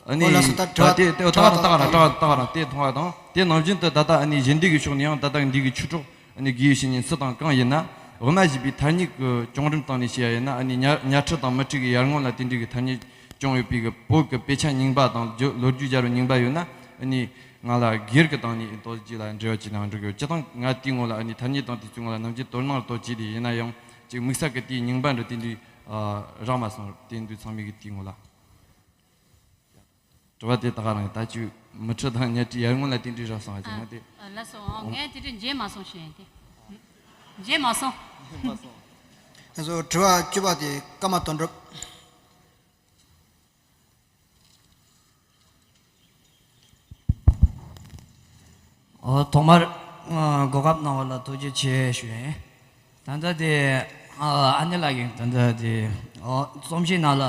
ཨ་ནི། ཨོ་ལགས་སོ། ད་དྲི་བ། ད་དེ་དེ་དྲི་བ་ད་ག་རང་ད་ག་རང་ད་ག་རང་དེ་མཐོང་བ་དང་། དེ་ནང་བཞིན་དུ་ད་ལྟ་ཨ་ནི་གཞན་སྡེ་གི་ཕྱོགས་ནས་ཡང་ད་ལྟ་འདི་གི་ཆོས་གྲོགས་ཨ་ནི་དགེ་བའི་བཤེས་གཉེན་སུ་དང་གང་ཡིན་ན། དབུ་མ་ཞེས་པའི་ཐ་སྙད་ཀྱི་བྱུང་རིམ་སྟེང་ནས་བཤད་ཡ་ཡིན་ན། ཨ་ནི་གཉའ་གཉའ་ཁྲི་དང་མུ་ཁྲི་གི་ཡར་སྔོན་ལ་དེ་འདྲའི་གི་ཐ་སྙད་བྱུང་ཡོད་པའི་གི་བོད་ཀྱི་དཔེ་ཆ་རྙིང་པ་དང་རྒྱུ་ལོ་རྒྱུས་སྦྱར་བའི་རྙིང་པ་ཡོད་ན། ཨ་ནི་ང་ལ་སྒེར་གྱི་སྟེང་ནས་ཏོག་ཙམ་ཅིག་ལ་འབྲེལ་བ་བྱས་ན་འགྲིག་གི་ཡོད། སྤྱིར་བཏང་ང་དེའི་ངོ་ལ། ཨ་ནི་ཐ་སྙད་དང་དེ་ཚོའི་ངོ་ལ་ནམ་རྒྱུན་དོ་སྣང་ཏོག་ཙམ་བྱས་ཏེ་ཡིན་ན་ཡང་ཅིག་དམིགས་བསལ་གྱི་དེའི་རྙིང་པ་འདྲ་དེ་འདྲའི་ཨ་རག་མ་སོང་། དེ་འདུག་ཚང་མས་གི་དེའི་ངོ་ལ། དྲི་བ་དེ་ད་ག་རང་ཡིན། ད་ཅིག་མུ་ཁྲི་དང་གཉའ་ཁྲི་ཡར་སྔོན་ལ་དེ་འདྲའི་རག་སོང་ཨ་ཅེ། ང་དེ། ཨ། ལགས་སོ། ངས་དེ་འདྲ་མཇལ་མ་སོང་ཞུ་ཡིན་ཏེ། མཇལ་མ་སོང་། ལགས་སོ། དྲི་བ་བཅུ་པ་དེ་ཀརྨ་དོན་གྲུབ། ཨོ། ཐོག་མར་ཨ་གོ་སྐབས་གནང་བ་ལ་ཐུགས་རྗེ་ཆེ་ཞུ་ཡིན། ད་ལྟ་དེ་ཨ་ཨ་ནེ་ལགས་ཀྱིས་ད་ལྟ་དེ་ཨོ་རྩོམ་གཞི་ནང་ལ་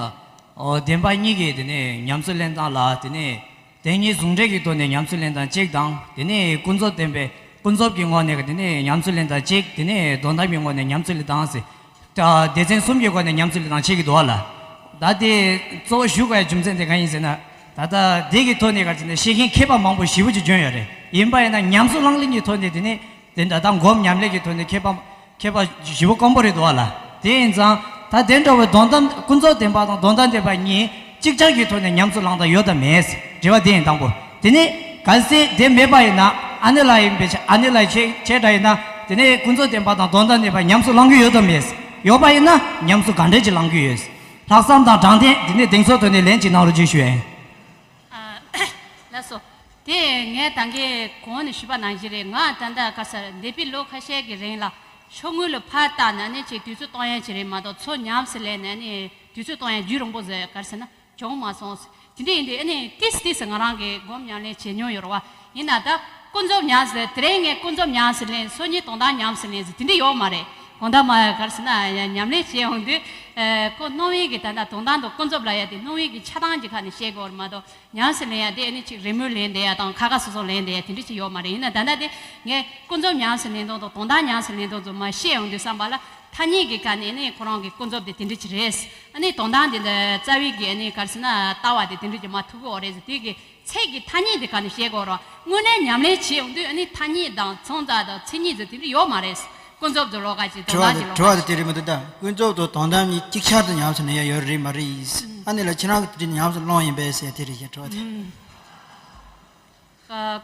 ཨོ་བདེན་པ་གཉིས་ཀྱི་དེ་ནས་ཉམས་སུ་ལེན་སྟངས་ལ། དེ་ནས་བདེན་གཉིས་ཟུང་འབྲེལ་གྱི་ཐོག་ནས་ཉམས་སུ་ལེན་སྟངས་གཅིག་དང་། དེ་ནས་ཀུན་རྫོབ་བདེན་པའི་ཀུན་རྫོབ་ཀྱི་ངོས་ནས་དེ་ནས་ཉམས་སུ་ལེན་སྟངས་གཅིག། དེ་ནས་དོན་དམ་གྱི་ངོས་ནས་ཉམས་སུ་ལེན་སྟངས་ཟེར། ད་སྡེ་ཚན་གསུམ་གྱི་སྒོ་ནས་ཉམས་སུ་ལེན་སྟངས་བྱེད་ཀྱི་འདུག་བ་ལ། ད་དེ་གཙོ་བོ་ཞུ་དགོས་ཡ་རྒྱུ་མཚན་དེ་གང་ཡིན་ཟེར་ན། ད་ལྟ་དེ་གི་ཐོག་ནས་ག་རེ་ཟེར་ན་བཤད་མཁན་མཁས་པ་མང་པོ་ཞེ་པོ་ཅིག་བྱོན་ཡོད་རེད། ཡིན་པ་ཡིན་ན་ཉམས་སུ་བླངས་ལེན་གྱི་ཐོག་ནས་དེ་ནི་དེ་འདྲ་ད་སྒོམ་ཉམས་ལེན་གྱི་ཐོག་ནས་མཁས་པ་མཁས་པ་ཞེ་པོ་དཀོན་པོ་རེད་འདུག་བ་ལ། དེ་ཡིན་ཙང་ད་དེ་འདྲ་བའི་དོན་དམ་ཀུན་རྫོབ་བདེན་པ་དང་དོན་དམ་བདེན་པ་གཉིས་གཅིག་ཆར་གྱི་ཐོག་ནས་ཉམས་སུ་བླངས་སྟངས་ཡོད་དམ་མེད། དྲི་བ་དེ་ཡིན་དང་པོ། དེ་ནི་གལ་སྲིད་དེ་མེད་པ་ཡིན་ན། ཨ་ནེ་ལགས་ཡིན་པའི་ཆ། ཨ་ནེ་ལགས་ཁྱེད་ཁྱེད་འདྲ་ཡིན་ན། དེ་ནས་ཀུན་རྫོབ་བདེན་པ་དང་དོན་དམ་གནས་པ་ཉམས་སུ་བླང་གི་ཡོད་དམ་མེད། ཡོད་པ་ཡིན་ན་ཉམས་སུ་ག་འདྲས་ཅིག་བླང་གི་ཡོད། ལྷག་བསམ་དང་དྲང་བདེན་དེ་ནས་གདེང་ཚོད་ཐོག་ནས་ལན་ཅིག་གནང་རོགས་ཅེས་ཞུ་ཡ་ཡིན། ཨ། ལགས་སོ། དེ་ངས་ད་གིན་གོང་ནས་ཞུས་པ་ནང་བཞིན་རེད། ང་ད་ལྟ་ག་ས་འདས་པའི་ལོ་ཁ་ཤས་ཀྱི་རིང་ལ་ཤོག་ངོས་ལ་ཕར་བལྟས་ནས་ནི་ཅིག་དུས་ཚོད་གཏོང་ཡ་ཅིག་རེད་མ་གཏོགས། ཚུར་ཉམས་སུ་ལེན་ནས་ནི་དུས་ཚོད་གཏོང་ཡ་རྒྱུན་རིང་པོ་ཟེར་ག་རེ་ཟེར་ན། བྱུང་མ་སོང་། དེ་འདྲ་ཡིན་དུས་ཨ་ནི་ཏིས་ཏིས་ང་རང་གིས་སྒོམ་ཉམས་ལེན་བྱེད་མྱོང་ཡོད་རེད་བ། ཡིན་ན་ད་ཀུན་རྫོབ་ཉམས་སུ་དེ་རིང་ངས་ཀུན་རྫོབ་ཉམས་སུ་ལེན། སང་ཉིན་དོན་དམ་ཉམས་སུ་ལེན་ཟེར་དེ་འདྲ་ཡོད་མ་རེད། གང་ལྟར་མ་ག་རེ་ཟེར་ན་ཉམས་ལེན་བྱེད་ཡོང་དུས། ཨ། ཁོ་སྣང་བའི་གི་ད་ལྟ་དོན་དམ་དང་ཀུན་རྫོབ་ལབ་ཡ་དེ་སྣང་བའི་གི་ཆགས་སྡང་གི་ཁ་ནས་བཤད་དགོས་རེད་མ་གཏོགས། ཉམས་སུ་ལེན་ཡ་དེ་ཨ་ནི་ཅིག་རེས་མོས་ལེན་བསྡད་ཡ་དང་ཁ་ཁ་སོ་སོ་ལེན་བསྡད་ཡ་དེ་འདྲ་ཅིག་ཡོད་མ་རེད། ཡིན་ན་ད་ལྟ་དེ་ངས་ཀུན་རྫོབ་ཉམས་སུ་ལེན་སྟངས་དང་དོན་དམ་ཉམས་སུ་ལེན་སྟངས་ཚོ་མར་བཤད་ཡོང་དུས་ཙམ་པ་ལ། ཐ་སྙད་ཀྱི་སྐབས་ནས་ནི་ཁོ་རང་གི་ཀུན་རྫོབ་དེ་དེ་འདྲ་ཅིག་རེད། ཨ་ནི་དོན་དམ་དེ་འདི་རྩ་བའི་གི་ཨ་ནི་ག་རེ་ཟེར་ན་ལྟ་བ་དེ་དེ་འདྲ་ཅིག་མར་ཐུག་གི་ཡོད་རེད་ཟེར། དེ་གི་ཚིག་གི་ཐ་སྙད་དེ་ག་ནས་བཤད་དགོས་རེད། དངོས་གནས་ཉམས་ལེན་བྱེད་ཡོང་དུས་ཨ་ནི་ཐ་སྙད་དང་མཚོན་རྟགས་དང་མཚན་ཉིད་ཟེར་དེ་འདྲ་ཡོད་མ་རེད། ཀུན་རྫོབ་ཏུ་ལོག་པ་ཅིག་དོན་དམ་ཅིག་ལོག་པ་དྲི་བ་དེ་ཅིག་དེ་རེད་མི་འདུག་ད་ཀུན་རྫོབ་དང་དོན་དམ་གཉིས་ཅིག་ཆར་དུ་ཉམས་སུ་ལེན་ཡ་ཡོད་རེད་མ་རེད། ཨ་ནི་ལ་ཁྱེད་རང་གི་དེ་ཉམས་སུ་བླངས་ཡིན་པས་ཟེར་དེ་རེད་ཞེས་དྲི་བ་དེ།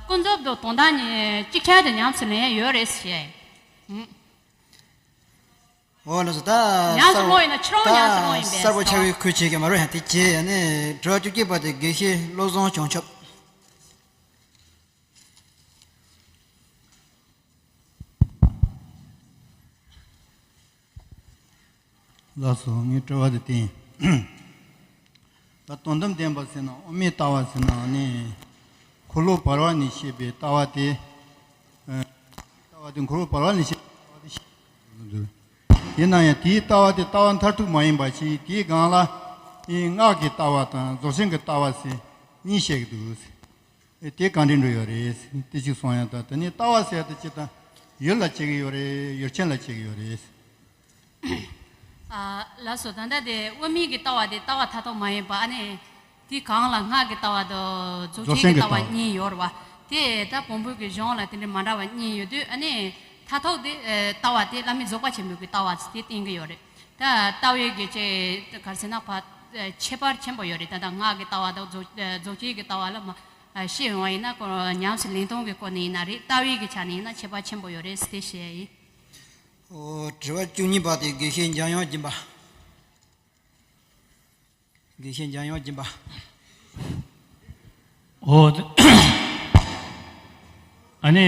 ཀུན་རྫོབ་དང་དོན་དམ་གཉིས་ཅིག་ཆར་དུ་ཉམས་སུ་ལེན་ཡ་ཡོད་རེད་ཟེར། འོ་ལགས་སོ། ད་ཉམས་སུ་བླངས་ཡིན་ན་ཁྱེད་རང་ཉམས་སུ་བླངས་ཡིན་པས། གསལ་པོ་ཆགས་པའི་ཁུལ་བྱེད་ཀྱི་མ་རེད་ཡ། དེ་བྱས་ཡ་ནི་དྲི་བ་བཅུ་གཅིག་པ་དེ་དགེ་བཤེས་བློ་བཟང་བྱང་ཆུབ། ལགས་སོ། ངའི་དྲི་བ་དེ་དེ་ཡིན། ད་དོན་དམ་བདེན་པ་ཟེར་ན་དབུ་མའི་ལྟ་བ་ཟེར་ན་ནི། འཁོར་ལོ་བར་པ་ནས་བཤད་པའི་ལྟ་བ་དེ། ལྟ་བ་དེ་འཁོར་བ་བར་པ་ནས་བཤད་པའི་ལྟ་བ་དེ་ཤེས་དགོས་འདུག་ཡིན་ན་ཡང་དེའི་ལྟ་བ་དེ་ལྟ་བ་མཐར་ཐུག་མ་ཡིན་པ་ཞིག་དེའི་སྒང་ལ་ཨེ་སྔགས་ཀྱི་ལྟ་བ་དང་རྫོགས་ཆེན་གྱི་ལྟ་བ་ཟེར་གཉིས་བཤད་ཀྱི་འདུག་ཨེ་དེ་གང་འདྲ་འགྲོ་ཡོད་རེད། དེ་གཅིག་གསུང་ཡ་དང་། དེ་ནས་ལྟ་བ་ཟེར་ཡ་དེ་སྤྱིར་བཏང་ཡུལ་ལ་བྱེད་ཀྱི་ཡོད་རེད། ཡུལ་ཅན་ལ་བྱེད་ཀྱི་ཡོད་རེད། ཨ། ལགས་སོ། ད་ལྟ་དེ་དབུ་མའི་གི་ལྟ་བ་དེ་ལྟ་བ་མཐར་ཐུག་མ་ཡིན་པ། ཨ་ནི་དེའི་སྒང་ལ་སྔགས་ཀྱི་ལྟ་བ་དང་རྫོགས་ཆེན་གྱི་ལྟ་བ་གཉིས་ཡོད་རེད་བ། དེ་ད་བོན་པོའི་གི་གཞུང་ལ་དེ་འདྲ་མ་འདྲ་བ་གཉིས་ཡོད་དུས། ཨ་ནི་མཐར་ཐུག་དེ་ཨ་ལྟ་བ་དེ་བླ་མེད་རྫོགས་པ་ཆེན་པོའི་གི་ལྟ་བ་དེ་བསྟན་གྱི་ཡོད་རེད། ད་ལྟ་བའི་གི་ཅིག་ག་རེ་ཟེར་ན་ཕར་ཨ་ཁྱད་པར་ཆེན་པོ་ཡོད་རེད། ད་ལྟ་སྔགས་ཀྱི་ལྟ་བ་དང་རྫོགས་ཨ་རྫོགས་ཆེན་གྱི་ལྟ་བ་ལ་མ་ཨ་བཤད་ཡོང་བ་ཡིན་ན། ཁོ་ཉམས་སུ་ལེན་སྟངས་ཀྱི་སྐོར་ནས་ཡིན་ན་རེད། ལྟ་བའི་གི་ཆ་ནས་ཡིན་ན་ཁྱད་པར་ཆེན་པོ་ཡོད་རེད་ཟེར་དེ་བཤད་ཡིན། ཨོ། དྲི་བ་བཅུ་གཉིས་པ་དེ་དགེ་བཤེས་འཇམ་དབྱངས་སྦྱིན་པ། དགེ་བཤེས་འཇམ་དབྱངས་སྦྱིན་པ། ཨོ། ཨ་ནི་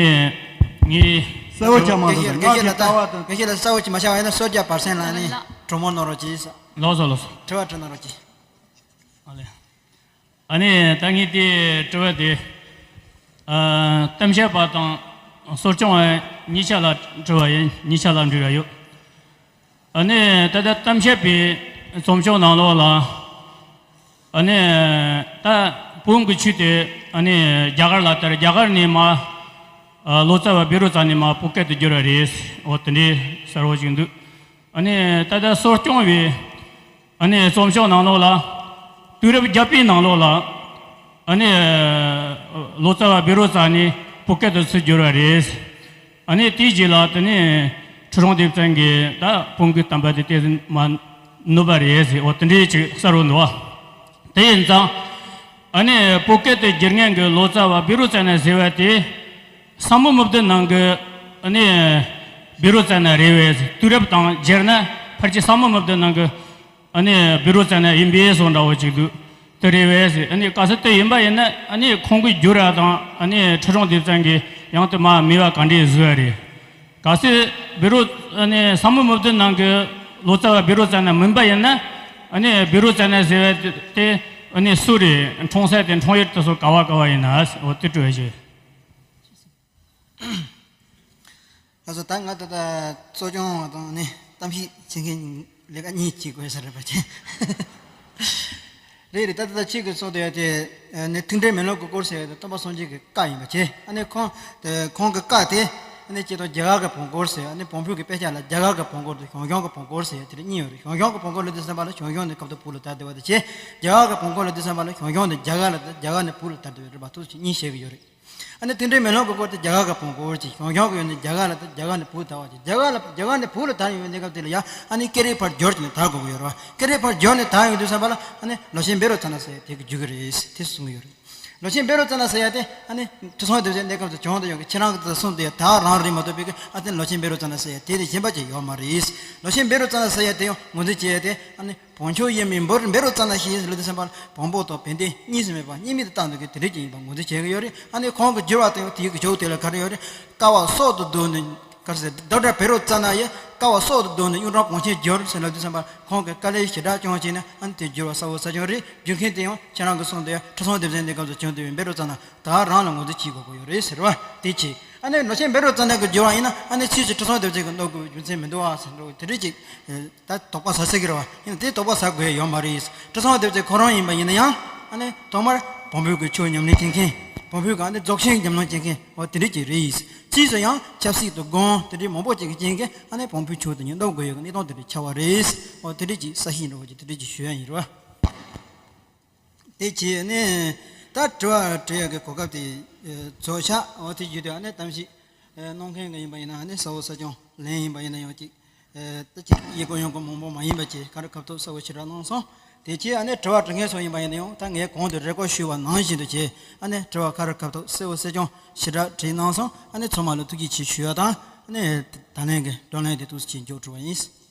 ངའི་གསལ་བོ་ཆགས་མ་སོང་། དགེ་བཤེས་ལ་ད། དགེ་བཤེས་ལ་གསལ་བོ་ཅིག་མ་ཆགས་པ་ཡིན་ན་གསོལ་ཇ་བར་གསེང་ལ་ཨ་ནི་གྲོས་མོལ་གནང་རོགས་གྱིས། ལགས་སོ། ལགས་སོ། དྲི་བ་དྲི་གནང་རོགས་གྱིས། ཨ་ལེ། ཨ་ནི་ད་ངས་དེ་དྲི་བ་དེ། ཨ། གཏམ་བཤད་པ་དང་གསོ་སྐྱོང་བ་གཉིས་ཆ་ལ་དྲི་བ་ཡིན། གཉིས་ཆ་ལ་འདྲི་བ་ཡོད། ཨ་ནི་ད་ལྟ་གཏམ་བཤད་པའི་རྩོམ་ཤོག་ནང་ལོགས་ལ། ཨ་ནི་ད་བོན་གྱི་ཆོས་དེ། ཨ་ནི་རྒྱ་གར་ལ་དར། རྒྱ་གར་ནས་མར་ལོ་ཙཱ་བ་བཻ་རོ་ཙ་ནས་མར་བོད་སྐད་དུ་བསྒྱུར་བ་རེད། འོ་དེ་འདྲའི་གསལ་བོ་ཞིག་འདུག་ཨ་ནི་ད་ལྟ་གསོ་སྐྱོང་བའི་ཨ་ནི་རྩོམ་ཤོག་ནང་ལོགས་ལ། དུས་རབས་བརྒྱད་པའི་ནང་ལོགས་ལ། ཨ་ནི་ལོ་ཙཱ་བ་བཻ་རོ་ཙ་ནས་བོད་སྐད་དུ་ཚུར་བསྒྱུར་བ་རེད། ཨ་ནི་དེའི་རྗེས་ལ་དེ་ནས་ཁྲི་སྲོང་ལྡེ་བཙན་གྱིས་ད་བོན་གྱི་བསྟན་པ་དེ་ཏོག་ཙམ་མར་ནུབ་པ་རེད་ཟེར། འོ་དེ་འདྲའི་ཅིག་གསལ་བོ་འདུག་བ། དེ་ཡིན་ཙང་། ཨ་ནི་བོད་སྐད་དུ་བསྒྱུར་མཁན་གྱི་ལོ་ཙཱ་བ་བཻ་རོ་ཙ་ན་ཟེར་བ་དེ། ཟབ་མོ་སྨྲ་བསྡུ་ནང་གི་ཨ་ནི་བཻ་རོ་ཙ་ན་རེད་པས། དུས་རབས་དང་སྦྱར་ན་ཕལ་ཆེར་ཟབ་མོ་སྨྲ་བསྡུ་ནང་གི་ཨ་ནི་བཻ་རོ་ཙ་ན་ཡིན་པའི་བཟོ་འདྲ་བོ་ཅིག་འདུག་དེ་རེད་པས་ཟེར། ཨ་ནི་གལ་སྲིད་དེ་ཡིན་པ་ཡིན་ན། ཨ་ནི་ཁོང་གིས་བསྒྱུར་བ་དང་། ཨ་ནི་ཁྲི་སྲོང་ལྡེ་བཙན་གྱིས་ཡང་དེ་མར་མེད་པ་ག་འདྲས་བཟོས་པ་རེད། གལ་སྲིད་བཻ་རོ། ཨ་ནི་ཟབ་མོ་སྨྲ་བསྡུ་ནང་གི་ལོ་ཙཱ་བ་བཻ་རོ་ཙ་ན་མིན་པ་ཡིན་ན། ཨ་ནི་བཻ་རོ་ཙ་ན་ཟེར་བ་དེ་ཨ་ནི་སུ་རེད། འཁྲུངས་ས་དེ་འཁྲུངས་ཡུལ་དེ་ཚོ་ག་བ་ག་བ་ཡིན་ན། འོ་དེ་དྲི་བ་ཞིག་ལགས་སོ། ད་ང་ད་ལྟ་གསོ་སྐྱོང་བ་དང་ནི་གཏམ་བཤད་བྱེད་མཁན་ལས་ཀ་གཉིས་བྱེད་དགོས་ས་རེད་པ་ཅེ། རེད་རེད། ད་ལྟ་ད་ཁྱེད་ཀྱིས་གསུངས་བསྡད་ཡ་དེ་ནི་ཐུན་འབྲེལ་མེ་ལོང་གི་སྐོར་ཟེར་ཡ་དེ་སྟོན་པ་སངས་རྒྱས་ཀྱི་བཀའ་ཡིན་པ་ཅེ། ཨ་ནི་ཁོང་དེ་ཁོང་གི་བཀའ་དེ་ཨ་ནི་སྤྱིར་བཏང་རྒྱ་གར་གྱི་བོན་སྐོར་ཟེར། ཨ་ནི་བོན་པོའི་གི་དཔེ་ཆ་ལ་རྒྱ་གར་གྱི་བོན་སྐོར་དང་ཞང་ཞུང་གི་བོན་སྐོར་ཟེར་ཡ་དེ་གཉིས་ཡོད་རེད། ཞང་ཞུང་གི་བོན་སྐོར་ལབ་དུས་ཙམ་པ་ལ་ཞང་ཞུང་ནས་ཁ་ཐུག་བོད་ལ་དར་བསྡད་པ་དེ་ཅེ། རྒྱ་གར་གྱི་བོན་སྐོར་ལབ་དུས་ཙམ་པ་ལ་ཞང་ཞུང་ནས་རྒྱ་གར་ལ་དར། རྒྱ་གར་ནས་བོད་ལ་དར་བསྡད་པ་རེད་པ། ཐུགས་རྗེ་ཆེ། གཉིས་བཤད་ཀྱི་ཡོད་རེད། ཨ་ནི་ཐུན་འབྲེལ་མེ་ལོང་གི་སྐོར་དེ་རྒྱ་གར་གྱི་བོན་སྐོར་ཅིག་ཞང་ཞུང་གི་ཡོད་ནི་རྒྱ་གར་ལ་དར། རྒྱ་གར་ནས་བོད་དར་བ་ཅིག་རྒྱ་གར་ལ། རྒྱ་གར་ནས་བོད་ལ་དར་ཡོང་བའི་གནས་སྐབས་དེ་ལ་ཡང་ཨ་ནི་ཀེ་རི་ཕར་འབྱོར་བྱས་ནས་དར་དགོས་ཀྱི་ཡོད་རེད་པ། ཀེ་རི་ཕར་འབྱོར་ནས་དར་ཡོང་དུས་ཙམ་པ་ལ་ཨ་ནི་ལོ་ཆེན་བཻ་རོ་ཙ་ན་ཟེར་དེ་གི་བརྒྱུད་ཀྱི་རེད་ཟེར་དེ་གསུང་གི་ཡོད་རེད། ལོ་ཆེན་བཻ་རོ་ཙ་ན་ཟེར་ཡ་དེ་ཨ་ནི་ཁྲི་སྲོང་ལྡེ་བཙན་གནས་སྐབས་སུ་བྱུང་དུ་ཡོད་གི། ཁྱེད་རང་གི་དེ་གསུངས་དུ་ཡོད། ད་རང་རེད་མ་གཏོགས་པའི་གི་ཨ་དེ་ལོ་ཆེན་བཻ་རོ་ཙ་ན་ཟེར་ཡ་དེ་དེ་གཞན་པ་ཅིག་ཡོད་མ་རེད། ལོ་ཆེན་བཻ་རོ་ཙ་ན་ཟེར་ཡ་དེ་ཡང་ངོས་འཛིན་བྱེད་ཡ་དེ་ཨ་ནི་བོན་ཆོས་ཡིན་མིན་བཻ་རོ་ཙ་ན་ཞེས་ལོ་དུ་སེམས་པ་བོན་པོ་དང་བན་དེ་གཉིས་སུ་མེད་པ་གཉིས་མེད་དུ་བཏང་འདུག་གི། དེ་རིགས་ཀྱི་ཡིན་པ་ངོས་འཛིན་བྱེད་ཀྱི་ཡོད་རེད། ཨ་ནི་ཁོང་གི་བསྒྱུར་བ་དེ་ཡང་དེའི་གི་ཇོ་དེ་ལ་ག་རེ་ཡོད་རེད། ཀ་བ་སྲོག་ཏུ་བསྡུས་ནས་ག་རེ་ཟེར། བདག་སྒྲ་བཻ་རོ་ཙ་ན་ཡིས། ཀ་བ་སྲོག་ཏུ་བསྡུས་ནས་གཡུང་དྲུང་བོན་ཆེན་བསྒྱུར་ཟེར་ལབ་དུས་ཙམ་པ་ཁོང་གིས་དཀའ་ལས་ཞེ་དྲག་བསྐྱོན་བྱས་ནས་ཨ་ནི་དེ་བསྒྱུར་བ་གསལ་བོ་གསལ་རྐྱང་རེད། བསྒྱུར་མཁན་དེ་ཡང་ཁྱེད་རང་གིས་གསུངས་དུས་ཁྲི་སྲོང་ལྡེ་བཙན་གྱི་སྐབས་སུ་བྱུང་དུས་བཻ་རོ་ཙ་ན་ད་རང་ལ་ངོས་འཛིན་བྱེད་དགོས་ཀྱི་ཡོད་རེད་ཟེར་བ་དེ་བྱས། ཨ་ནི་ལོ་ཆེན་བཻ་རོ་ཙ་ན་གིས་བསྒྱུར་བ་ཡིན་ན་ཨ་ནི་ཕྱིས་སུ་ཁྲི་སྲོང་ལྡེ་བཙན་གྱིས་བསྣོལ་དགོས་པའི་རྒྱུ་མཚན་མི་འདུག་བ་ཟེར་འགྲོ་དེ་འདྲ་ཅིག་ད་དོགས་པ་ཟ་ས་གི་རེད་བ། ཡིན་ན་དེ་དོགས་པ་ཟ་དགོས་ཡ་ཡོད་མ་རེད། ཁྲི་སྲོང་ལྡེ་བཙན་ཁོ་རང་ཡིན་པ་ཡིན་ན་ཡང་ཨ་ནི་ཐོག་མར་བོན་པོའི་གི་ཆོས་ཉམས་ལེན་བྱེད་མཁན། བོན་པོའི་གི་ཨ་ནི་རྫོགས་ཆེན་ཉམས་ལེན་བྱེད་མཁན་འོ་དེ་འདྲ་ཅིག་རེད། ཕྱིས་སུ་ཡང་ཆབ་སྲིད་དང་དགོན་དེ་འདྲའི་མང་པོ་ཅིག་གི་རྐྱེན་གྱིས་ཨ་ནི་བོན་པོའི་ཆོས་དེ་ཉིད་སྟོར་དགོས་ཡོད་གི་གནས་སྟངས་དེ་འདྲ་ཆགས་པ་རེད། འོ་དེ་འདྲ་ཅིག་ས་ཞིང་འགྲོ་བ་ཅིག་དེ་འདྲ་ཅིག་ཞུ་ཡ་ཡིན་རེད་བ། དེ་བྱས་ནས་ད་དྲི་བ་དྲི་ཡག་གི་གོ་སྐབས་དེ་རྫོགས་ཤག་འོ་དེ་བརྒྱུད་དེ་ཨ་ནི་གཏམ་བཤད་གནང་མཁན་གྱི་ཡིན་པ་ཡིན་ན་ཨ་ནི་གསལ་བོ་གསལ་རྐྱང་ལན་ཡིན་པ་ཡིན་ན་ཡང་ཅིག་ད་ཅིག་ཡི་གུ་ཡང་གོ་མང་པོ་མ་ཡིན་པ་ཅིག་ག་རེ་གབ་ཐོབ་གསལ་བོ་ཞེ་དྲག་གནང་སོང་། དེ་བྱས་ཨ་ནི་དྲི་བ་དྲི་མཁན་ཚོ་ཡིན་པ་ཡིན་ན་ཡང་ད་ངས་གོང་དུ་རེ་སྐུལ་ཞུས་པ་ནང་བཞིན་དུ་བྱས་ཨ་ནི་དྲི་བ་ག་རེ་གབ་ཐོབ་གསལ་བོ་གསལ་རྐྱང་ཞེ་དྲག་དྲིས་གནང་སོང་། ཨ་ནི་ཚང་མ་ལ་ཐུགས་རྗེ་ཆེ་ཞུ་ཡ་དང་ཨ་ནི་ད་ལན་གྱི་བགྲོ་གླེང་དེ་ཐུགས་རྗེ་ཆེ་མཇུག་གྲུབ་པ་ཡིན།